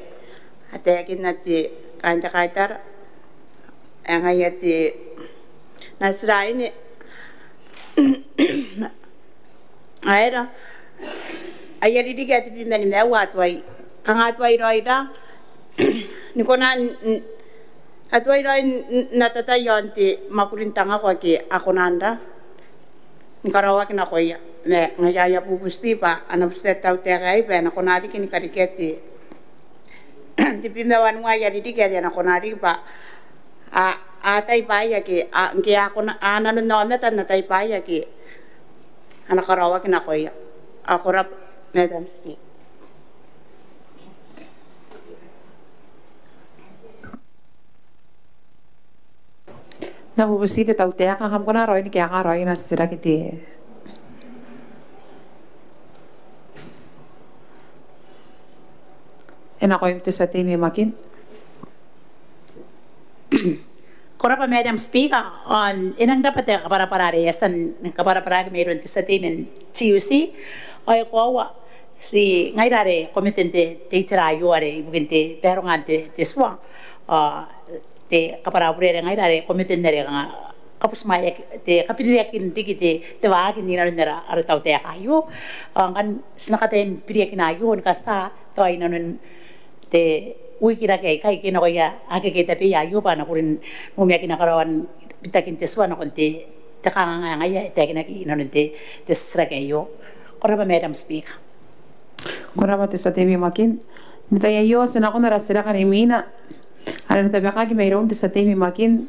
a taekinna te, kaain te kaitara ae ngaia te natira aine ae e ra, aia ririki ae tebwi ma nimaua a tuai, kanga a tuai raoi ra ni kona n, n, a tuai raoi n, n atatai iaon te mwakuri n tangako ake a kona n ra ni karaoaki nakoia. Ma ngaia ae I a bubuti bwa a na butia te tautaeka aei bwa e na kona riki ni karekea te tebwi ma wanua aia ririki are a na kona riki bwa a, a tai bwaai ake a, ngke a kona, a nanon aomata n na tai bwaai ake a na karaoaki nakoia. Ao ko rabwa Madam Speaker. N na bubuti te tautaeka, kam kona raoi ni kaeka raoi ana titiraki te, e nakoim te tia tei mai Makin. Ko rabwa Madam Speaker, ao e nang rabwa te kabwarabwara are e a tia ni kabwarabwaraki mairoun te tia tei man T U C, ao e koaua ti ngaira are komete n te, te itera aio are ibukin te baronga n te, te tua, ao te kabwarabure are ngaira are komete n are kanga kabutimwaeaki, te kabiriakin riki te, te waaki n inanon ara, ara tautaeka aio. Ao ngkanne ti na kataia ni biriakina aio ni katia tao inanon te wiki rake aikai ke nakoia akekei tabeia aio bwa a na kuri n umiakina karaoan bitakin te tua nakon te, te kanganga ae ngaia e taekinaki inanon te, te titiraki aio. Ko rabwa Madam Speaker. Ko rabwa te tia tei mai Makin. N te tai aio ti nakon ara titiraki are imwina are e na tabekaki mairoun te tia tei mai Makin,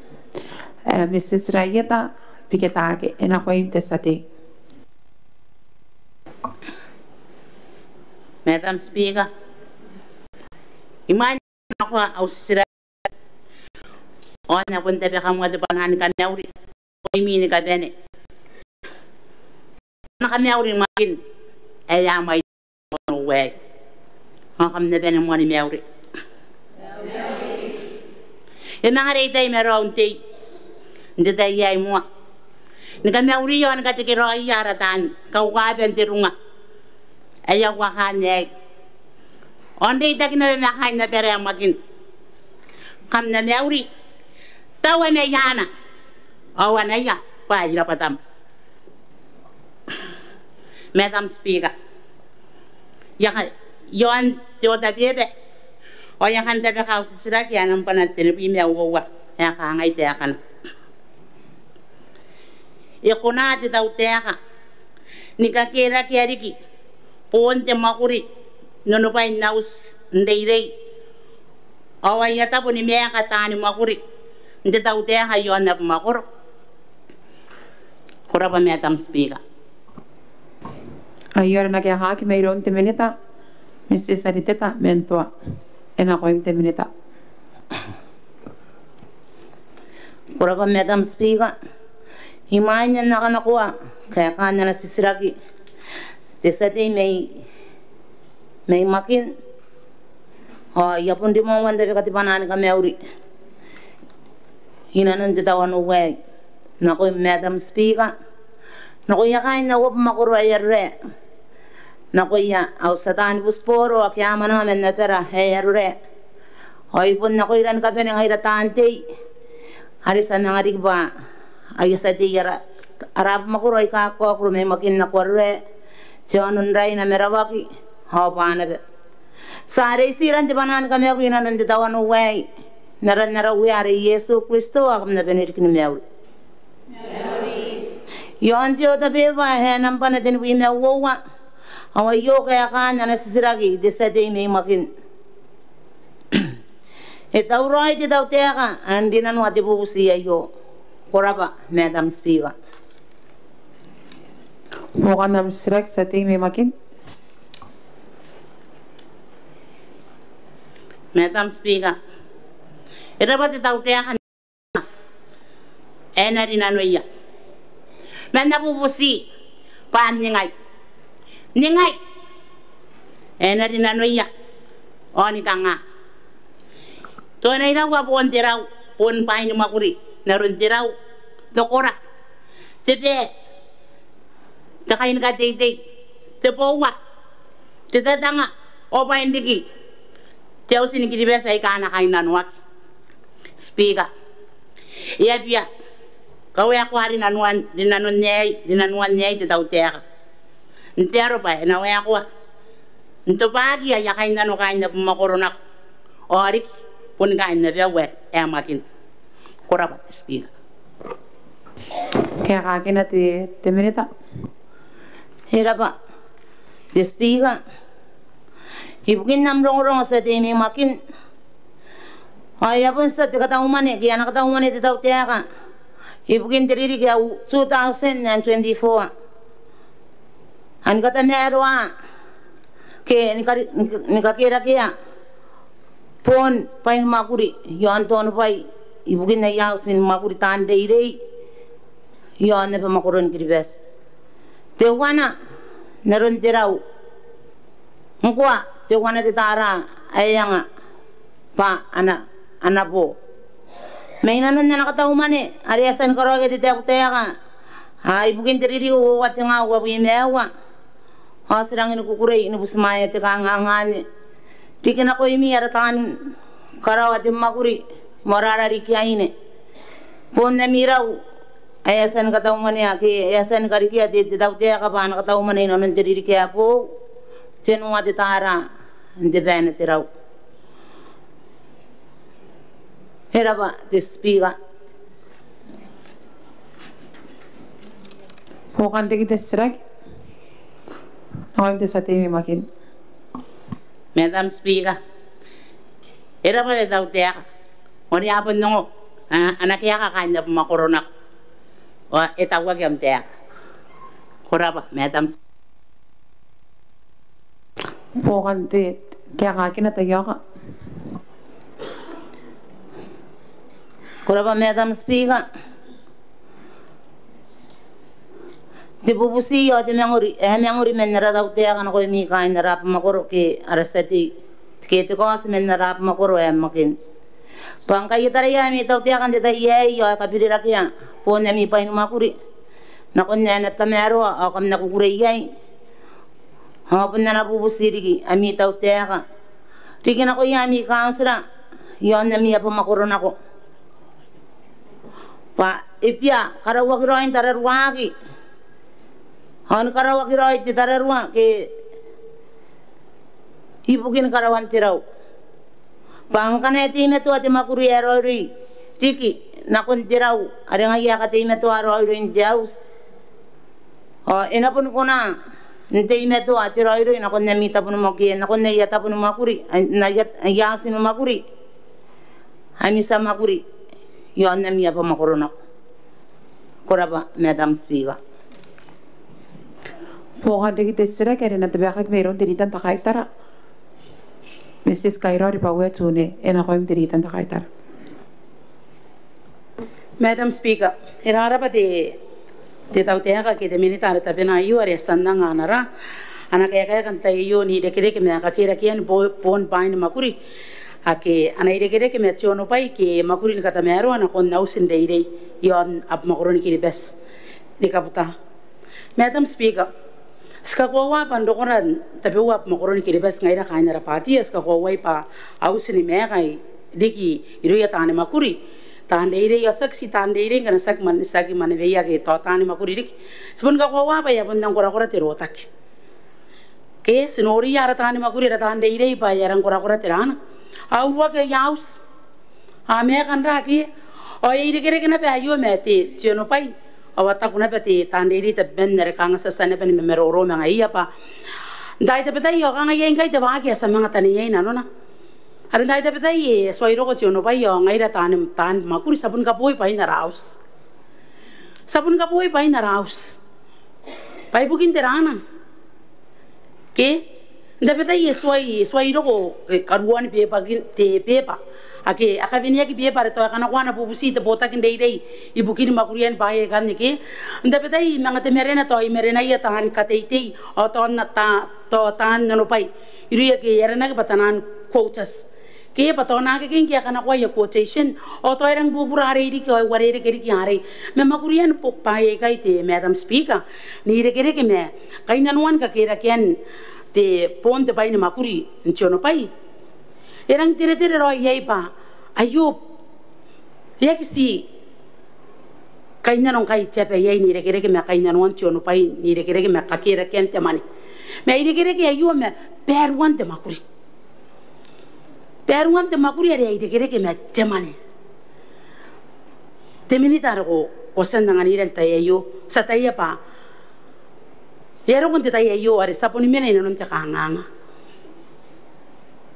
eh, Mrs Raieta Biketake, e nakoim te tia tei. Madam Speaker, imwain nakoa au titiraki ao N na bon tabeka moa te bwanaa ni kamauri, imwin ni kabane. N na kamauri Makin ae a mwaiti n te tawanou aei. Ao kam na bane moa ni mauri. E manga reitai maraun tei n te tai aei moa ni kamauri ao ni katekeraoia ara taan kaukaba n te runga ae a uakaan aei. Ao n reitaki naba ma kaain abara ae Makin, kam na mauri. Taua mai aana ao anaia bwa e rabwatam. Madam Speaker, I a ka-, iaon te otabeba ao I a kan tabeka au titiraki ae nambwana tenibwi ma uoua ae kangai taekana: E kona te tautaeka ni kakerakea riki boon te mwakuri n onobwain auti n reirei ao aia tabo ni maeka taani mwakuri n te tautaeka iaon abamwakoro? Ko rabwa Madam Speaker. Aio are e na kaekaaki mairoun te Minita, Mrs Ariteta Mentua. E nakoim te Minita. Ko rabwa Madam Speaker. Imwain ae N na kanakoa kaekaan ana titiraki te tia tei mai, mai Makin, ao I a bon rimoa n tabeka te bwanaa ni kamauri inanon te tawanou aei nakoim Madam Speaker, nakoia kaain au abamwakoro ae Arorae, nakoia au tia taani butiboro ake a mwananga man abara ae Arorae, ao I bon nakoira ni kabane ngaira taan tei are ti a manga riki bwa aia tia tei ara, ara abamwakoro aika kakaokoro mai Makin nako Arorae, te Aono n Raina ma Rawaki ao Banaba. Ti a reitira n te bwanaa ni kamauri inanon te tawanou aei n aran ara Uea are Iesu Kristo, ao kam na bane riki ni mauri. Iaon te otabeba ae nambwana tenibwi ma uoua, ao aio kaekaan ana titiraki te tia tei mai Makin: E tauraoi te tautaeka n rinanoa te bubuti aio? Ko rabwa Madam Speaker. Buokan am titiraki tia tei mai Makin. Madam Speaker, e rabwa te tautaeka ae e na rinanoia. Ma N na bubuti bwa n ningai, ningai ae e na rinanoia ao ni kanga? Tao e na iraua boon te rau, boon bwaai ni mwakuri n aron te rau, te kora, te baa, te kai ni kateitei, te boua, te tatanga, ao bwain riki te Auti ni Kiribati aika a na kainnanoaki. Speaker, e a bia kawaekoa rinanoan, rinanoan aei, rinanoan aei te tautaeka n te aro bwa e na waekoa n tobwaaki aia kainnano kaain abamwakoro nako, ao riki boni kaain abau ae Makin. Ko rabwa te Speaker. Kaekaakina te, te Minita. E rabwa te Speaker. Ibukin am rongorongo tia tei mai Makin, ao e a bon tia te kataumwane ke ana kataumwane te tautaeka ibukin te ririki ae two thousand and twenty-four, a ni katamaroa ke ni kari-, ni kakerakea boon bwaai ni mwakuri iaon te onobwai ibukin aia auti ni mwakuri taan reirei iaon abamwakoro ni Kiribati. Teuana n aron te rau. Ngkoa teuana te tara ae anga bwa ana, ana bo. Mai nanon ana kataumwane are e a tia ni karaoia te tautaeka ibukin te ririki uoua tenga uabwi ma aua, ao ti rangi ni kukurei ni butimwaea te kanganga anne riki nakoimi ara taan karaoa te mwakuri ma ara riki aine. Bon ami rau ae e a tia ni kataumwanea ke e a tia ni karikea te, te tautaeka bwa ana kataumwane inanon te ririki ae boou, tenua te tara n te bwai ae te rau. E rabwa te Speaker. Buokan riki te titiraki. Nakoim te tia tei mai Makin. Madam Speaker, e rabwa te tautaeka. Ao ni a bon ongo ana, ana kaeka kaain abamwakoro nako. Ao e tauaki am taeka. Ko rabwa Madam Speaker. Buokan te kaekaakina taiaoka. Ko rabwa Madam Speaker. Te bubuti ao te mangori ae mangori man ara tautaeka nakoimi kaain ara abamwakoro ke ara tia tei ke te kaoti man ara abamwakoro ae Makin. Bwa ngkai e taraia ami tautaeka n te tai aei ao e kabirerakea boon ami bwai ni mwakuri nakon ae na tamaroa ao kam na kukurei iai. Ao bon ana bubuti riki ami tautaeka riki nakoia ami kauntira iaon ami abamwakoro nako bwa e bia karauaki raoi n tararuaaki ao ni karauaki raoi te tararua ke ibukin karaoan te rau. Bwa ngkana e teimatoa te mwakuri ae raoiroi riki nakon te rau are ngaia ae kateimatoa raoiroin te auti ao e na boni kona n teimatoa te raoiroi nakon ami tabo ni mwakuri, nakon aia tabo ni mwakuri, aia, aia auti ni mwakuri ami tia mwakuri iaon ami abamwakoro nako. Ko rabwa Madam Speaker. Buokan riki te titiraki are e na tabekaki mairoun te Leader n te Kaitara. Mrs Kairaori Baue Tune, e nakoim te Leader n te Kaitara. Madam Speaker, e rarabwa te, te tautaeka ke te minita are tabena aio are e a tia n anga ana, ana kaekaeka n te tai aio n irekereke ma kakerakean bo, boon bwai ni mwakuri ake a na irekereke ma te onobwai ke mwakuri ni katamaroa nakon auti n reirei iaon abamwakoro ni Kiribati ni kabuta. Madam Speaker, ti kakoaua bwa n rokona n tabeua abamwakoro ni Kiribati ngaira kaain ara bwaati ti kakoauai bwa auti ni maeka riki irouia taani mwakuri, taan reirei ao tiaki ti taan reirei ngkana tiaki mwane, tiaki mwaneweia ke tao taani mwakuri riki. Ti boni kakoaua bwa e a bon nang korakora te rotaki. Ke ti noria ara taani mwakuri, ara taan reirei bwa e a rang korakora te rana. A uruaki aia auti, a maeka n ra ke, ao e irekereke naba aio ma te, te onobwai. Ao a taku naba te taan reirei tabeman are kanga ti a tia naba ni mamaroro ma ngaiia bwa n taai tabetai ao kanga iai ngkai te waaki ae ti a manga taneiai nanona. Are n taai tabetai e tuai roko te onobwai ao ngaira taani, taani mwakuri ti a boni kaboi bwain ara auti. Ti a boni kaboi bwain ara auti bwa ibukin te rana. Ke n tabetai e tuai, e tuai roko, e, karuoan beeba, te beeba ake a kaweneaki, beeba are tao e kanakoa ana bubuti te botaki n reirei ibukin mwakurian bwaai aikanne ke n tabetai manga temarena tao i marenaia taan kateitei ao tao n, ta, tao taan onobwai irouia ake e aranaki bwa taian quotas. Ke bwa tao naake ngke a kanakoa aia quotation ao tao e rang bubura arei riki ao e uarereke riki arei. Ma mwakurian bo, bwaai aikai te Madam Speaker, n irekereke ma kainnanoan kakerakean te boon te bwai ni mwakuri n te onobwai, e rang teretere raoi iai bwa aio e aki ti kainnano ngkai te aba iai n irekereke ma kainnanoan te onobwai n irekereke ma kakerakean te mwane, ma e irekereke aio ma baeruan te mwakuri. Baeruan te mwakuri are e irekereke ma te mwane. Te minita are ko, ko a tia n anganira n te tai aio, ti ataia bwa e a roko n te tai aio are ti a boni mena i nanon te kanganga.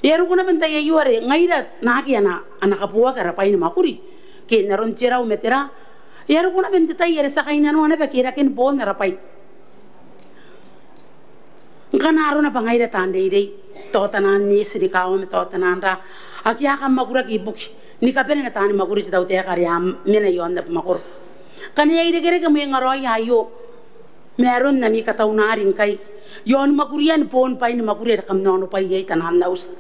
E a roko naba n te tai aio are ngaira naake a na, a na kaboaki ara bwai ni mwakuri ke n aron te rau ma tera, e a roko naba n te tai are ti a kainnanoa naba keraken boon ara bwai. Ngkana arona bwa ngaira taan reirei, tao taian neeti ni kawa ma tao taian ra, ake a kamwakuraki ibuki ni kabanea taani mwakuri te tautaeka are a mena iaon abamwakoro. Ngkana e a irekereke mwengaraoi aio ma aron ami kataunari ngkai iaon mwakurian boon bwai ni mwakuri are kam na onobwai iai taian auti,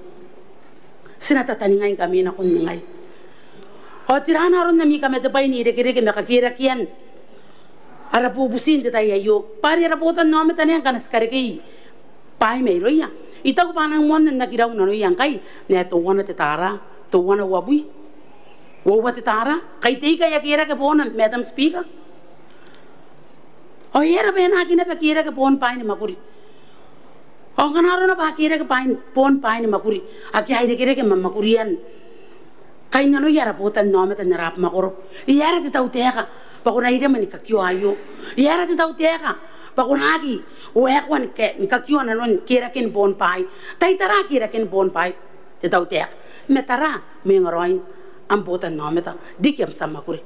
ti na tataningaingkami nakon ningai. Ao tera aron ami kamatebwai n irekereke ma kakerakean ara bubuti n te tai aio, bwa are ara botannaomata naba ngkana ti karekei bwaai mairouia, I taku bwa a nang moanna n aki rau nanoia ngkai, n ae teuana te tara, teuana uabwi, uoua te tara, kai te ika ae a kerake boona, Madam Speaker. Ao e aera bwa e na aki naba kerake boon bwaai ni mwakuri? Ao ngkana arona bwa a kerake bwaai, boon bwaai ni mwakuri ake a irekereke ma mwakurian kainnanoia ara botannaomata n ara abamwakoro, e aera te tautaeka bwa ko na irema ni kakioa aio? E aera te tautaeka bwa ko na aki waekoa ni ka, ni kakioa nanon keraken boon bwaai? Tai tara keraken boon bwaai te tautaeka, ma tara mwengaraoin am botannaomata riki am tia mwakuri.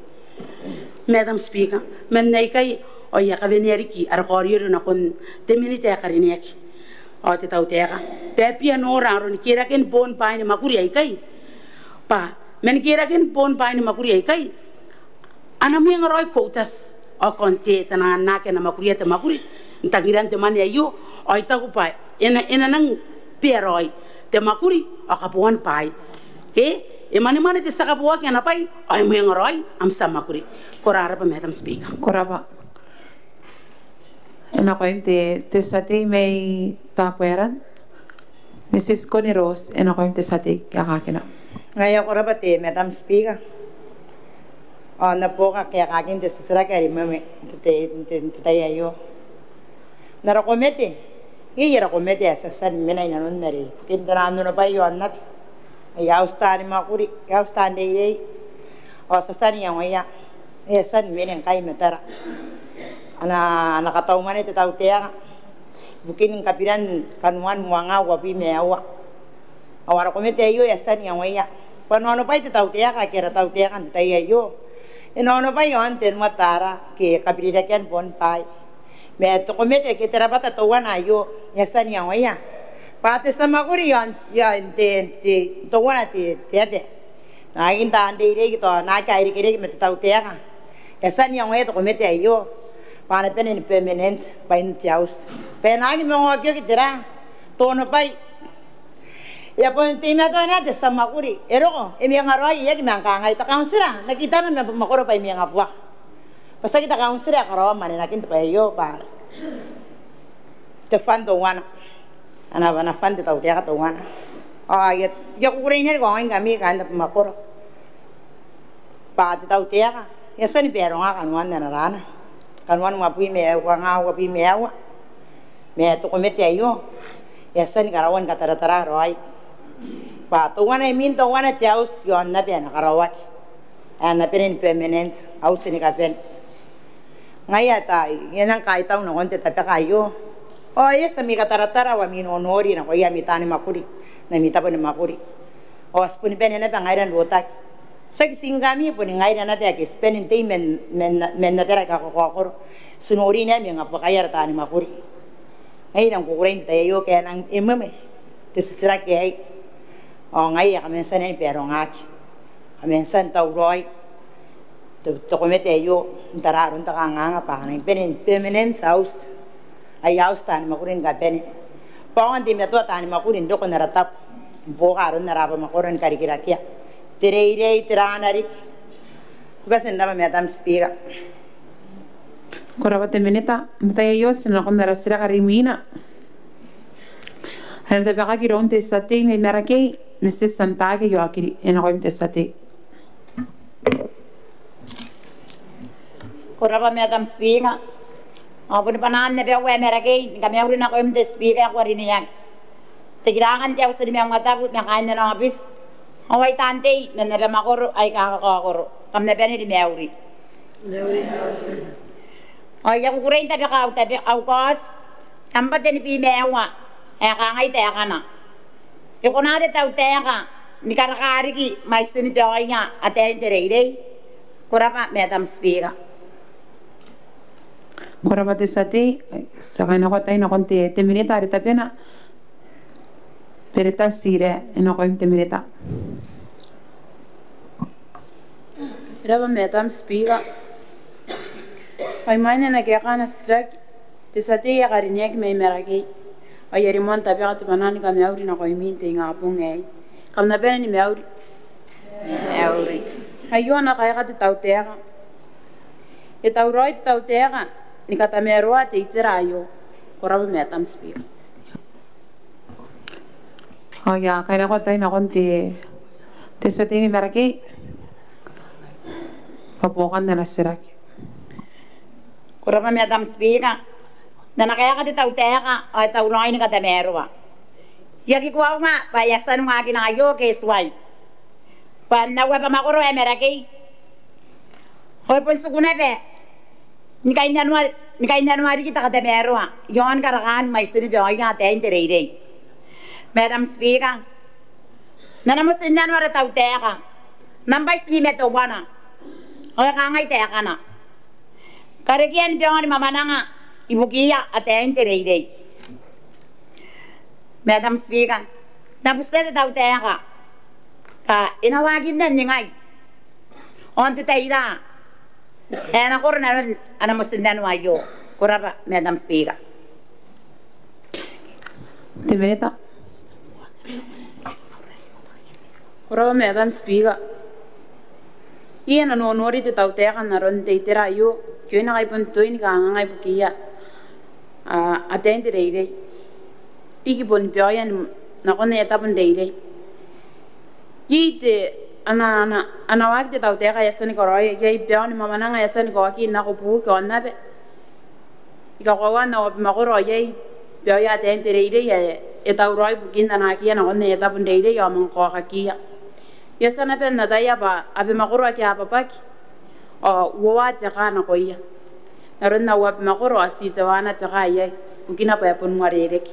Madam Speaker, man aikai ao I a kawenea riki ara kaoriorio nakon te minita ae karineaki ao te tautaeka Bwa e bia nora aroni keraken boon bwai ni mwakuri aikai. Bwa man keraken boon bwai ni mwakuri aikai, a na mwenga raoi quotas ao kaonte taian ake a na mwakuria te mwakuri n tangiran te mwane aio, ao I taku bwa e na, e na nang bea raoi te mwakuri ao kaboan bwai. Ke e mwanemwane te tia kaboaki ana bwai ao e mwenga raoi am tia mwakuri. Ko rabwa, Madam Speaker. Ko rabwa. E nakoim te, te tia tei mai Tabuaeran. Mrs Connie Rose, e nakoim te tia tei, kaekaakina. Ngaia, ko rabwa te Madam Speaker. Ao N na buoka kaekaakin te titiraki are mai, mai, te, te, te, te tai aio. N ara komete, iai ara komete ae ti a tia ni mena inanon are ibukin taian onobwai iaon aba, aia auti taani mwakuri, aia auti taan reirei, ao ti a tia n iangoia, e a tia ni wene ngkai matara ana, ana katau mwane te tautaeka ibukin kabiran kanoan uangaa uabwi ma aua. Ao ara komete aio e a tia n iangoia bwa e na onobwai te tautaeka, ke ara tautaeka n te tai aio e na onobwai iaon tenua tara ke kabirirakean boon bwai. Ma te komete ke te rabwata teuana aio e a tia n iangoia bwa te tia mwakuri iaon, iaon te, te, teuana te, te aba, naake n taan reirei ke tao naake a irekereke ma te tautaeka, e a tia n iangoia te komete aio bwa a na bane ni permanent bwain te auti. Bwa e na aki manga okioki tera, te onobwai. E a bon teimatoa naba te tia mwakuri, e roko, e mwenga raoi, e aki manga kangai te kauntira, N na kitana ma abamwakoro bwa I mwenga buaka. Bwa tiaki te kauntira ae karaoa mwanenakin te bwai aio bwa te fund teuana, ana, ana fund te tautaeka teuana. Ao I a, I a kukurei n riki ao ngkami kaain abamwakoro bwa te tautaeka e a tia ni baronga kanoan ana raana, kanoan uabwi ma, uangaa uabwi ma aua. Ma te komete aio e a tia ni karaoa ni kataratara raoi bwa teuana imwin teuana te auti iaon aba ae na karaoaki ae na bane ni permanent, auti ni kabane. Ngaia ae I a nang kaitau nakon te tabeka aio, ao e a tia ami kataratara ao ami nonori nakoia ami taani mwakuri n ami tabo ni mwakuri. Ao ti boni bane naba ngaira n rotaki, tiaki ti ngkami, boni ngaira naba ake ti bane n tei man, man, man abara aika kakaokoro. Ti nori naba mwenga buakaia ara taani mwakuri. Ngaia ae I nang kukurei n te tai aio kaenang e mwemwe te titiraki aei. Ao ngaia ae kam a tia ni barongaki, kam a tia n tauraoi te, te komete aio n tara aron te kanganga bwa a nang bane n permanent auti, aia auti taani mwakuri ni kabane. Bwa aonga n teimatoa taani mwakuri n roko n ara tabo, n buoka aron ara abamwakoro ni karikirakea te reirei, te raana riki. Ko bati n rabwa, Madam Speaker. Ko rabwa te minita. N te tai aio ti na nakon ara titiraki are imwina are e na tabekaki iroun te tia tei mai Marakei, Mrs Santaake Iokiri. E nakoim te tia tei. Ko rabwa, Madam Speaker. Ao boni bwanaan naba ae Marakei ni kamauri nakoim te Speaker ae ko karineaki, te kirakan te auti ni maungatabu ma kaain ana aobiti, ao ai taan tei man abamwakoro aika kakaokoro, kam na bane ni mauri. Ao I a kukurei n tabeka au tabe, au kaoti, nambwa tenibwi ma aua, ae kangai taekana: E kona te tautaeka ni karaka riki mwaitin baoia ataein te reirei? Ko rabwa, Madam Speaker. Ko rabwa te tia tei. Ti a kainakoa tai nakon te, te minita are tabena, Beretta Tirang. E nakoim te minita. Ko rabwa, Madam Speaker. Ao imwain ae N na kaeka ana titiraki, te tia tei ae karineaki mai Marakei, ao I a rimoa n tabeka te bwanaa ni kamauri nakoimi n te ingabong aei. Kam na bane ni mauri. Mauri. Aio ana kaeka te tautaeka: E tauraoi te tautaeka ni katamaroa te itera aio. Ko rabwa, Madam Speaker. Ao I a kainakoa tai nakon te, te tia tei mai Marakei bwa buokan ana titiraki. Ko rabwa, Madam Speaker. N ana kaeka te tautaeka ao e tauraoi ni katamaroa. I aki koaua bwa e a tia n waakina aio ke e tuai, bwa n au abamwakoro ae Marakei ao e bon tiku naba ni kainnanoa, ni kainnanoa riki te katamaroa iaon karakaan mwaitin baoia ataein te reirei. Madam Speaker, n ana motinnano ara tautaeka nambwa itibwi ma teuana ao e kangai taekana: Karekean baon mwamwananga ibukiia ataein te reirei. Madam Speaker, N na butiia te tautaeka bwa e na waakinna n ningai ao n te tai ae e na koro nanon ana motinnano aio. Ko rabwa Madam Speaker. Te Minita. Ko rabwa Madam Speaker. Iai ana nonori te tautaeka n aron te itera aio, ke e na kai bon toin kanganga ibukia ataein te reirei. Riki bon baoia nakon aia tabo n reirei. Iai te ana, ana, ana waaki te tautaeka ae e a tia ni karaoia, iai baoia ni mwamwananga ae e a tia ni kaoki nako buki ao naba I kakoaua n au abamwakoro ao iai baoia ataein te reirei ae e tauraoi ibukin anaakiia nakon aia tabo n reirei ao manga kaokakiia. I a tia naba n ataia bwa abamwakoro ake a abwabwaki ao uoua te kaa nakoia. N aron au abamwakoro ao ti teuana te kaa iai, ibukina bwa e bon uarereke.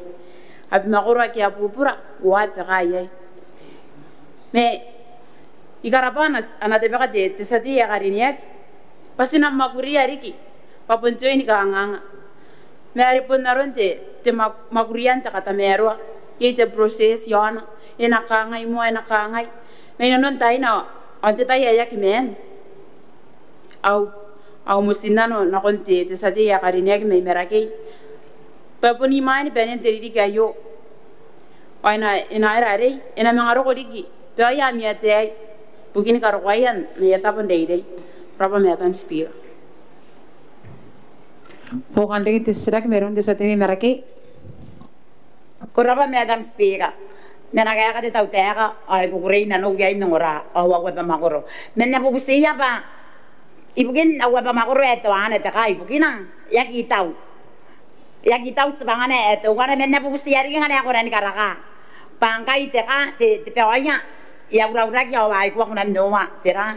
Abamwakoro ake a bubura, uoua te kaa iai. Ma I karabwa ana, ana tabeka te, te tia tei ae karineaki bwa ti na mwakuria riki bwa bon toin kanganga. Ma are bon aron te, te mwa-, mwakurian te katamaroa, iai te process iaona, e na kangai moa, e na kangai. Ma inanon taina ao n te tai ae aki maan, au, au motinnano nakon te, te tia tei ae karineaki mai Marakei bwa bon imwain banen te ririki aio ao e na, e na aera arei, e na manga roko riki baoia ami ataei ibukin karokoaia n aia tabo n reirei. Ko rabwa Madam Speaker. Buokan riki te titiraki mairoun te tia tei mai Marakei. Ko rabwa Madam Speaker. N na kaeka te tautaeka ao I kukurei nanou iai n ongora au, au abamwakoro. Ma N na bubutiia bwa ibukin au abamwakoro ae teuana te kaa, ibukina e aki tau. E aki tau tibwangana ae teuana, ma N na bubutia riki ngkana e kona ni karaka bwa ngkai te kaa, te, te baoia e a urauraki ao a ikoa kunan noa, tera,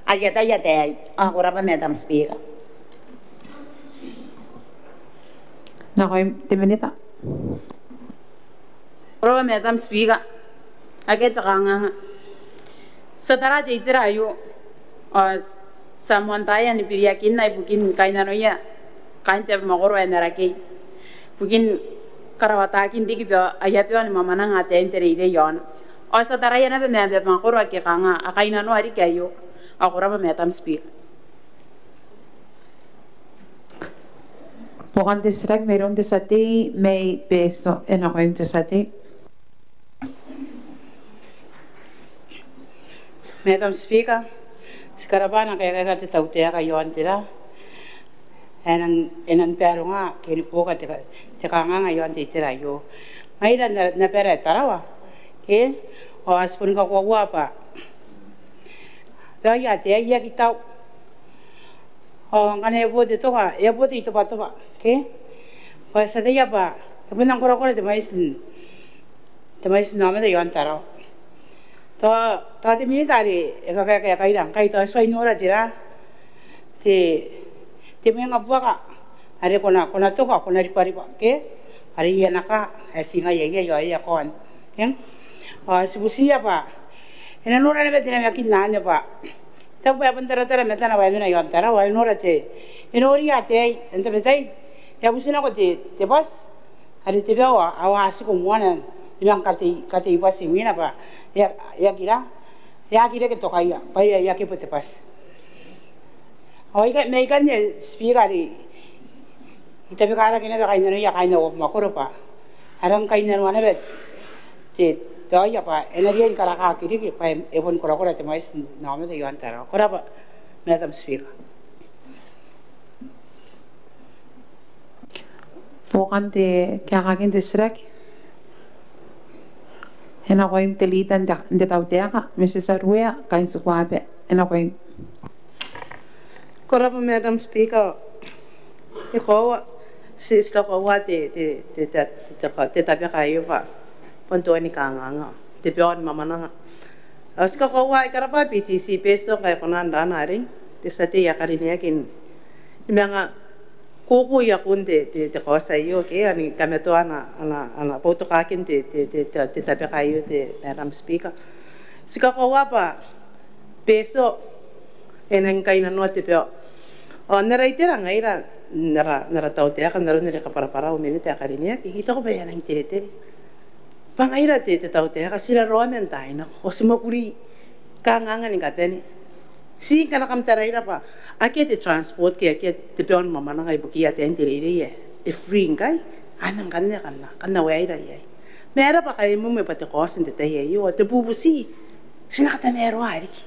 aia tai ataei. Ao ko rabwa Madam Speaker. Nakoim te Minita. Ko rabwa Madam Speaker. Akea te kanganga. Ti a tara te itera aio ao ti a moantaai ni biriakinna ibukin kainnanoia kaain te abamwakoro ae Marakei ibukin karawataakin riki baoia, aia bao ni mwamwananga ataein te reirei iaona. Ao ti a taraia naba ma abamwakoro ake kanga a kainnanoa riki aio. Ao ko rabwa Madam Speaker. Buokan te titiraki mairoun te tia tei mai Betio, e nakoim te tia tei. Madam Speaker, ti karabwa ana kaekaeka te tautaeka iaon tera ae e nang, e nang baronga ke ni buoka te ka-, te kanganga iaon te itera aio. Ngaira n a-, n abara ae Tarawa, ke, ao ti boni kakoaua bwa baoia ataei e aki tau. Ao ngkana e bo te toka, e a bo te itobatoba, ke? Bwa ti ataia bwa e bon nang korakora te mwaiti n, te mwaiti n aomata iaon Tarawa. Tao, tao te Minita are e kakaekaekaira ngkai, tao e tuai nora tera, te, te mwengabuaka are ko na, ko na toka, ko na ribariba, ke? Are iai ana kaa ae ti ngaia iai ao e a kaon, ke? Ao ti butiia bwa e na nora naba te namakin anne bwa tao bwa e bon taratara matana bwa e mena iaon Tarawa, e nora te, e noria ataei n tabetai, e a buti nako te, te bwati are te bao ao a tiko moana ni manga katei, katei bwati imwina bwa e a, e aki ra, e aki reke tokaia bwa e a, e aki bo te bwati. Ao ikai, ma ikanne Speaker are I tabekarake naba kainnanoia kaain au abamwakoro bwa a rang kainnanoa naba te baoia bwa e na riai ni karakaki riki bwa e, e boni korakora te mwaiti n aomata iaon Tarawa. Ko rabwa Madam Speaker. Buokan te kaekaakin te titiraki. E nakoim te Leader n te, n te tautaeka, Mrs Aruea Kaintikuabe. E nakoim. Ko rabwa Madam Speaker. E koaua, ti, ti kakoaua te, te, te tabeka aio bwa bon toani kanganga te bao ni mwamwananga. Ao ti kakoaua, I karabwa B T C Betio ngkai e kona n rana arei, te tia tei ae karineaki ni manga kuku iakun te, te, te kaoti aio, ke, ao ni kamatoa ana, ana, ana boutokakin te, te, te, te, te tabeka aio, te Madam Speaker. Ti kakoaua bwa Betio e nang kainnanoa te bao. Ao n ara itera ngaira n ara, n ara tautaeka n aron are e kabwarabwara au Minita ae karineaki, I taku bwa e a nang teretere. Bwa ngaira te, te tautaeka, ti raraoma n taai nako ao ti mwakuri kanganga ni kabane. Ti ngkana kam taraira bwa akea te transport ke akea te bao ni mwamwananga ibukiia ataein te reirei ae e free ngkai. Ao ngkanne kam na, kam na waeira iai. Ma e raba kaimwemwe bwa te kaoti n te tai aio, te bubuti, ti na katamaroa riki.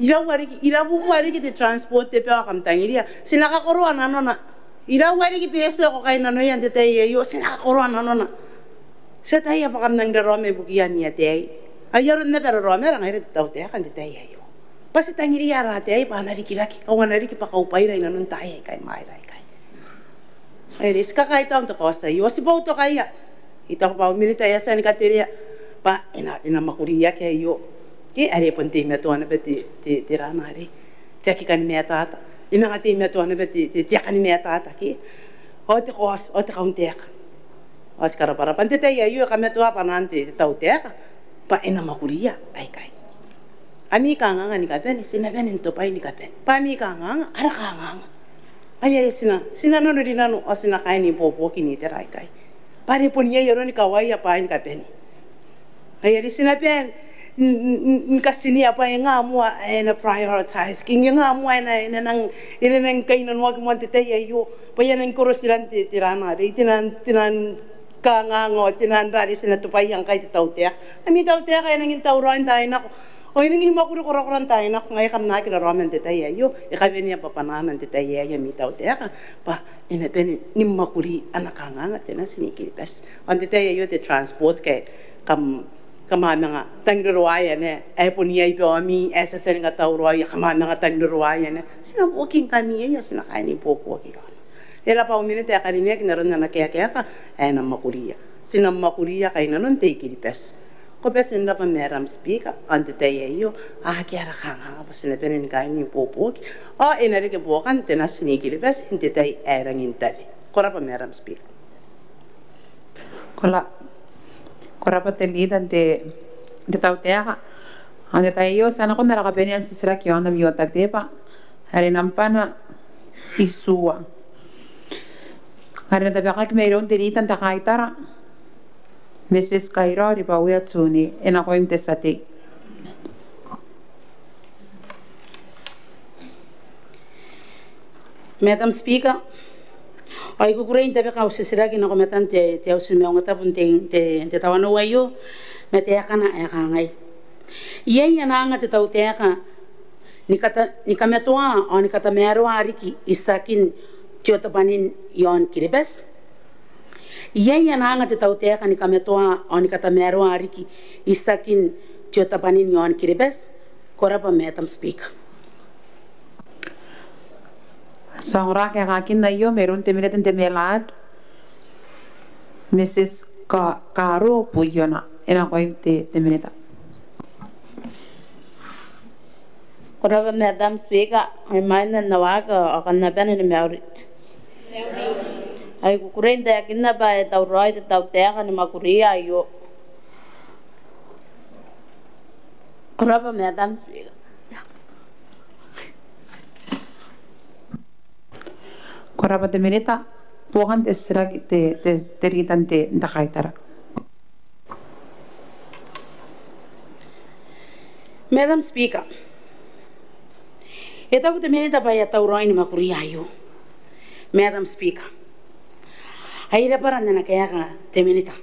Iraua riki, irabubua riki te transport, te bao kam tangiria, ti na kakoroa nanona. Iraua riki Betio ae ko kainnanoia n te tai aio, ti na kakoroa nanona. Ti ataia bwa kam nangi raraoma ibukiia ami ataei. Ai aron naba raraomara ngaira te tautaeka n te tai aio, bwa ti tangiria ara ataei bwa a na rikirake ao a na riki bwa kaubwaira inanon taai aikai, mwaira aikai. Ai are ti kakaitau n te kaoti aio, ti boutokaia. I taku bwa au minita e a tia ni katerea bwa e na, e na mwakuriaki aio. Ke are bon teimatoa naba te, te, te rana arei, te aki kani matata. E manga teimatoa naba te, te, te aki kani matata ke. Ao te kaoti, ao te kauntaeka. Ao ti karabwarabwa n te tai aio e kamatoa bwanaan te, te tautaeka bwa e na mwakuria aikai. Ami kanganga ni kabane, ti na bane n tobwai ni kabane. Bwa ami kanganga, ara kanganga. Ai are ti na, ti na nanorinano, ao ti na kaai n ibuobuoki n itera aikai. Bwa are bon iai aron kawaia bwaai ni kabane. Ai are ti na bane n, n, n, n katinea bwa e nga moa ae e na prioritize, ke e nga moa ae e na, e na nang, e na nang kainnanoaki moa n te tai aio. Bwa e a nang koro tiran te, te rana arei, te nang, te nang kanganga ao te nang rarei, ti na tobwaia ngkai te tautaeka. Ami tautaeka, e nangi n tauraoi n taai nako. Ao e nangi ni mwakuri korakora n taai nako, ngaia kam na aki raraoma n te tai aio. E kabanea bwa bwanaana n te tai aei ami tautaeka bwa e na bane ni mwakuri ana kanganga te nati ni Kiribati. Ao n te tai aio te transport ke kam, kam a manga tangiroroaia naba, ae bon iai baomi ae ti a tia ni katauraoia, kam a manga tangiroroaia naba. Ti na buokingkami iai, ao ti na kaai n ibuobuoki iaona. E raba au minita ae karineaki n aron ana kaekaeka ae e na mwakuria. Ti na mwakuria kainnanon te I-Kiribati. Ko bati n raba Madam Speaker, ao n te tai aio, akea ara kanganga bwa ti na bane ni kaai n ibuobuoki. Ao e na reke buokan te nati ni Kiribati n te tai ae rangi n tabe. Ko raba Madam Speaker. Ko ra-, ko raba te Leader n te, n te tautaeka. Ao n te tai aio ti a nakon ara kabanea n titiraki iaon ami otabeba are nambwana itiua, are e na tabekaki mairoun te Leader n te kaitara, Mrs Kairao Ribawea Tune. E nakoim te tia tei. Madam Speaker, ao I kukurei n tabeka au titiraki nako matan te, te Auti ni Maungatabu n te, te, te tawanou aio, ma taekana ae kangai: Iai ana anga te tautaeka ni kata-, ni kamatoa ao ni katamaroa riki itiakin te otabwanin iaon Kiribati? Iai ana anga te tautaeka ni kamatoa ao ni katamaroa riki itiakin te otabwanin iaon Kiribati? Ko raba Madam Speaker. Ti a ongora kaekakin aio mairoun te Minita n te Melaad, Mrs Ka-, Karo Buiona. E nakoim te, te Minita. Ko raba Madam Speaker, ao imwain ae N na waaki ao kam na bane ni mauri. Ao I kukurei n taekinna bwa e tauraoi te tautaeka ni mwakuria aio. Ko raba Madam Speaker. Ko raba te Minita. Buokan te titiraki te, te, te Leader n te, n te kaitara. Madam Speaker, e taku te Minita bwa e a tauraoi ni mwakuria aio. Madam Speaker, ai rabwara n ana kaeka te Minita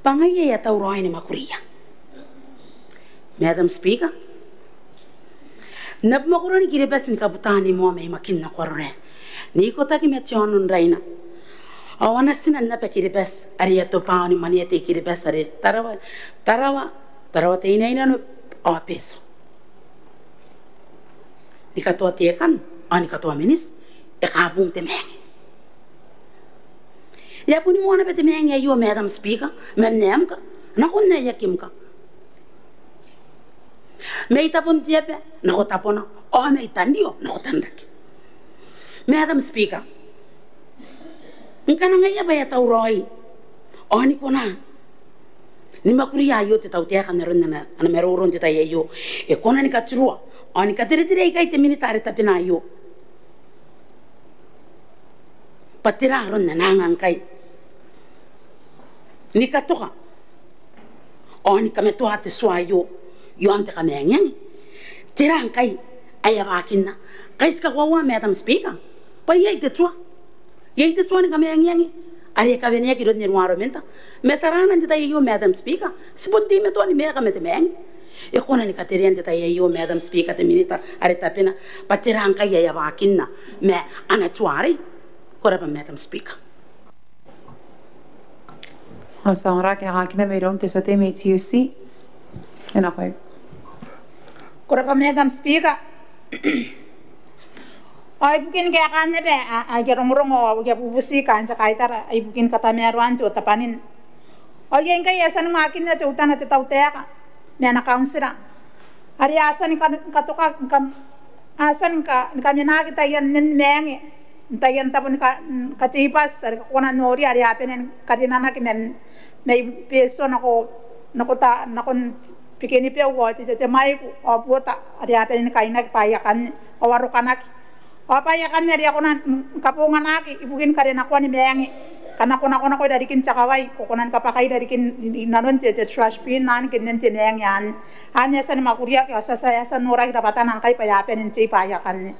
bwa ngaia e a tauraoi ni mwakuria. Madam Speaker, n abamwakoroni Kiribati ni kabuta ni moa mai Makin nako Arorae, n ikotaki ma te aono n Raina, ao a na tina naba Kiribati are e a tobwa ao ni mwanea te I-Kiribati are Tarawa, Tarawa, Tarawa Teinainano ao Betio. Ni katoa tekan ao ni katoa miniti, e kabung te maange. E a boni moa naba te maange aio, Madam Speaker, man aemka nakon aeakimka, mai tabon te aba nako tabona, ao mai tanrio nako tanrake. Madam Speaker, ngkana ngaia bwa e a tauraoi ao ni kona ni mwakuria aio te tautaeka n aron ana, ana maroro n te tai aio, e kona ni katurua ao ni kateretere ikai te Minita are tabena aio bwa tera aron ana anga ngkai ni katoka ao ni kamatoa te tua aio iaon te kamaangiangi. Tera ngkai ae a waakinna? Kai ti kakoaua, Madam Speaker, bwa iai te tua, iai te tua ni kamaangiangi are e kaweneaki iroun te environment. Ma taraana n te tai aio, Madam Speaker, ti bon teimatoa ni maeka ma te maangi. E kona ni katerea n te tai aio, Madam Speaker, te minita are tabena bwa tera ngkai ae a waakinna ma ana tua arei? Ko rabwa, Madam Speaker. Ao ti a ongora kaekaakina mairoun te tia tei mai N T U C. E nakoim. Ko rabwa, Madam Speaker. Ao ibukin kaekaan naba aia rongorongo ao aia bubuti kaain te kaitara ibukin katamaroan te otabwanin. Ao iai ngkai ae a tia ni waakinna teutana te tautaeka ma ana kauntira are a tia ni ka-, katoka, ka-, a tia ni ka-, ni kamenaaki taian nen maangi n taian tabo ni ka-, n katei bwati are ko kona n noria are a bane ni karinanaki man, mai Betio nako, nako ta-, nakon Bikenibeu ao Tetemaiku ao Buota are a bane ni kainaki bwaai akanne ao a rokanaki. Ao bwaai akanne are a kona ni kabonganaki ibukin karenakoan maangi, kanakonakonako i rarikin te kawai, ko kona ni kabwakai i rarikin, i nanon te, te trash bin anne ke nen te maangi anne. Anne a tia ni mwakuriaki ao ti a tia, a tia n noraki rabwatana ngkai bwa e a bane n tei bwaai akanne.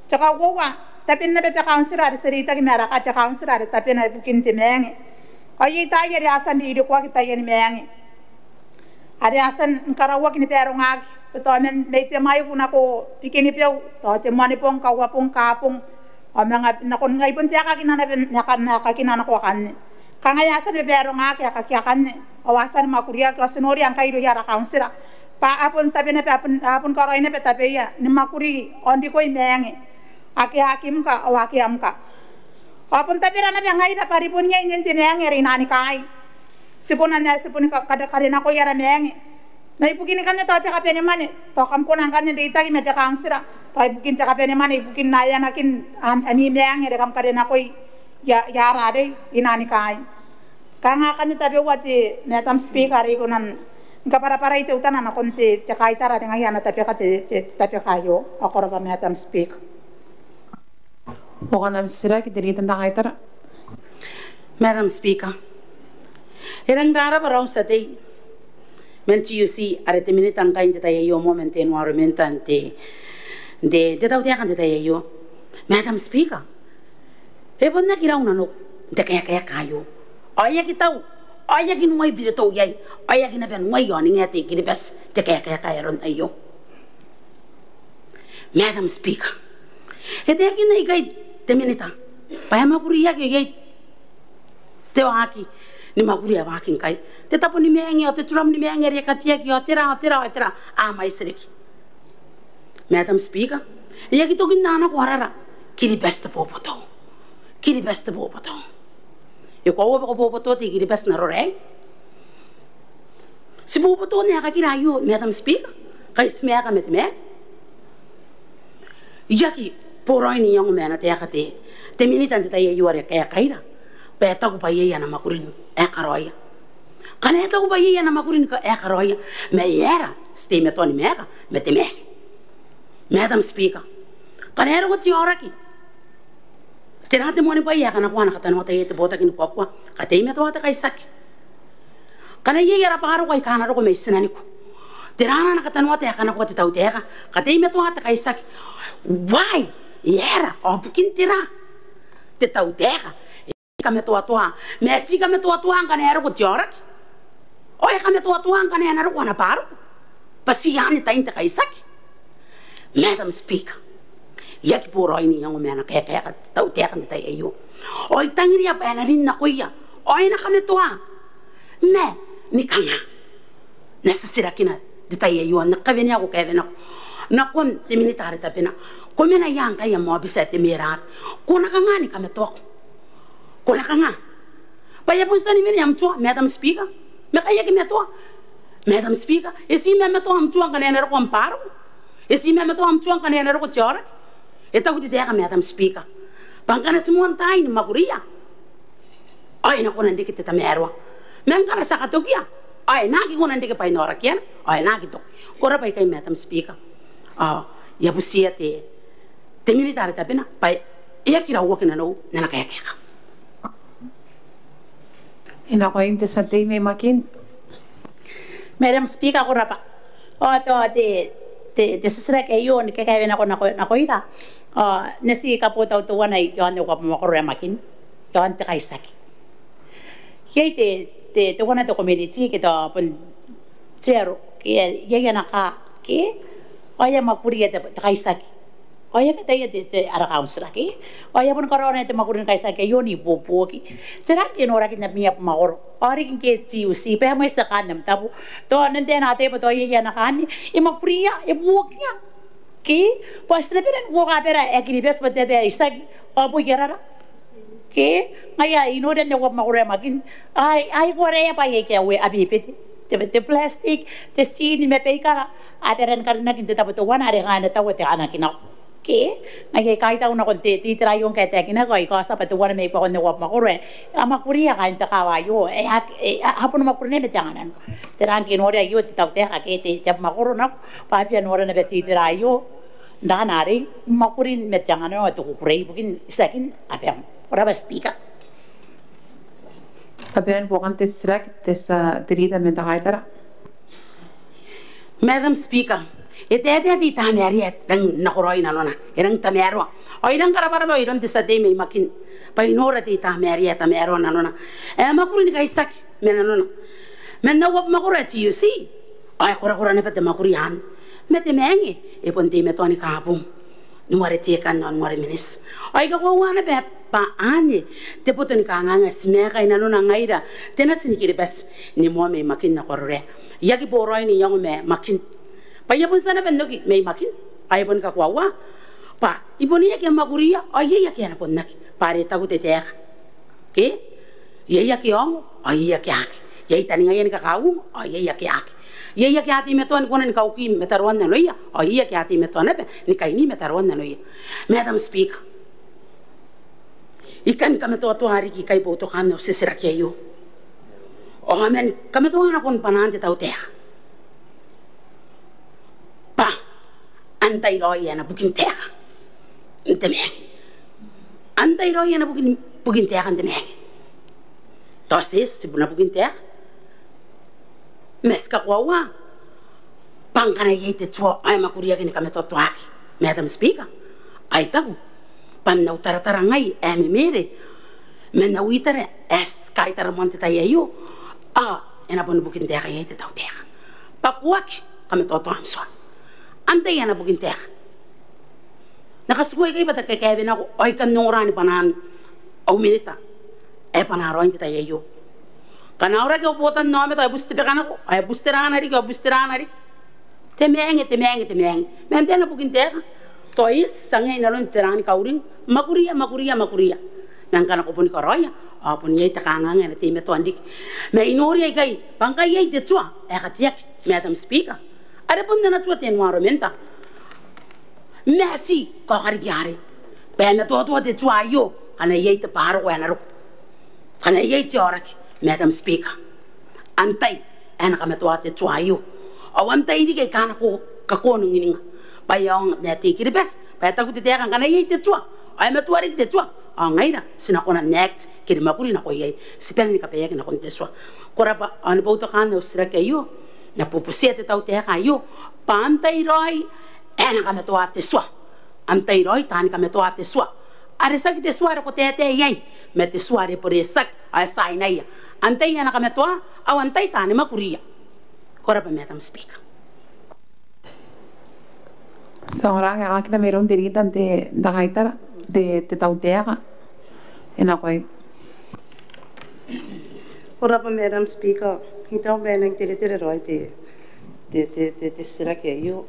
Te kauoua, taben naba te kauntira are ti reitaki ma ara ka-, te kauntira are tabena ibukin te maangi. Ao iai taai are a tia n ririkoaki taiani maangi are a tia ni karauaki ni barongaaki, tao man mai Temaiku nako Bikenibeu, tao te Moanibong, Kauabong, Kaabong, ao manga nakon ngai bon taekakin naba n aekan aekakin nako akanne. Kanga a tia ni barongaaki aekaki akanne ao a tia ni mwakuriaki, ao ti noria ngkai irouia ara kauntira bwa a bon tabe naba, a bon, a bon karaoi naba tabeia ni mwakuri ao n rikoi maangi ake a aki mka ao ake a mka. Ao bon tabera naba ngaira bwa riboniai nen te maangi are i Nanikai. Ti kona n ae ti boni ka-, ka-, karenakoi ara maangi. Ma ibukin akanne tao te kabanemwane, tao kam kona ngkanne n reitaki ma te kauntira bwa ibukin te kabanemwane ibukin aeanakin am-, ami maangi are kam karenakoi ia, ia ara arei i Nanikai. Kanga akanne tabeua te Madam Speaker are I kona ni kabwarabwarai teutana nakon te, te kaitara are ngaia ana tabeka te, te, te tabeka aio. Ao ko rabwa Madam Speaker. Buokan am titiraki te Leader n te kaitara. Madam Speaker, e rangi n rarabwa rau tia tei man N T U C are te minita ngkai n te tai aio moa man te environment n te, n te, n te tautaeka n te tai aio. Madam Speaker, e bon aki rau nanou n te kaekaeka aio. Ao e aki tau, ao e aki n uai Biritou iai, ao e aki naba n uai aoninga te I-Kiribati te kaekaeka ae aron aio. Madam Speaker, e taekinna ikai te minita bwa e mwakuriaki iai te waaki ni mwakuri ae waaki ngkai. Te tabo ni maangi ao te turam ni maangi are e kateaki ao tera, ao tera, ao tera, a mwaiti riki. Madam Speaker, e aki toki n na nako arara. Kiribati te boboto. Kiribati te boboto. E koaua bwa ko boboto te I-Kiribati n arora aei? Ti boboto n aekakira aio, Madam Speaker, kai ti maeka ma te maangi. E aki boraoi n iango ma ana taeka te, te minita n te tai aio are kaekaira bwa e taku bwa iai ana mwakuri ae karaoia. Ngkana e taku bwa iai ana mwakuri ae karaoia, ma e aera ti teimatoa ni maeka ma te maangi? Madam Speaker, ngkana e roko te aoraki, tera te moanibwai ae kanakoa ana katanoata iai te botaki ni buakua? Kateimatoa te kaitiaki. Ngkana iai ara bwa roko aika a na roko mai tinaniku, tera ana katanoata ae kanakoa te tautaeka? Kateimatoa te kaitiaki. Why? E aera? Ao bukin tera te tautaeka e kamatoatoa? Ma e ti kamatoatoa ngkana e roko te aoraki, ao e kamatoatoa ngkana e na roko ana bwa roko bwa ti anne tain te kaitiaki. Madam Speaker, e aki boraoi n iango ma ana kaekaeka te tautaeka n te tai aio. Ao I tangiria bwa e na rin nakoia ao e na kamatoa. Ma ni kanga? N na titirakina n te tai aio, n na kawenea, ko kawenea nakon te minita are tabena. Ko mena ia ngkai am aobiti ae te MERAD, ko na kanga ni kamatoako? Ko na kanga? Bwa e a bon tia ni wene am tua, Madam Speaker, ma kai aki matoa. Madam Speaker, e ti mamatoa am tua ngkana e na roko am bwa roko? E ti mamatoa am tua ngkana e na roko te aoraki? E taku te taeka, Madam Speaker, bwa ngkana ti moan taai ni mwakuria ao e na kona n reke te tamaroa. Ma ngkana ti a katokia ao e na aki kona n reke bwain aorakiana ao e na aki toki. Ko rabwa ikai, Madam Speaker. Ao I a butiia te, te minita are tabena bwa e aki rauaki nanou n ana kaekaeka. E nakoim te tia tei mai Makin. Madam Speaker, ko rabwa. Ao tao te, te, te titiraki aio ni kakaewenako nako, nakoira. Ao N na ti kabotau teuana iaon au abamwakoro ae Makin, iaon te kaitiaki. Iai te, te, teuana te community ke tao bon te aro ke iai ana kaa ke, ao e a mwakuria te, te kaitiaki. Ao e a kataia te, te ara kauntira ke, ao e a bon karaoa naba te mwakuri ni kaitiaki aio n ibuobuoki. Tera ngke e noraki n ami abamwakoro, ao riki ngke TUC, bwa e a mwaiti kaan am tabo. Tao n antai ae na ataia bwa tao iai ana kaa anne, e mwakuria, e buokia ke, bwa ti na bane ni buoka abara ae Kiribati bwa te aba ae itiaki ao bon iai rara ke. Ngaia I noria n au abamwakoro ae Makin, ai, ai korea bwa iai ke aue a bebete, te, te plastic, te tin ma beikara, a bane ni karinaki n te tabo teuana are kanga e na taua te anakinako ke. Ngaia I kaitau nakon te, te itera aio ngkae e taekinaki, ao I kaotia bwa teuana mai buakon au abamwakoro ae a mwakuria kaain te kaawa aio, e a, e a, a bon mwakuria ma te anganano. Tera ngke e noria aio te tautaeka ke te, te abamwakoro nako, bwa a bia nora naba te itera aio n raana arei, mwakuri ma te anganano ao te kukurei ibukin itiakin abam. Ko rabwa Speaker. Kabanean buokan te titiraki te tia, te rita man te kaitara. Madam Speaker, e taetae te I-Tamaria ae rang nakoraoi nanona, e rang tamaroa. Ao I rang karabwarabwa iroun te tia tei mai Makin bwa I nora te I-Tamaria ae tamaroa nanona, ae mwakuri ni kaitiaki ma nanona man au abamwakoro ae TUC. Ao e korakora naba te mwakuri anne, ma te maenge e bon teimatoa ni kabung ni ware tekan ao ni ware miniti. Ao I kakoaua naba bwa anne te boto ni kanganga ae ti maeka i nanona ngaira te nati ni Kiribati ni moa mai Makin nako Arorae. I aki boraoi n iango ma Makin bwa I a bon tia naba n oki mai Makin, ao I bon kakoaua bwa I bon aki mwakuria ao iai ake a na bon aki, bwa are e taku te taeka ke, iai ake a ongo ao iai ake a aki, iai taningaia ni kakaungo ao iai ake a aki, iai ake a teimatoa ni kona ni kauki mataroan nanoia ao iai ake a teimatoa naba ni kaini mataroan nanoia. Madam Speaker, I kan kamatoatoa riki ikai boutokaan au titiraki aio, ao man kamatoa nakon bwanaan te tautaeka bwa antai raoi ae na bukin taeka n te maenge? Antai raoi ae na bukin, bukin taeka n te maenge? Tao ti, ti buna bukin taeka, ma ti kakoaua bwa ngkana iai te tua ao e mwakuriaki ni kamatoatoaki, Madam Speaker, ao I taku bwa n au taratara ngai ae memere man au itera ae ti kaitara moan te tai aio, ao e na bon bukin taeka iai te tautaeka. Bwa ko aki kamatoatoa am tua. Antai ae na bukin taeka? N na katikua ikai bwa te kakaewenako ao I kan ongora ni bwanaan au minita ae bwanaa raoi n te tai aio. Ngkana a aoraki au botannaomata ao e buti te beka nako ao e buti te raana riki ao e buti te raana riki. Te maenge, te maenge, te maenge. Ma antai ae na bukin taeka? Tao e eti, ti tangiria i nanon te rang ni kauring, mwakuria, mwakuria, mwakuria. Ma ngkana ko boni karaoia ao bon iai te kanganga ae na teimatoa n riki. Ma I noria ikai bwa ngkai iai te tua ae kateaki, Madam Speaker, are bon ana tua te environment. Ma ti kaoka riki arei bwa e matoatoa te tua aio ngkana iai te bwa roko ae na roko, ngkana iai te aoraki, Madam Speaker. Antai ae na kamatoa te tua aio? Ao antai riki aika a na ko, kakonongininga bwa e aonga n ae te I-Kiribati, bwa e taku te taeka ngkana iai te tua ao e matoa riki te tua ao ngaira ti na kona n act ke ni mwakuri nako iai, ti bane ni kabaeaki nakon te tua. Ko rabwa. Ao ni boutokaan au titiraki aio, N na bubutia te tautaeka aio bwa antai raoi ae na kamatoa te tua? Antai raoi taani kamatoa te tua? Are tiaki te tua are ko taetae iai, ma te tua are bure tiaki ao e tiainaia. Antai ae na kamatoa ao antai taani mwakuria? Ko rabwa, Madam Speaker. Ti a ongora ngkai e kaekaaki mairoun te rita n te, n te kaitara, te, te tautaeka. E nakoim. Ko rabwa, Madam Speaker. I taku bwa e nang teretere raoi te, te, te, te, te titiraki aio.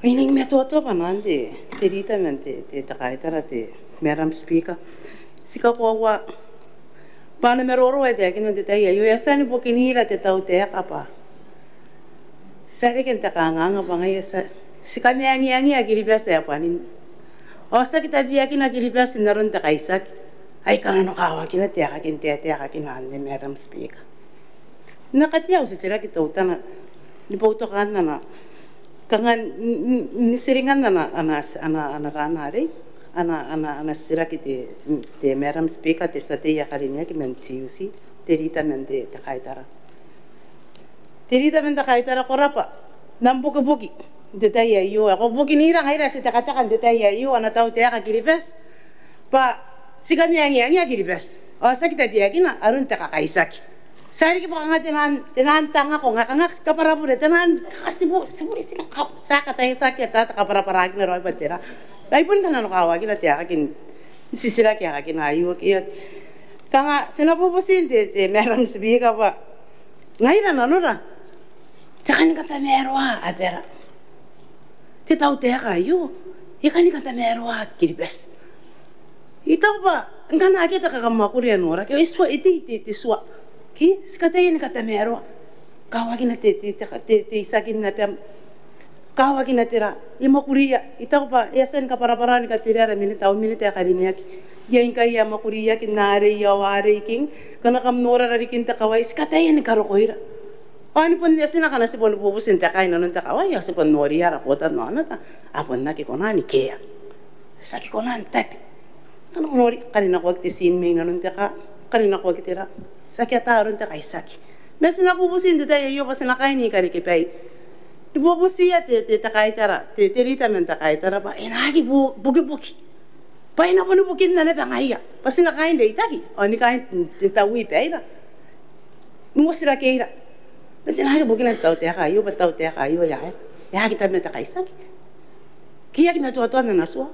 Ao I nang matoatoa bwanaan te, te rita man te, te, te kaitara, te Madam Speaker. Ti kakoaua bwa ana maroro ae taekina n te tai aio e a tia ni bukinira te tautaeka bwa ti a reke n te kanganga bwa ngaia ti a, ti kamaengiangea Kiribati ae bwanin. Ao ti aki tabeakina Kiribati n aron te kaitiaki aika nanokawakina taekakin taetaekakin anne, Madam Speaker. N na katea au titiraki teutana ni boutokaan ana, kanga n, n, n tiringan ana, ana, ana, ana rana arei, ana, ana, ana titiraki te, te Madam Speaker, te tia tei ae karineaki man TUC, te rita man te, te kaitara. Te rita man te kaitara, ko rabwa n am bukibuki n te tai aio. Ao ko bukinira ngaira ti tekateka n te tai aio ana tautaeka Kiribati bwa ti kamaangiangia Kiribati ao ti aki tabeakina aron te kakaitiaki. Ti a riki bwa kanga te naan, te naan tangako, nga kanga kabwarabure, te naan kanga ti bu-, ti buri ti kaka-, ti a kataitaki ata te kabwarabwarakina raoi bwa tera. Ai bon kananokawakina te aeka ni titiraki aekakina aio ke. Kanga ti na bubuti n te, te Madam Speaker bwa ngaira nanora ti kani katamaroa abara. Te tautaeka aio e kani katamaroa Kiribati. I taku bwa ngkana akea te kakamwakuri ae noraki ao e tua, e tei te, te tua. Ke ti kataia ni katamaroa. Kawakina te, te, te, te, te itiakin abam. Kawakina tera, e mwakuria. I taku bwa e a tia ni kabwarabwara ni katerea ara minita, au minita ae karineaki. Iai ngkai ae mwakuriaki n arei ao arei king. Ngkana kam nora rarikin te kawai, ti kataia ni karokoira. Ao ni bon etina ngkana ti boni bubuti n te kai inanon te kawai ao ti bon noria ara botannaomata a bon aki kona ni kea. Ti aki kona n tabe. Ngkana ko nori, karinakoaki te tin mai nanon te kaa, karinakoaki tera, ti aki ata aron te kaitiaki. Ma ti na bubuti n te tai aio bwa ti na kaini karekebai ni bubutia te, te, te kaitara, te, te rita man te kaitara bwa e na aki bu-, bukibuki. Bwa e na boni bukinna naba ngaia bwa ti na kaini reitaki ao ni kaini taui baira n uotirakeira. Ma ti na aki bukina te tautaeka aio bwa te tautaeka aio e a, e aki tabe ma te kaitiaki. Ke e aki matoatoa n ana tua.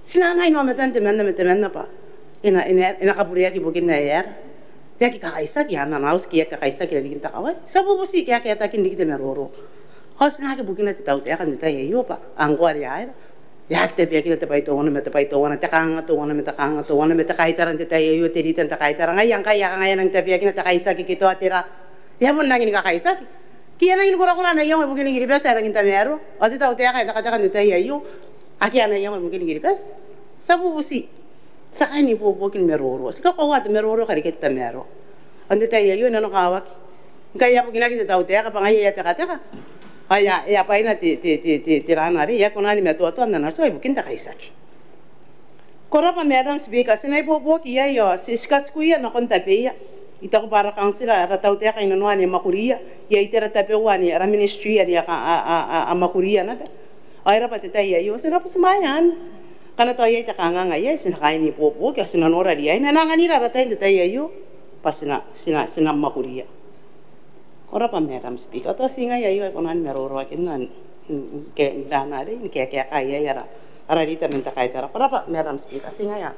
Ti na anai n aomatan temanna ma temanna bwa e na, e na, e na kabureaki bukin ae e aera. E aki kakaitiaki ana auti ke e aki kakaitiaki rarikin te kawai. Ti a bubuti ke e aki ataaki n riki te maroro. Ao ti na aki bukina te tautaeka n te tai aio bwa ngkoa are e aera. E aki tabeakina te bwai teuana ma te bwai teuana, te kanganga teuana ma te kanganga teuana ma te kaitara n te tai aio, te rita n te kaitara. Ngaia ngkai e a kangai e a nang tabeakina te kaitiaki ke tao tera. E a bon rangi ni kakaitiaki. Ke e a rangi ni korakora ana iango ibukin Kiribati ae rangi n tamaroa. Ao te tautaeka ae tekateka n te tai aio ake ana iango ibukin Kiribati. Ti a bubuti. Ti a kaini ibuobuoki ni maroro. Ti kakoaua te maroro karikirake te tamaroa. Ao n te tai aio e nanokawaki. Ngkai e a bukinaki te tautaeka bwa ngaia e a tekateka. Ao e a, e a bwaina te, te, te, te, te rana arei, e aki kona ni matoatoa n ana tua ibukin te kaitiaki. Ko rabwa Madam Speaker, ti na ibuobuoki iai ao ti, ti katikua nakon tabeia. I taku bwa ara kauntira, ara tautaeka inanoa ane e mwakuria, iai itera tabeua ane ara ministry ane a ka-, a, a, a, a mwakuria naba. Ao e rabwa te tai aio, ti na butimwaea anne. Ngkana tao iai te kanganga iai, ti na kaini ibuobuoki ao ti na nora riaina. E na anganira ara tai n te tai aio bwa ti na, ti na, ti na mwakuria. Ko rabwa Madam Speaker, tao ti ngaia aio ae kona ni maroroakinna n, n, n, ke, n rana arei, ni kaekaekaa iai ara, ara rita man te kaitara. Ko rabwa Madam Speaker, ti ngaia.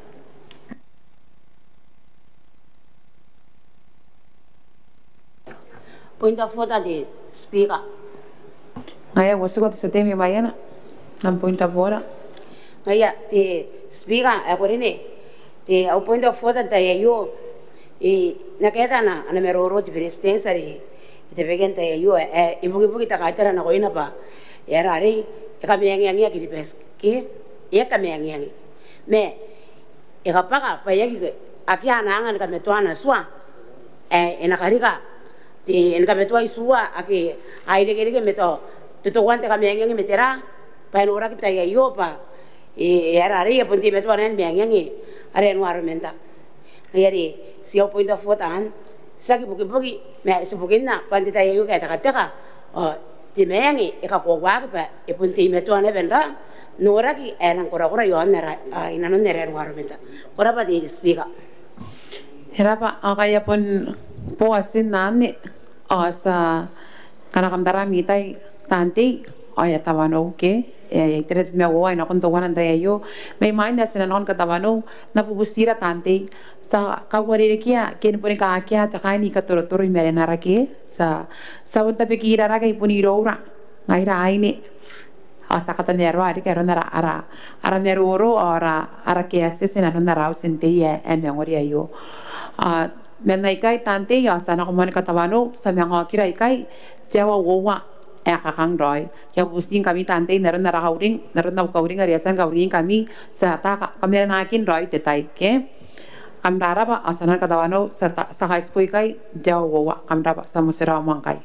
Point of order, te Speaker. Ngaia, ko tiko te tia tei mai Maiana n am point of order. Ngaia, te Speaker, ae ko rine, te, au point of order n te tai aio, e na kaeta ana, ana maroro te Beretitenti are e tabekia n te tai aio, e, e ibukibuki te kaitara nakoina bwa e aera arei, e kamaengiangia Kiribati ke e aki kamaengiangi. Ma e kabwaka bwa e aki, akea ana anga ni kamatoa ana tua ae e na karika te, ni kamatoa itiua ake a irekereke ma tao totouan te kamaengiangi ma tera, bwa e noraki n te tai aio bwa e, e aera arei, e bon teimatoa naba ni maengiangi ara environment. Ngaia are ti au point of order anne, ti aki bukibuki, ma ti bukinna bwa n te tai aio ke e tekateka ao te maengi e kakoauaki bwa e bon teimatoa naba n ra, noraki ae e nang korakora iaon ara, a, inanon ara environment. Ko rabwa te Speaker. E rabwa, ao ngkai e a bon boo atinna anne, ao ti a kanakoa am tara ami tai taan tei, ao e a tawanou ke, e a, e a iteran te mea uoua ae nakon teuana n te tai aio. Mai mwaina ae ti na nakon katawanou, N na bubutira taan tei, ti a kauarerekea ke ni boni kakea te kaini katorotoro i marenara ke, ti a, ti a bon tabekira rake i bon iroura ngaira aine. Ao ti a katamaroa riki aron ara, ara, ara maroro ao ara, ara kaetieti inanon ara auti n tei ae, ae mangori aio. Ao man aikai taan tei, ao ti a nako moa ni katawanou, ti a manga okira ikai te aoa uoua ae kakang raoi. I a bubutingkami taan tei n aron ara kauring, n aron au kauring are e a tia ni kauringkami, ti a ata ka-, kamarenaakin raoi te tai ke. Kam rabwa, ao ti a nako ni katawanou, ti a ta-, ti a kaitibo ikai te aoa uoua, kam rabwa, ti a motirawa moa ngkai.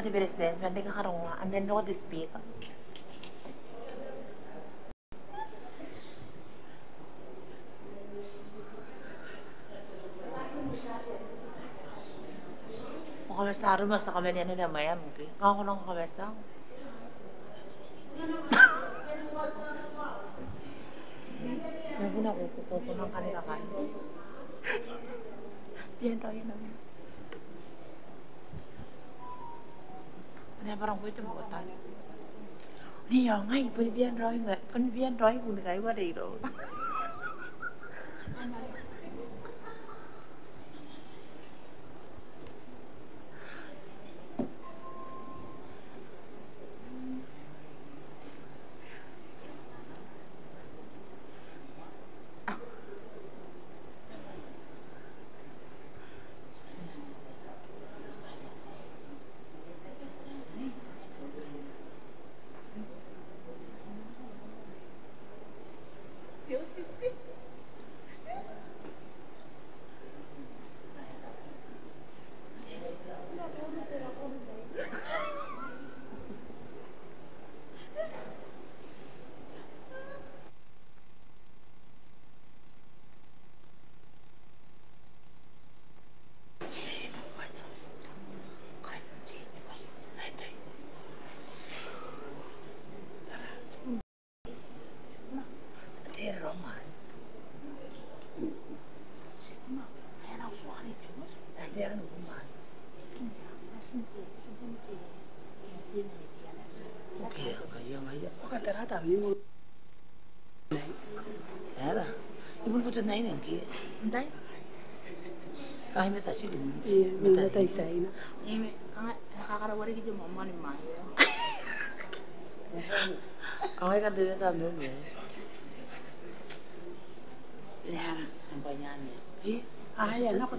Te beretitenti, ma n te kakarongoa, anne n roko te speaker. Ko kabatia arom ao ti a kamanena te mwaea, ke? Ngkoe ko nang kabatia. Ko na ko, ko, ko, ko nang kani kakari. Bia n raoi naba. Anne bwa ngkoe te botaki. Ni ao ngai, bon bia n raoi ngai, bon bia n raoi, bon kai wareiro. Era. Ibun kutu nai nengki. Ndai. Ai meta sidi. Ia, meta isaina. Ime, kanga, kakara wari kiti mo mani mai. Ai kan te meta no me. Ia, ambayane. Ia, ai ana ko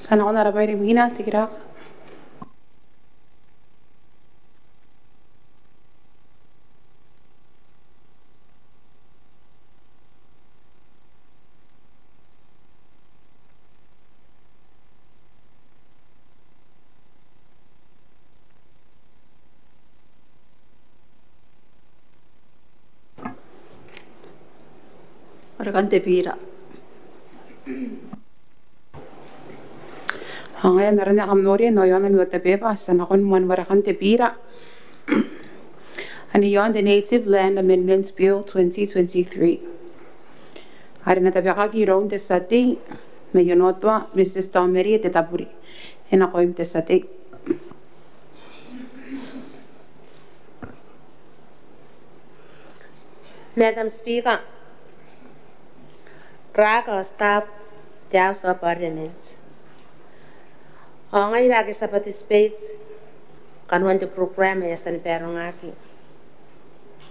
Ti a nakon ara bwai rimwina, tikiraoi. Warekan te bira. Ao ngaia n aron ae kam noria n aon ami order paper, ti a nakon moan warekan te bira. Anne iaon the Native Land Amendments Bill twenty twenty-three. Are e na tabekaki iroun te tia tei mai Onotoa, Mrs Taomarie Tetaburi. E nakoim te tia tei. Madam Speaker, Clerk ao staff, te House of Parliament. Ao ngaira ake ti a participate kanoan te program ae e a tia ni baarongaki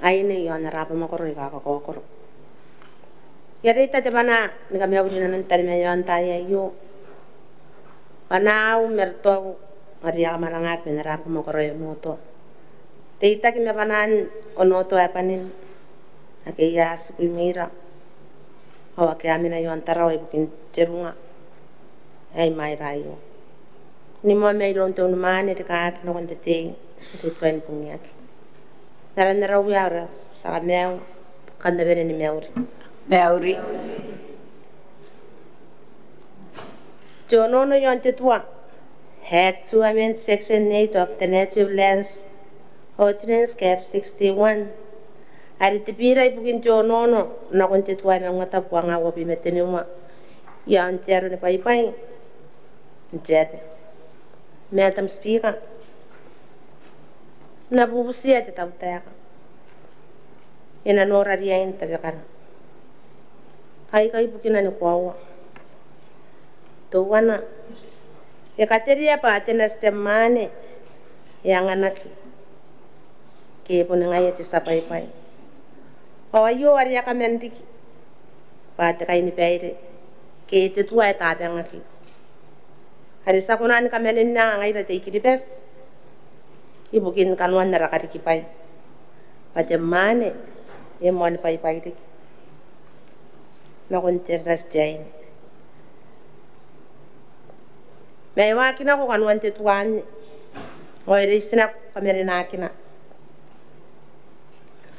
aine iaon ara abamwakoro aika kakaokoro. I a reita te bwanaa ni kamauri nanon taniman aio n taai aio. Bwanaa au ma rotau are a kamarangaki man ara abamwakoro ae Onotoa. Reitaki ma bwanaan Onotoa ae bwanin ake a tiku i mwira ao ake a mena iaon Tarawa ibukin te runga ae i mwaira aio. Ni moa mairoun te unimwaane rikaaki nakon te tei, te tuai ni bungiaki. N aran ara Uea ao ara tia Kamaiu, kam na bane ni mauri. Mauri. Te onoono iaon te tua, Act to amend Section eight of the Native Lands Ordinance, Cap sixty-one. Are te bira ibukin te onoono nakon te tua ae mangatabu anga uabwi ma teniua iaon te aro ni bwaibwai n te aba. Madam Speaker, N na bubutia te tautaeka. E na nora riain tabekara aika ibukina ni koaua. Teuana, e katerea bwa te nati te mwaane e anganaki ke boni ngaia te tia bwaibwai. Ao aio are a kaman riki bwa te kainibaire ke te tua ae tabangaki. Are ti a kona ni kamanenna ngaira te I-Kiribati ibukin kanoan ara karikibwai bwa te mwaane e moan bwaibwai riki nakon te nati te aine. Ma e waaki nako kanoan te tua anne ao e reitinako kamanenakina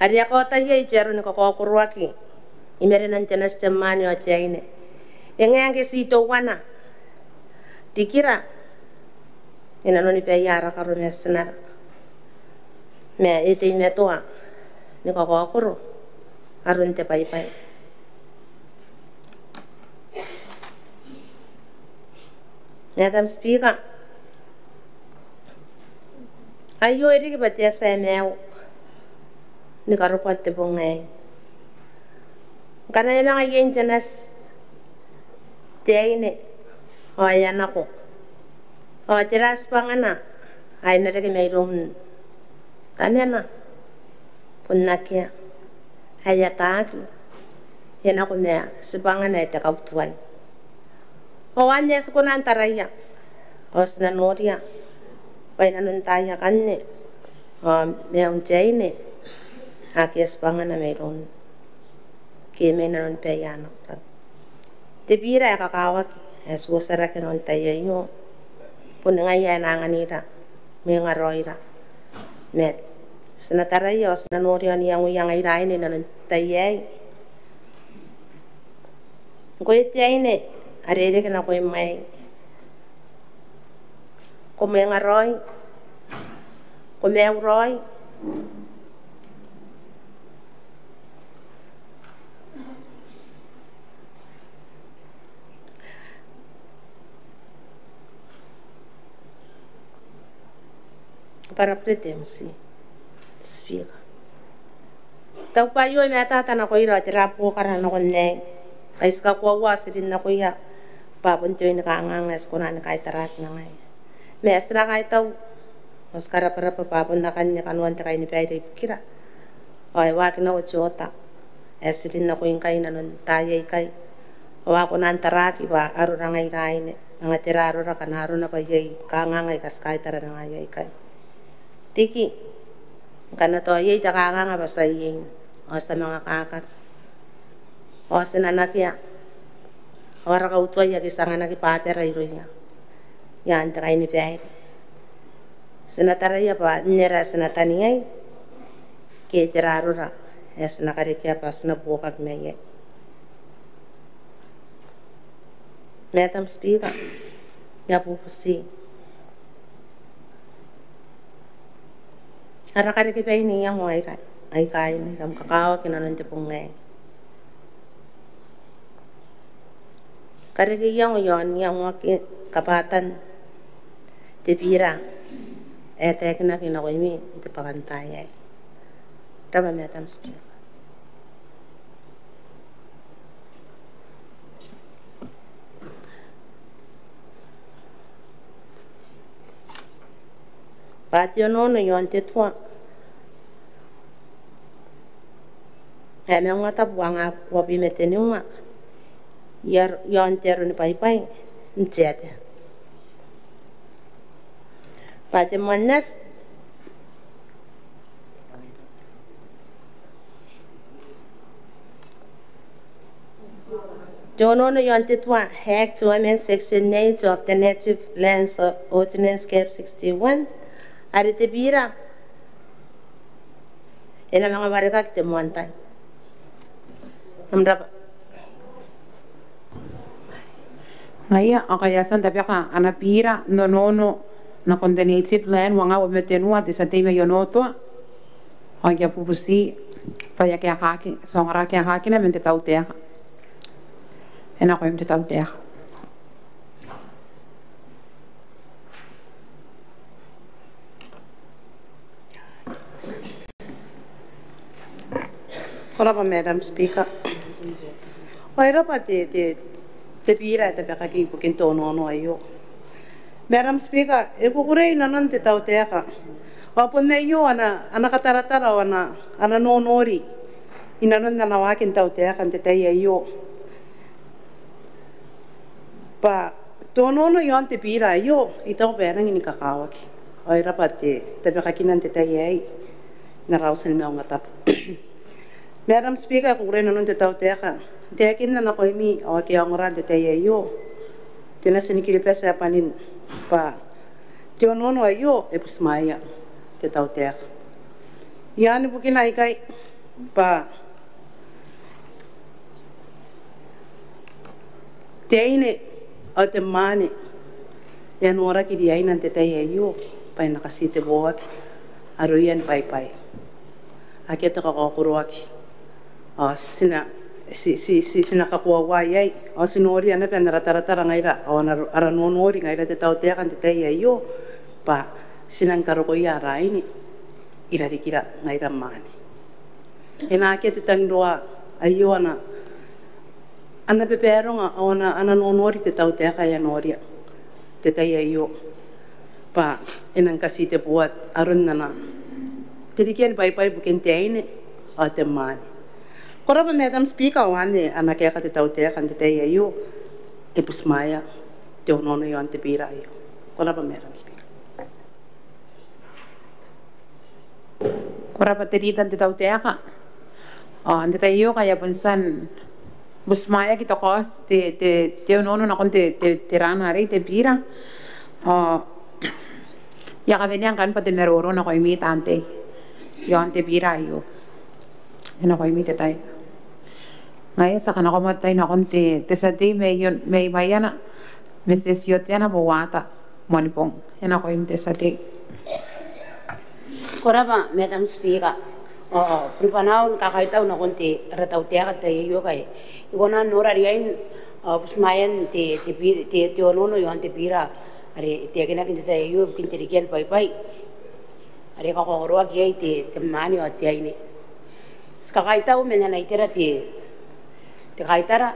are a kaota iai te aro ni kakaokoroaki i marenan te nati te mwaane ao te aine. E ngae ngke ti teuana, rikira e nanoni baia ara karo ma tinara, ma e teimatoa ni kakaokoro aron te bwaibwai. Madam Speaker, aio e riki bwa te tia maiu ni karokoa te bong aei. Ngkana e a manga iein te nati te aine ao e a nako, ao tera tibwangana ae na reke mairoun tamana? Bon akea. Ae ataaki, e nako ma tibwangana ae te kautuai. Ao anne ae ti kona n taraia ao ti na noria bwa i nanon taai akanne ao maiun te aine akea tibwangana mairoun ke mai nanoni baia nako. Te bira ae kakawaki ae ti uotia rake nakon tai aio boni ngaia ae e na anganira mwengaraoira. Ma ti na taraia ao ti na noria ao n iangoia ngaira aine i nanon tai aei. Ngkoe te aine are e reke nakoim aei, ko mwengaraoi, ko maiu raoi. Bwa ara bure te MC, te Speaker. Tao bwa aio e matata nakoira ao tera buokara nakon aei. Ngkai ti kakoaua ao ti rin nakoia bwa bon te oin kanganga ae ti kona ni kaitaraaki ma ngaia. Ma ti na kaitau ao ti karabwarabwa bwa bon akanne kanoan te kainibaire ibukira. Ao e waaki nako te oota ae ti rin nako ngkai i nanon taai aikai ao a kona n taraaki bwa arora ngaira aine Manga tera arora ngkana arona bwa iai kanganga aika ti kaitara ma ngaia aikai. Riki ngkana tao iai te kanganga bwa ti a iai ao ti a manga kakato ao ti na nakea ao ara kautuai ake ti anganaki Barbara irouia i aan te kainibaire. Ti na taraia bwa n aera ae ti na tani iai ke tera arora ae ti na karekea bwa ti na buokaki ma iai. Madam Speaker, I a bubuti ara karekebai n iango aika, aika aine aika kam kakawaki inanon te bong aei. Kareke iango iaon iango ake kabwatan te bira ae taekinaki nakoimi n te bwakantaai aei. Ko rabwa Madam Speaker. Bwa te onoono iaon te tua ae Maungatabu uangaa uabwi ma teniua iaon te aro ni bwaibwai n te aba. Bwa te moan nati te onoono iaon te tua, Act to amend section eight of the Native Lands Ordinance, Cap sixty-one, are te bira e na manga warekaki te moan tai. Ko rabwa. Ngaia ao ngkai e a tia n tabeka ana bira n onoono nakon te Native Land uangaa uabwi ma teniua, te tia tei mai Onotoa. Ao I a bubuti bwa e a kaekaaki, ti ongora kaekaakina man te tautaeka. E nakoim te tautaeka. Ko rabwa Madam Speaker. Ao e rabwa te, te, te bira ae tabekaki ibukin te onoono aio. Madam Speaker, I kukurei inanon te tautaeka ao bon aio ana, ana kataratara ao ana, ana nonori inanon ana waaki n tautaeka n te tai aio. Bwa te onoono iaon te bira aio I taku bwa e rangi ni kakawaki. Ao e rabwa te tabekakina n te tai aei n ara auti ni maungatabu. Madam Speaker, I kukurei inanon te tautaeka n taekinna nakoimi ao ake a ongora n te tai aio, te natin Kiribati ae bwanin, bwa te onoono aio e butimwaea te tautaeka. I aan bukina aikai bwa te aine ao te mwaane e a noraki riaina n te tai aio bwa e na katiteboaki aroia ni bwaibwai. Akea te kakaokoroaki. Ao ti na, ti, ti, ti, ti na kakoaua iai ao ti noria naba n ara taratara ngaira ao n ara, ara nonori ngaira te tautaeka n te tai aio bwa ti nang karokoia ara aine i rarikira ngaira mwaane. E na akea te tangiroa aio ana, ana babaronga ao ana, ana nonori te tautaeka ae e a noria n te tai aio bwa e nang katiteboa aron ana, te rikea ni bwaibwai ibukin te aine ao te mwaane. Ko rabwa Madam Speaker, ao anne ana kaeka te tautaeka n te tai aio, e butimwaea te onoono iaon te bira aio. Ko rabwa Madam Speaker. Ko rabwa te rita n te tautaeka. Ao n te tai aio ngkai e a bon tia n butimwaeaki te kaoti, te, te, te onoono nakon te, te, te rana arei, te bira. Ao I a kawenea ngkanne bwa te maroro nakoimi taan tei iaon te bira aio. E nakoimi te tai. Ngaia ti a kanakoa moa te tai nakon te, te tia tei mai, mai Maiana, Mrs Iotiana Bouata Moanibong. E nakoim te tia tei. Ko rabwa Madam Speaker. Ao, ao bon bwanaau ni kakaitau nakon te, ara tautaeka n te tai aio ngkai I kona n nora riain, ao butimwaean te, te bi-, te, te onoono iaon te bira are e taekinaki n te tai aio ibukin te rikea ni bwaibwai are e kakaokoroaki iai te, te mwaane ao te aine. Ti kakaitau man ana itera te, te kaitara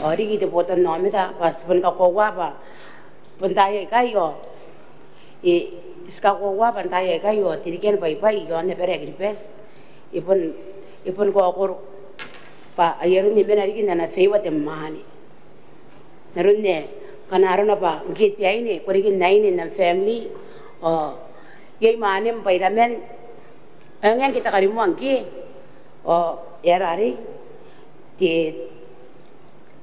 ao riki te botannaomata bwa ti boni kakoaua bwa bon taai aikai ao, e, ti kakoaua bwa n taai aikai ao te rikea ni bwaibwai iaon abara ae Kiribati e bon, e boni kaokoro bwa ai aron e mena riki n ana favour te mwaane. N aron ae Ngkana arona bwa ngke te aine, ko riki n aine n am family, ao iai mwanem bwa iraman, ao ngaia ngke te karimoa ngke, ao e aera arei, te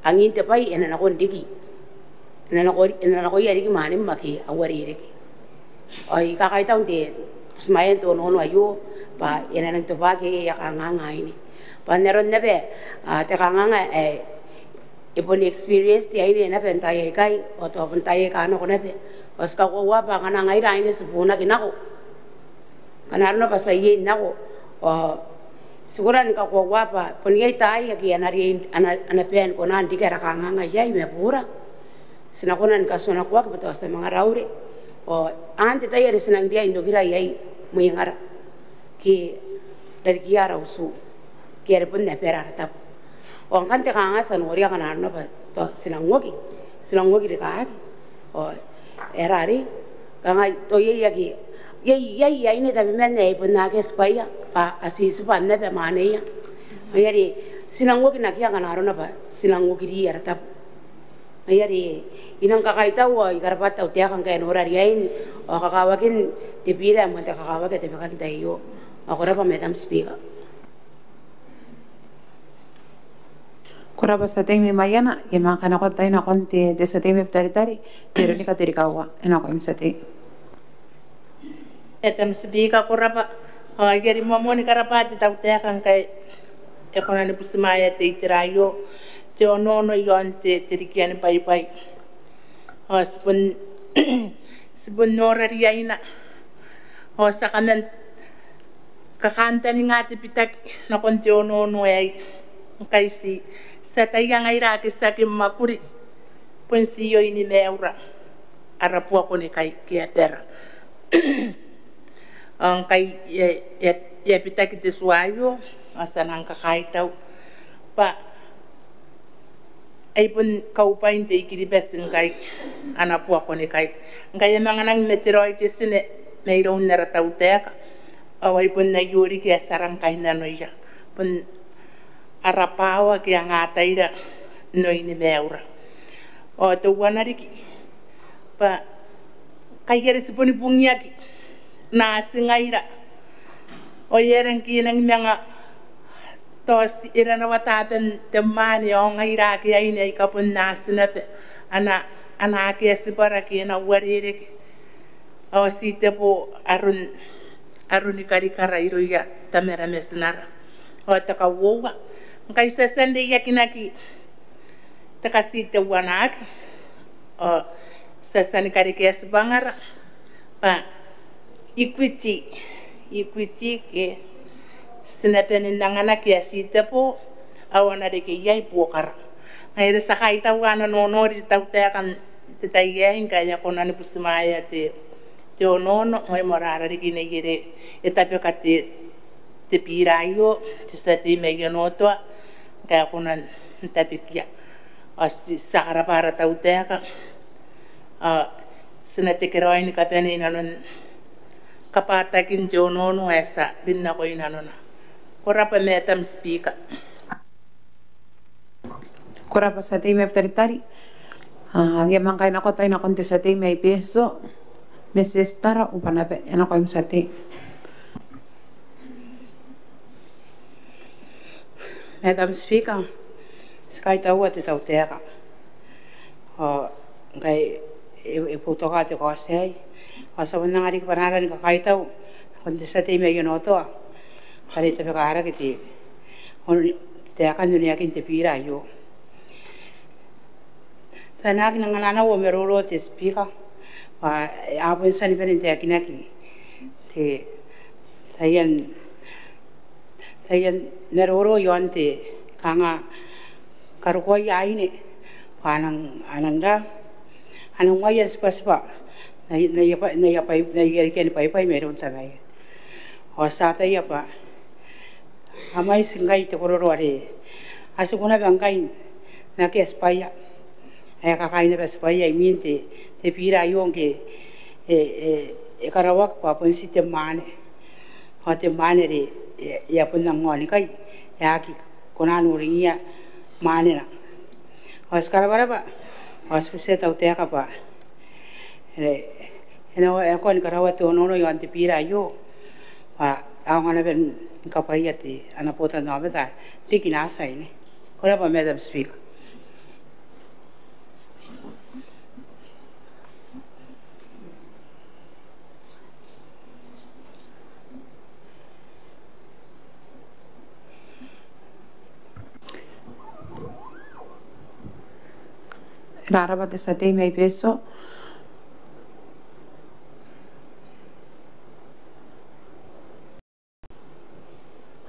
angin te bwai e na nako n riki, e na nako, e na nakoia riki mwanem ake a uarereke. Ao I kakaitau n te butimwaea n te onoono aio bwa e na nang tobwaaki aia kanganga aine. Bwa n aron naba, a, te kanganga ae e bon experience te aine naba n taai aikai, ao tao bon taai aika nako naba. Ao ti kakoaua bwa ngkana ngaira aine ti bunaki nako, ngkana arona bwa ti a iai nako, ao ti kona ni kakoaua bwa bon iai taai ake a na riai, a na, a na bae ni kona n riki ara kanganga iai ma bura. Ti na kona ni katuanakoaki bwa tao ti a manga raure. Ao anne te tai are ti nang riai n okira iai mwengara ke rarikiia ara utu, ke are bon abara ara tabo. Ao ngkanne te kanganga ti a noria ngkana arona bwa tao ti nang oki, ti nang oki rikaaki. Ao e aera arei, kanga tao iai ake, iai, iai aine tabeman ae bon akea tibwaia bwa a titibwa naba mwaneia. Ngaia are ti nang oki n akea ngkana arona bwa ti nang okiri ara tabo. Ngaia are I nang kakaitau ao I karabwa te tautaeka ngkae e nora riain ao kakawakin te bira ae moan te kakawaki ae tabekaki n te tai aio. Ao ko rabwa Madam Speaker. Ko rabwa tia tei mai Maiana. I a manga kainakoa te tai nakon te, te tia tei mai Butaritari, Veronica Terikawa. E nakoim tia tei. Madam Speaker, ko rabwa. Ao I a rimoa moa ni karabwa te tautaeka ngkae e kona ni butimwaea te itera aio, te onoono iaon te, te rikiani bwaibwai. Ao ti bon, ti bon nora riaina. Ao ti a kaman kakantaninga te bitaki nakon te onoono aei. Ngkai ti, ti ataia ngaira ake ti aki mwakuri, bon ti oin maiura, ara buakonikai ke abara. Ao ngkai e a, e a, e a bitaki te tua aio, ao ti a nang kakaitau bwa ai bon kaubwain te I-Kiribati ngkai ana buakonikai. Ngkai e a manga nang ma te raoi te tine mairoun ara tautaeka, ao ai bon aio riki ae ti a rang kainnanoia. Bon ara bwaawa ake a anga ataira n oin maiura. Ao teuana riki bwa ngkai are ti boni bungiaki naati ngaira, ao e aera ngke e nangi manga tao ti, e ranawa taben te mwaane ao ngaira ake aine aika bon naati naba, a na, a na akea tibwara ke e na uarereke. Ao ti tebo aron, aroni karikara irouia tamara ma tinara. Ao te kauoua, ngkai ti a tia n reiakinaki te katiteuanaaki, ao ti a tia ni karekea tibwangara bwa equity, equity ke ti na bane n anganaki ae ti tebo ao a na reke iai buokara. Ngaia are ti a kaitaua ana nonori te tautaeka n te tai aei ngkai e a kona ni butimwaea te, te onoono, ao ai moarara riki neiere e tabeka te, te bira aio, te tia tei mai Onotoa, ngkai e a kona n tabekia. Ao ti, ti a karabwa ara tautaeka, ao ti na tekeraoi ni kabane inanon kabwatakin te onoono ae ti a rin nako inanona. Ko rabwa Madam Speaker. Ko rabwa tia tei mai Butaritari. Ao I a manga kainakoa te tai nakon te tia tei mai Betio, Mrs Tara Ubanaba, e nakoim tia tei. Madam Speaker, ti kaitaua te tautaeka. Ao ngkai e, e boutoka te kaoti aei, ao ti a bon anga riki bwanaara ni kakaitau nakon te tia tei mai Onotoa are e tabekarake te, on, taekan oneakin te bira aio. Tao e na aki nang ananau au maroro te Speaker, bwa a bon tia ni bane n taekinaki te, taian, taian maroro iaon te kanga karokoaia aine bwa a nang, a nang ra, a nang uaia n tibwatibwa n aia, n aia bwai, n aia bwai, n aia rikiani bwaibwai mairoun tamaia. Ao ti ataia bwa a mwaiti ngkai te kororo are a tiku naba ngkai n akea tibwaia ae kakaea naba tibwaia imwin te, te bira aio ngke e, e, e karaoaki bwa bon ti te mwaane. Ao te mwaane are e, e a bon nang aonikai, e aki kona n uringiia mwaanena. Ao ti karabwarabwa Ao ti butiia te tautaeka bwa e na, e na, e kona ni karaoa te onoono iaon te bira aio bwa a aonga naba ni kabwaia te, ana botannaomata riki n asaine. Ko rabwa, Madam Speaker. E rabwa te tia tei mai Betio.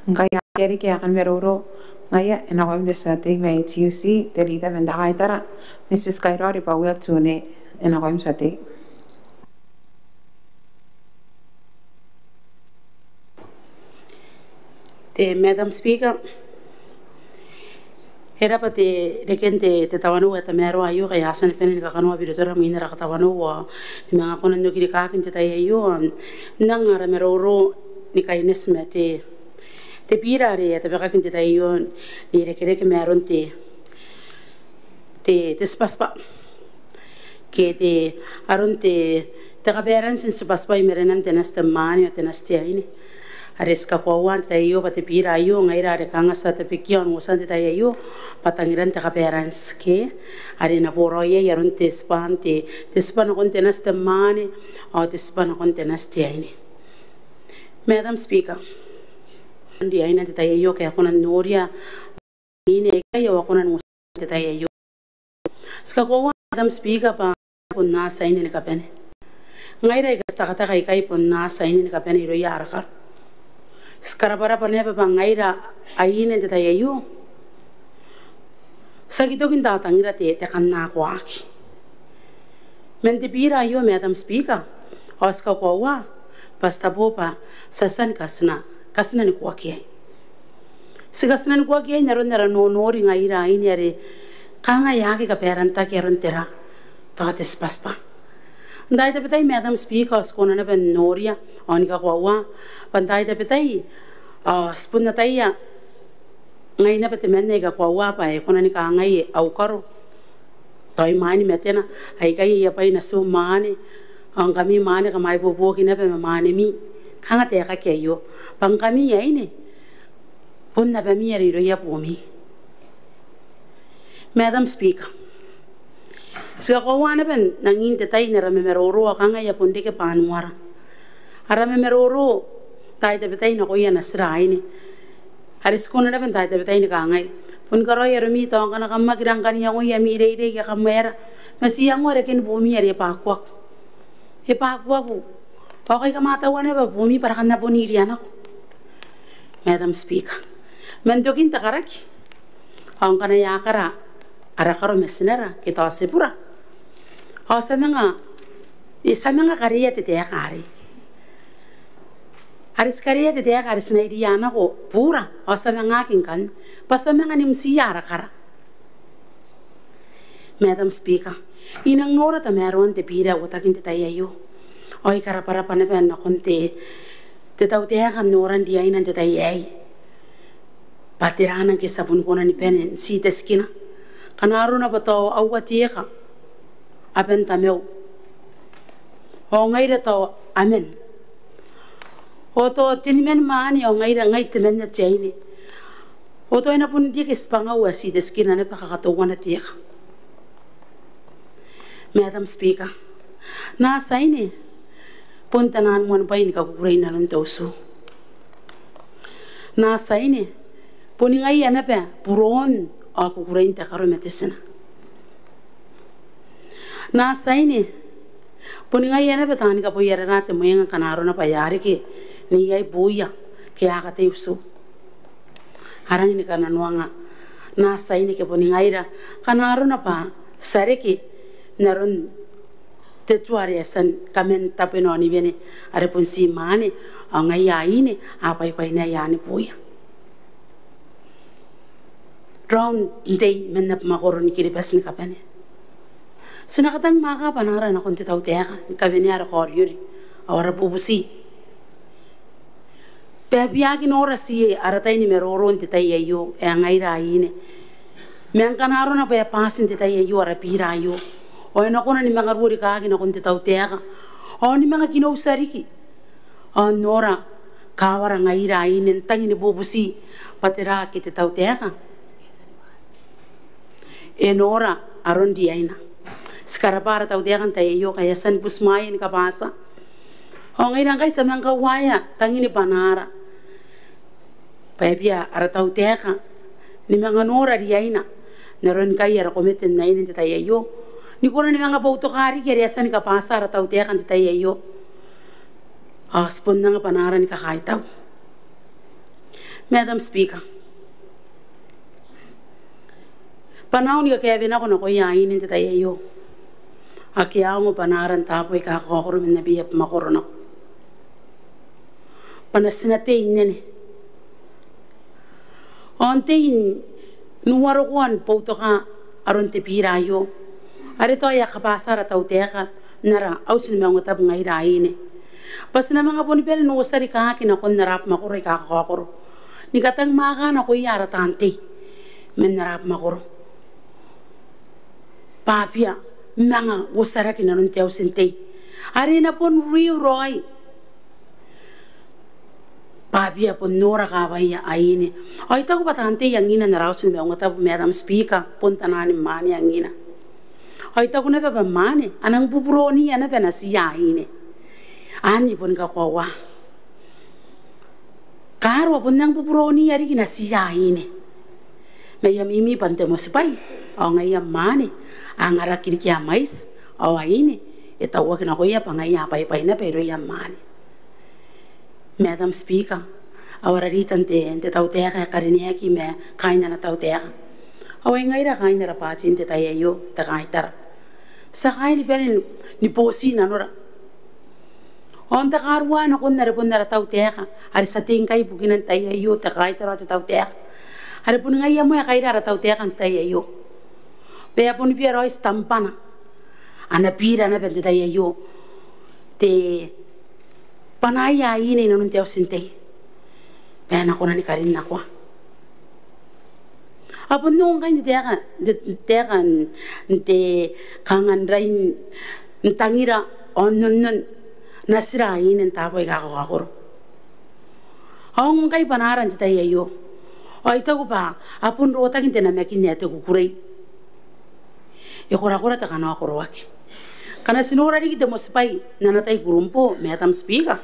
Ngkai akea riki ae kan maroro, ngaia e nakoim te tia tei mai Tiuti, te leader man te kaitara, Mrs Kairao Ribawiel Tune, e nakoim tia tei. Te Madam Speaker, e rabwa te reken te, te tawanou ae tamaroa aio, ngkai a tia ni bane ni kakanoa birotora imwin ara katawanou ao ni manga kona n okirikaki n te tai aio, ao n anga ara maroro ni kaineti ma te, te bira are e tabekaki n te tai aio n irekereke ma aron te, te, te tibwatibwa ke te, aron te, te kabaranti n tibwatibwa i marenan te nati te mwaane ao te nati te aine. Are ti kakoaua n te tai aio bwa te bira aio ngaira are kanga ti a tabekia n uotia n te tai aio bwa tangiran te kabaranti ke are e na boraoi iai aron te tibwa n te, te tibwa nakon te nati te mwaane ao te tibwa nakon te nati te aine. Madam Speaker, n riaina n te tai aio ke a kona n noria aine aikai ao a kona n uotia n te tai aio. Ti kakoaua, Madam Speaker, bwa bon asaine ni kabane. Ngaira aika ti tekateka aikai bon asaine ni kabane irouia ara karo. Ti karabwarabwa naba bwa ngaira aine n te tai aio ti aki toki n tatangira te, te kannakoaki. Man te bira aio, Madam Speaker, ao ti kakoaua bwa ti tabo bwa ti a tia ni katina, katina ni kuaki iai. Ti katina ni kuaki iai n aron ara nonori ngaira aine are kanga e aki kabarantaki aron tera, tao te tibwatibwa. N taai tabetai, Madam Speaker, ao ti kona naba n noria ao ni kakoaua bwa n taai tabetai ao ti bon ataia ngai naba temanna ae I kakoaua bwa e kona ni kangai au karo, tao imwain matena, aikai aia bwai natiu mwaane, ao ngkami mwaane kam a ibuobuoki naba ma mwaanemi. Kanga taekaki aio bwa ngkami aine bon abami are irouia buumi. Madam Speaker, ti kakoaua naba n angin te tai n ara mamaroro ao kanga e a bon reke bwanuara ara mamaroro n taai tabetai nakoia natira aine. Are ti kona naba n taai tabetai ni kangai, boni karaoi aromi tao ngkana kam aki rang kan iangoi ami reirei ke kam aera, ma ti iangoa reken buumi are e bwakuaku. E bwakuaku. Ao kai kam a taua naba buumi bwa ara kan na bon iria nako, Madam Speaker. Man tokin te karaki ao ngkana e a kara ara karo ma tinara ke tao tibura, ao ti a manga, e, ti a manga karea te taeka arei. Are ti karea te taeka are ti na iria nako buura ao ti a manga aki ngkanne bwa ti a manga nimtiia ara kara. Madam Speaker, I nang nora tamaroan te bira ae uotaki n te tai aio ao I karabwarabwa naba nakon te, te tautaeka n noran riaina n te tai aei bwa tera ngke ti a boni kona ni bane n ti te tikina. Kanga arona bwa tao aua te eka aban tamau ao ngaira tao aman, ao tao teniman mwaane ao ngaira ngai temanna te aine, ao tao e na bon reke tibwangau ae ti te tikina naba kakatouana te eka. Madam Speaker, nati aine bon taian moan bwai ni kakukurei inanon te utu. Nati aine boni ngaia naba buroon ao kukurein te karo ma te tina. Nati aine boni ngaia naba taani kaboiarara te mwenga kanga arona bwa e a reke n iai buia ke a katei utu. A rangi ni kananoanga nati aine ke boni ngaira kanga arona bwa ti a reke n aron te tua are e a tia ni kaman tabwena ao ni wene, are bon ti mwaane ao ngaia aine a bwaibwaina aia ani buia. Raun n tei man abamwakoro ni Kiribati ni kabane. Ti na katang mwaaka bwanaara nakon te tautaeka ni kawenea ara kaoriori ao ara bubuti bwa e bia aki nora ti ara tai ni maroro n te tai aio ae ngaira aine Ma ngkana arona bwa e bati n te tai aio ara bira aio, ao e na kona ni manga ruo rikaaki nakon te tautaeka ao ni manga kinoutia riki ao n nora kawara ngaira aine n tangi ni bubuti bwa tera ake te tautaeka e nora aron riaina. Ti karabwa ara tautaeka n te tai aio ngkai e a tia ni butimwaea ni kabwatia. Ao ngaira ngkai ti a manga kauaea tangini bwanaara bwa e bia ara tautaeka ni manga nora riaina n aron ngkai ara komete n aine n te tai aio, ni kona ni manga boutoka riki are e a tia ni kabwatia ara tautaeka n te tai aio. Ao ti bon anga bwanaara ni kakaitau. Madam Speaker, bwa N na ongo ni kakaewe nako nakoia aine n te tai aio ake a ongo bwanaara n taabo aika kakaokoro man abara abamwakoro nako bwa N na tia n tei n nene ao n tei n uarokoa ni boutoka aron te bira aio are tao e a kabwatia ara tautaeka n ara auti ni maungatabu ngaira aine bwa ti na manga boni bane n uotia rikaaki nakon ara abamwakoro aika kakaokoro ni katangimwaaka nakoia ara taan tei man ara abamwakoro bwa a bia manga uotiaraki nanon te auti n tei are e na bon riu raoi bwa a bia bon nora kawaia aine. Ao I taku bwa taan tei angina n ara auti ni maungatabu, Madam Speaker, bon taian mwaane angina. Ao I taku naba bwa mwaane a nang buburoniia naba natiia aine. Anne I boni kakoaua. Kaaro a bon nang buburoniia riki natiia aine. Ma I a mimi bwa n te motibwai ao ngaia mwaane a angaraki riki aia mwaiti ao aine e tauaki nakoia bwa ngaia a bwaibwai naba irouia mwaane. Madam Speaker, ao ara rita n te, n te tautaeka ae karineaki ma kaain ana tautaeka. Ao ai ngaira kaain ara bwaati n te tai aio, te kaitara. Ti a kaai ni bane ni, ni boti nanora. Ao n takarua nakon are bon ara tautaeka, are ti a tei ngkai ibukina n te tai aio, te kaitara ao te tautaeka. Are bon ngaia moa ae kaira ara tautaeka n te tai aio. Bwa e a boni bia raoi titembwana ana bira naba n te tai aio te bwanaaia aine inanon te auti n tei bwa e na kona ni karinnakoa. A bon ongo ngkai n te taeka, n te taeka n te kangaanga n rain n tangira ao n nonnon natira aine n taabo aika kakaokoro. A ongo ngkai bwanaara n te tai aio. Ao I taku bwa a bon rotaki n te namakin ae te kukurei. E korakora te kanoa koroaki. Ngkana ti nora riki te motibwai n ana tai kurumbo, Madam Speaker,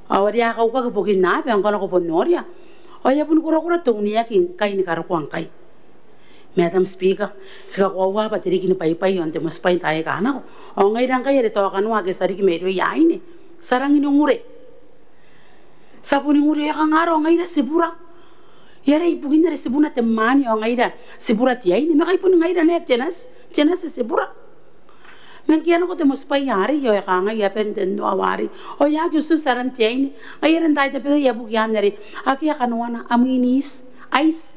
ao are a kaukaki ibukin aaba, ngkana ko bon noria, ao e a boni korakora te uneaki ngkai ni karokoa ngkai. Madam Speaker, ti kakoaua bwa te riki ni bwaibwai ao n te motibwai n taai aika nako, ao ngaira ngkai are tao kanoa ake ti a riki mairouia aine, ti a rangi ni ngure. Ti a boni ngure, e kanga arona ngaira tibura? E aera ibukin are tibuna te mwaane ao ngaira tibura te aine? Ma kai boni ngaira naba te nati, te nati tibura. Ma ngke e a nako te motibwai arei ao e kangai aban te noa arei, ao e aki uti aran te aine. Ngaia are n taai tabetai e a buki anne are akea kanoana, amwin iti, aiti.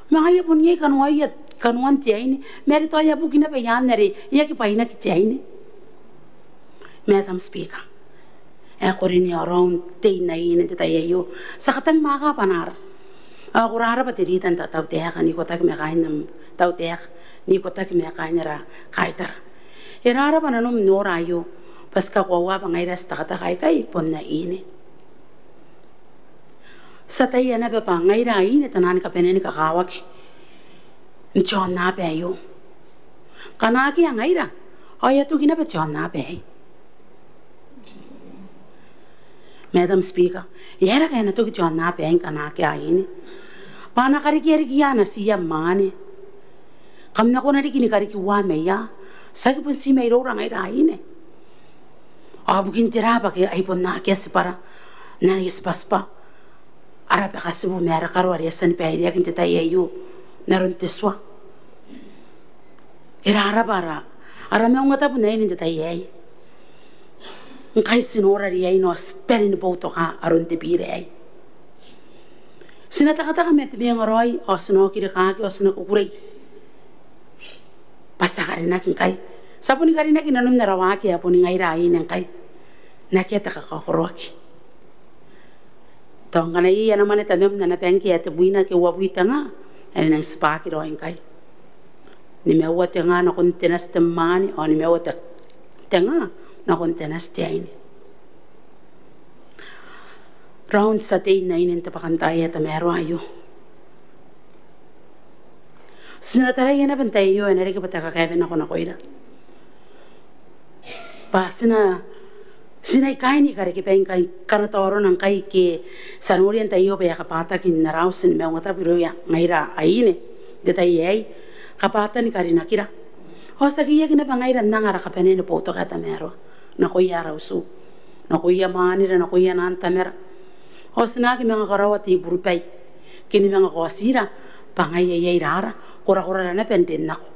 Ma ngaia bon iai kanoaia, kanoan te aine. Ma are tao e a buki naba anne are e aki bwainaki te aine. Madam Speaker, ae ko rin ao raou n tei n aine n te tai aio, ti a katangimwaaka bwanaara. Ao ko rarabwa te rita n te tautaeka n ikotaki ma kaain am tautaeka n ikotaki ma kaain ara kaitara. E rarabwa nanom n nora aio bwa ti kakoaua bwa ngaira ti tekateka ikai bon aine. Ti ataia naba bwa ngaira aine ti na ni kabanea ni kakawaki n te aonnaba aio. Ngkana akea ngaira ao e a toki naba te aonnaba aei. Madam Speaker, e aera ngkai e na toki te aonnaba aei ngkana akea aine? Bwa a na karekea riki ia natiia mwaane. Kam na kona riki ni kariki uaa mai ia, tiaki bon ti mairoura ngaira aine. Ao bukin tera bwa ake ai bon akea tibwara n aia tibwatibwa ara bakatibu ma ara karo are e a tia ni baireaki n te tai aio n aron te tua? E rarabwa ara, ara maungatabu n aine n te tai aei. Ngkai ti nora riaina ao ti bane ni boutoka aron te bira aei. Ti na tekateka ma te mwengaraoi ao ti na okirikaki ao ti na kukurei bwa ti a karinaki ngkai. Ti a boni karinaki nanon ara waaki ae boni ngaira aine ngkai n akea te kakaokoroaki. Tao ngkana iai ana mwane tamam n ana bangke ae tebwina ke uabwi te nga, e nang tibwaki raoi ngkai. Nimaua te nga nakon te nati te mwaane, ao nimaua te, te nga nakon te nati te aine. Raun te tia tei n aine n te bwakantaai ae tamaroa aio. Ti na taraia naba n tai aio ae na riki bwa te kakaewe nako nakoira. Bwa ti na, ti na ikai ni karekebai ngkai, kanataorona ngkai ke ti a noria n tai aio bwa e a kabwataki n ara auti ni maungatabu irouia ngaira aine n te tai aei, kabwatan karinakira. Ao ti aki iaki naba ngaira n anga ara kabanea ni boutoka ae tamaroa nakoia ara utu, nakoia mwanera, nakoia naan tamara. Ao ti na aki manga karaoa te ibuobuoki ke ni manga kaotira bwa ngaia iai ara, ara korakorara naba n rin nako.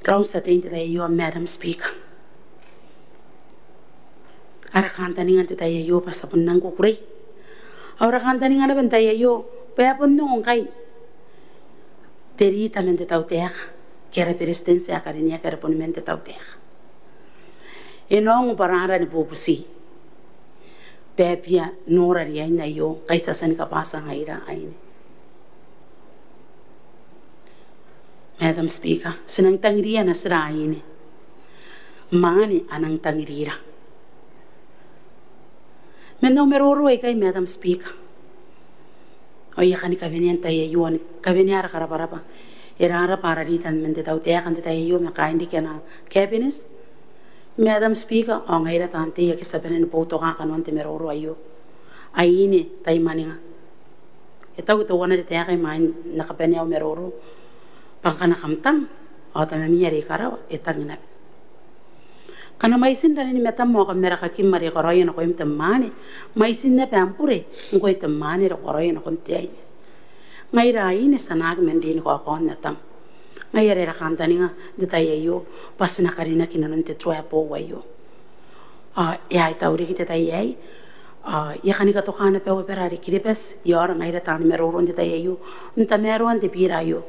Raun te tia tei n te tai aio, Madam Speaker. Ara kantaninga n te tai aio bwa ti a bon nang kukurei. Ao ara kantaninga naba n tai aio bwa e a bon ongo ngkai te rita man te tautaeka ke ara beretitenti ae karineaki are boni man te tautaeka. E na ongo bwa ara, ara ni bubuti bwa e bia nora riain aio ngkai ti a tia ni kabwata ngaira aine. Madam Speaker, ti nang tangiriia natira aine. Mwaane a nang tangirira man au maroro aikai, Madam Speaker. Ao I a kani kawenea n tai aio, I a kani kawenea ara karabwarabwa. E rarabwa ara rita man te tautaeka n te tai aio ma kaain riki ana cabinet, Madam Speaker, ao ngaira taan tei ake ti a bane ni boutoka kanoan te maroro aio. Aine, tai mwaninga. E taku teuana te taeka imwain naake I a bane au maroro bwa ngkana kam tang, ao tamami are i karawa e tang naba. Ngkana mwaitin ranin matam ao kamarakaakim are e karaoia nakoim te mwaane, mwaitin naba am bure ngkoe te mwaane are ko karaoia nakon te aine. Ngaira aine ti a anaaki man rin kaokaon natam. Ngaia are ara kantaninga n te tai aio bwa ti na karinaki inanon te tua ae boou aio. Ao e a ita riki te tai aei, ao I a kani katoka naba au abara are Kiribati iaora ngaira taani maroro n te tai aio n tamaroan te bira aio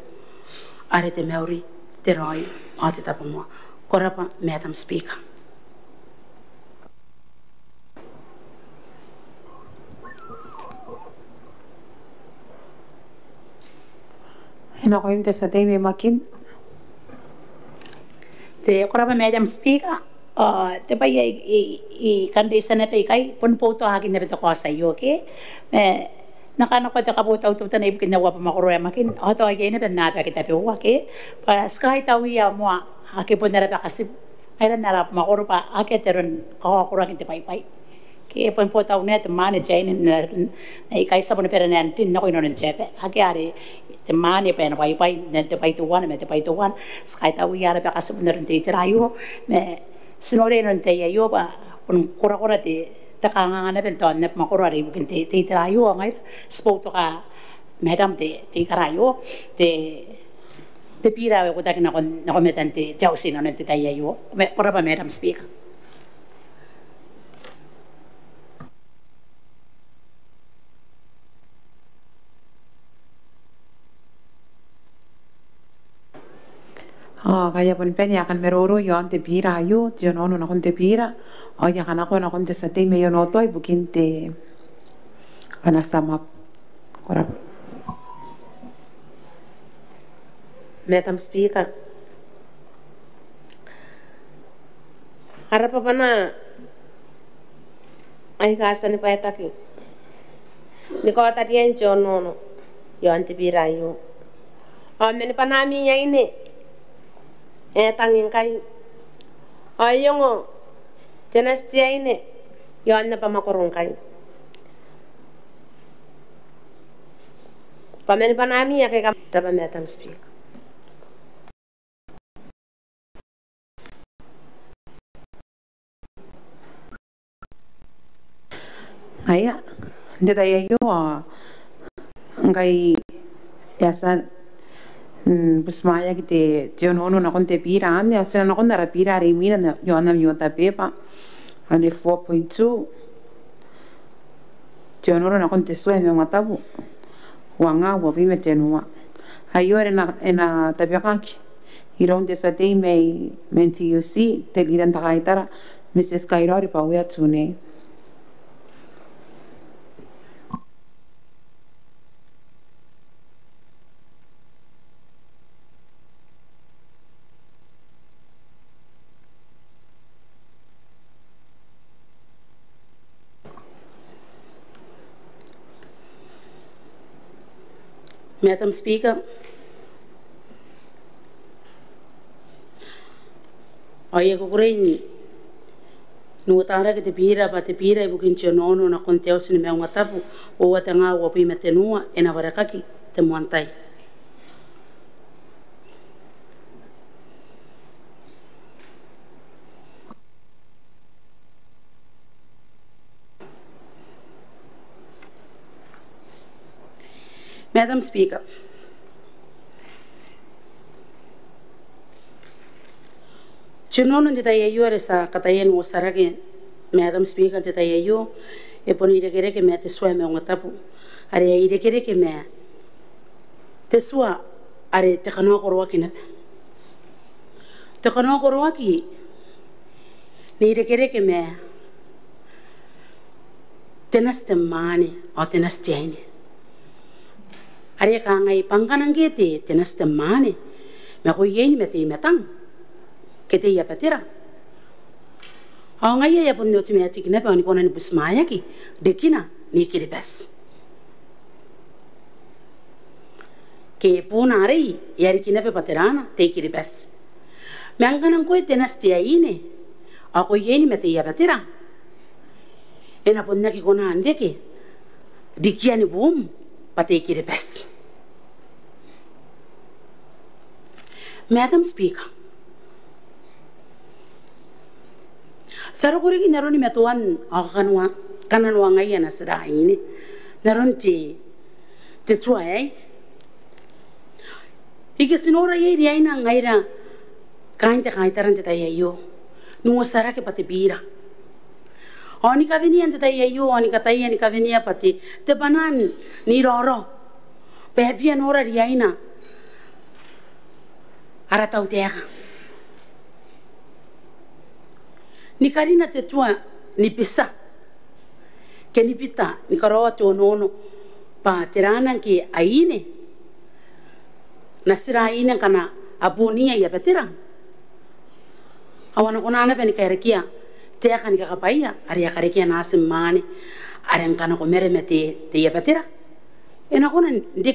are te mauri, te raoi ao te tabomoa. Ko rabwa, Madam Speaker. E nakoim te tia tei mai Makin. Te, ko rabwa, Madam Speaker. Ao te bwai ae I, I, I kan reitia naba ikai, bon boutokakin naba te kaoti aio ke. Ma N na kanakoa te kabotau teutana ibukin au abamwakoro ae Makin, ao tao iai naba n aba ake tabeua ke. Bwa ti kaitauia moa ake bon ara bakatibu ngaira n ara abamwakoro bwa akea te aro ni kakaokoroaki n te bwaibwai. Ke bon botaunaia te mwaane, te aine, n, n, n aikai ti a bon bera n rin nako inanon te aba. Akea are te mwaane bwa e na bwaibwai n te bwai teuana ma te bwai teuana. Ti kaitauia ara bakatibu n aron te itera aio. Ma ti noria inanon te tai aio bwa bon korakora te, te kanganga naba n te abamwakoro are ibukin te, te itera aio, ao ngaira ti boutoka, Madam, te, te ikara aio, te, te bira ae uotaki nakon, nako matan te, te auti inanon te tai aio. Ma, ko rabwa, Madam Speaker. Ao ngkai e a bon bane, I a kan maroro iaon te bira aio, te onoono nakon te bira, ao I a kanakoa nakon te tia tei mai Onotoa ibukin te ana sum up. Ko rabwa. Madam Speaker, ara bwabwana aika a tia ni bwaetaki ni kaota riain te onoono iaon te bira aio. Ao mani bwanaami aine ae tang ngkai, ao e ongo te nati te aine iaon abamwakoro ngkai. Bwa mani bwanaami ake kam, rabwa, Madam Speaker. Aia, n te tai aio, ao ngkai e a tia n butimwaeaki te, te onoono nakon te bira anne, ao ti na nakon ara bira are imwina iaon ami order paper, anne four point two. Te onoono nakon te tua ae maungatabu, uangaa uabwi ma tenua. Aio are e na, e na tabekaki iroun te tia tei mai, mai N T U C, te Leader n te Kaitara, Mrs Kairaori Bauea Tunei. Madam Speaker, ao I a kukurei n uotarake te bira bwa te bira ibukin te onoono nakon te Auti ni Maungatabu uoua tenga uabwi ma tenua e na warekaki te moan tai. Madam Speaker, te onoono n te tai aio are ti a kataia n uotarake, Madam Speaker, n te tai aio e bon irekereke ma te tua ae maungatabu, are e irekereke ma te tua are te kanaokoroaki naba. Te kanaokoroaki n irekereke ma te nati te mwaane ao te nati te aine. Are e kangai bwa ngkana ngke te, te nati te mwaane, ma ko iai ni matei matang ke te iabatera, ao ngaia e a bon automatic naba ao ni kona ni butimwaeaki rikina n I-Kiribati. Ke buuna arei e a riki naba bwa te raana te I-Kiribati. Ma ngkana ngkoe te nati te aine ao ko iai ni matei abatera, e na bon aki kona n reke rikian buum bwa te I-Kiribati. Madam Speaker, ti a roko riki n aron matoan ao kakananoa, kananoangaia natira aine n aron te, te tua aei. Ike ti nora iai riaina ngaira kaain te kaitara n te tai aio n uotarake bwa te bira, ao ni kawenea n te tai aio, ao ni kataia ni kawenea bwa te, te bwanaa n iraorao bwa e bia nora riaina ara tautaeka ni karina te tua ni bita, ke ni bita ni karaoa te onoono bwa te raana ngke aine, natira aine ngkana a buuniia iabatera, ao a na kona naba ni karekea taeka ni kakabwaia are a karekea natin mwaane are ngkana ko mare ma te, te iabatera, e na kona n reke